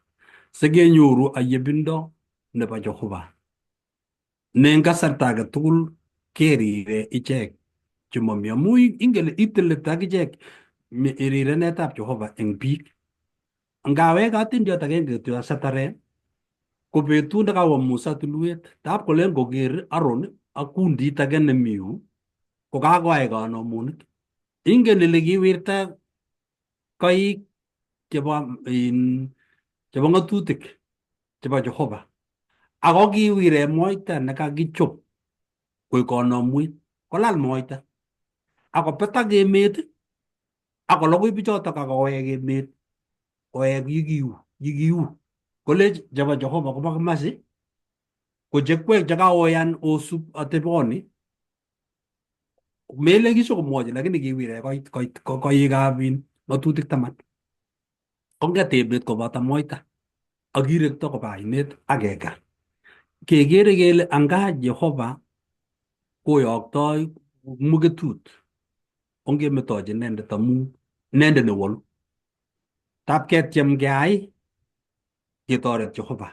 sikenyoru ayebindo nebo Jehova ne eng kasarta age tugul kerire ichek chemomi amu ingen itilite akichek rirenetab Jehova eng biik. Ngawek atindiot agenge kityo asatare ko betut nekawo Musa tulwet tab kolen koker Aaron ak kundit age nemi yu ko kakoai kanomunik. Ingen ile kiwirta koik chebo in chebo ng'atutik chebo Jehova ako kiwire moita nekakichob koik konomwet kolal moita akopetak emet akolokoi bichotok akowek emet kowek yikiu yikiu kolech chebo Jehova kobo kimasi ko chekwek chekaoyan osub ateboni melen kishokomwochi lakini kiwire koit koit koikab in ng'atutik taman konget emet koboto moita ak kirekto koba ainet ak keker kekere kele anga Jehova koyoktoi muketut ongemetochi inendet amu inendet newolu tab ketyem keai ketoret Jehova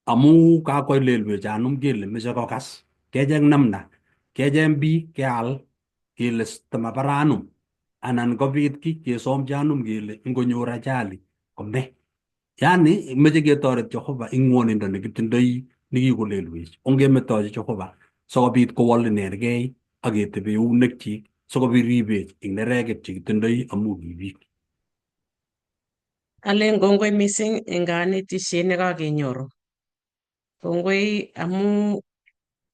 amu kakwai lelwech anum kele meche kokas kecheng namna kecheng biik keal kele tamabar anum anan kobit ki kesomchi anum kele ngonyor ajali kome yani meche ketoret Jehova ing ng'wonindo nekitindoi nekikolelwech ongemetochi Jehova sikobit kowol inegei ak ketebe eunekchik sikobit ribech eng nerekek chekitindoi amu ki biik. Alen kongoi mising eng kanetisiet nekakenyoru. Kongoi amu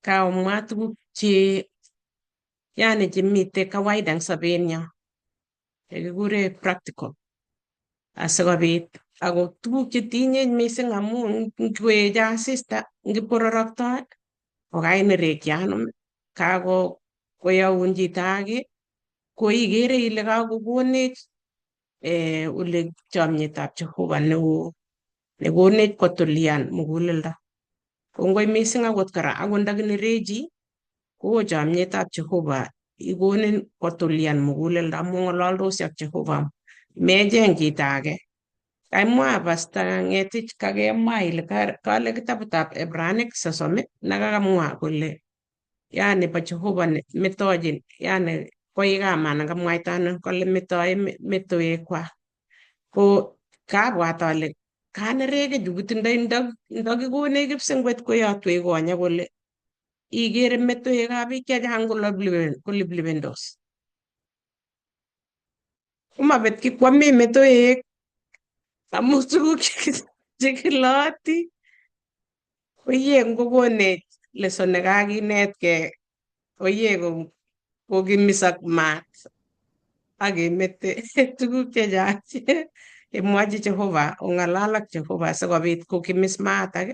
kaomwa tuguk che yani chemite kawaida eng sobenyo chekikure practical asikobit ako tuguk chetinyech mising amu ngweche asista ngipororoktoi kokainerekyi anum kako koyaun chito ake ko ikere ile kakokonech ole chomietab Jehova neo nekonech kotulian muguleldo. Kongoi mising akot kora akot ndakinerechi kowo chomietab Jehova ikonin kotulian muguleldo amu ng'ololdosi ak Jehova mecheng chito age. Kaimwa Pasta Ng'etich kakemwa ile kale kitabutab Ebranik 30 nekakamwa kole yani bo Jehova metochin yani koikama anan kamwaita ano kole metoi metoekwak. Ko kabwat ale kanereke chu kitindoi ndakikonech kipsengwet koyotwech konyek kole ikere metoekab biik chechang koliplipendos. Komabet kikwamech metoek amu tuguk chekiloti koye ngokonech leso nekakinetkei koye kokimisak maat ak kemete tuguk chechang imwachi Jehova ong'alal ak Jehova sikobit kokimis maatak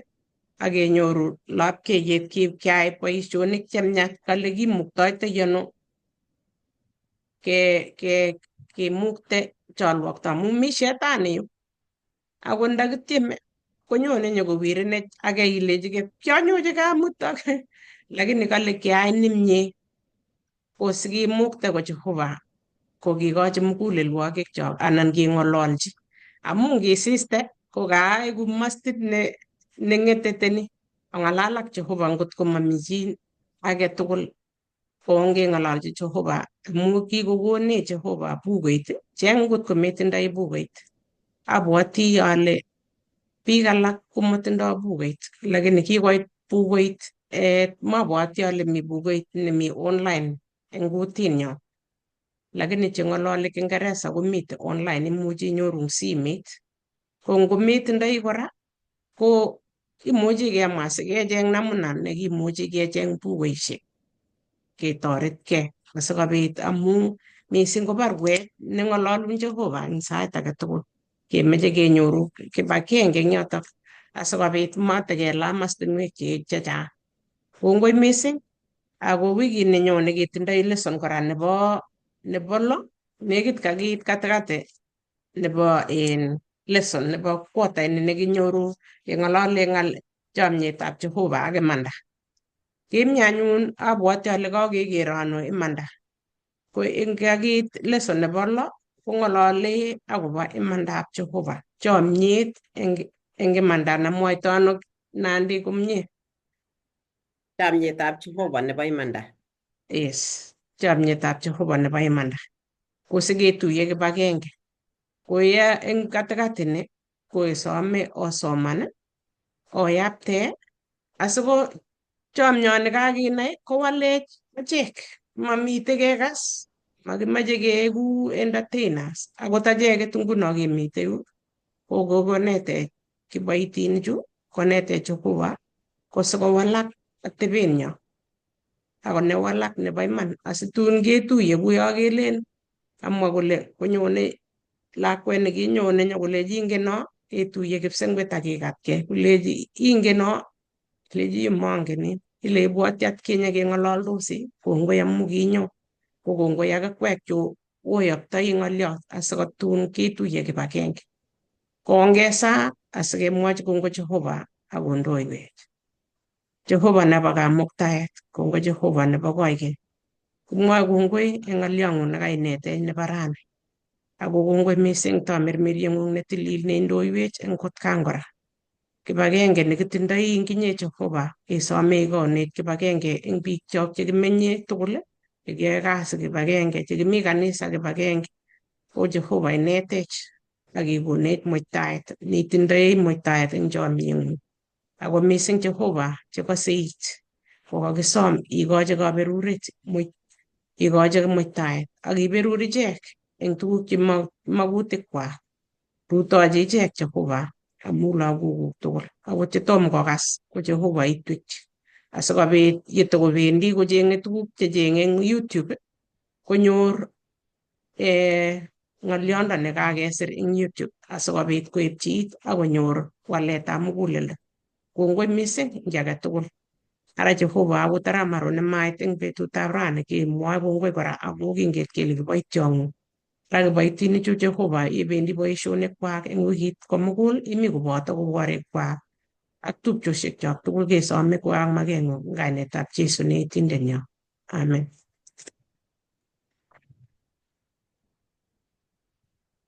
ak kenyoru lapkeiyet kyai boisionik chemiach kale kimuktoitoi ano ke ke kimukte cholwokto amu mi shetani yu ako ndakityeme konyone nyokowirinech ake ilechike kianyochi kamut ak Lakini kale kiai nemie kosikimukte ko Jehova kokikochi mugulelwogikchok anan keng'ololchi. Amu ngisiste ko kaeku mastit neng'eteteni ong'alal ak Jehova ngot ko mami chi age tugul kongeng'ololchi Jehova amu kikokonech Jehova bukuit, cheng ngot kometindoi bukuit. Abwoti ale biik alak komotindoi bukuit, lakini kikoit bukuit, mabwoti ale mi bukuit nemi online eng kutinyo. Lakini cheng'ololi Kiingereza komite online, imuchi inyoru eng simet. Ko ngometindoi kora, ko imuchi kemwa sikecheng namna nekimuchi kecheng bukuishek ketoretkei asikobit amu mising ko baruet neng'ololun Jehova eng sait age tugul. Kemeche kenyoru kibagenge eng yotok asikobit matikela mastinwek chechang. Kongoi mising ako wikit nenyone ketindoi lesson kora nebo lo, nekit kakiit katikati nebo in lesson nebo quarter ini nekinyoru keng'olole ng'al chomyetab Jehova ak imanda. Kimi anyun abwoti ale kakekeronu imanda. Ko eng kakiit lesson nebo lo kong'olole akobo imandab Jehova, chomyet eng imanda namwoito ano Nandi komie. Chamyetab Jehova nebo imanda. Yes, chomyetab Jehova nebo imanda. Kosiketuye kibagenge. Ko ye eng katikati ni ko isome osoman oyapte asiko chomyoni kakinai kowalech achek. Mamite kekas, makimache keeku entertainers. Akot acheket nguno kemite yu ko kokonetech kiboitinichu, konetech Jehova kosikowalak atebenyo ako newalak nebo iman asitun ketuye kuyo kelen kamwa kole konyone lakwet nekinyone nyokolechi ingeno ketuye kipsengwet ak kikatkei kolechi ingeno lechi mongen ile ibwoti atkinye keng'ololdosi kongoi amu kinyo ko kongoi ak akwek cho oyoktoi ng'oliot asikotun ketuye kibagenge kongesa asikemwochi kongoi Jehova akondoiwech. Jehova nebo kamuktaet, kongoi Jehova nebo koikeny. Kimwoe kongoi eng ng'olyong'ung nekainetech nebo rani. Ako kongoi mising tamirmirieng'ung netilil neindoiwech eng kotkan kora. Kibagenge nekitindoi eng inye Jehova, kesome ikonech kibagenge eng biikchok chekimenye tugul, chekiyoe kasi kibagenge, chekimi kanisa kibagenge. O Jehova inetech ak ikonech muitaet, nitindoi muitaet eng chomyeng'ung. Ako mising Jehova chekose it, kokakisom ikochi kaberuret, ikochi muitaet ak iberur ichek eng tuguk che makutikwak. Rutochi ichek Jehova amu lagokuk tugul. Akot chetom kokas ko Jehova itwech. Asikobit yetokobendi kocheng'e tuguk checheng'e eng YouTube konyor ng'oliondo nekakesir eng YouTube asikobit koepchi it akonyor waletab muguleldo. Kongoi mising eng kiy age tugul. Ara Jehova akot ara maro nemait eng betutab rani kemwoe kongoi kora amu kinget kele kiboitiong'ung. Ra kiboitinichu Jehova yebendi boisionikwak eng wikit komugul imi koboto korikwak ak tupchosiekyok tugul kesome koak makeng'ung eng kainetab Jesu ne itindenyo. Amen.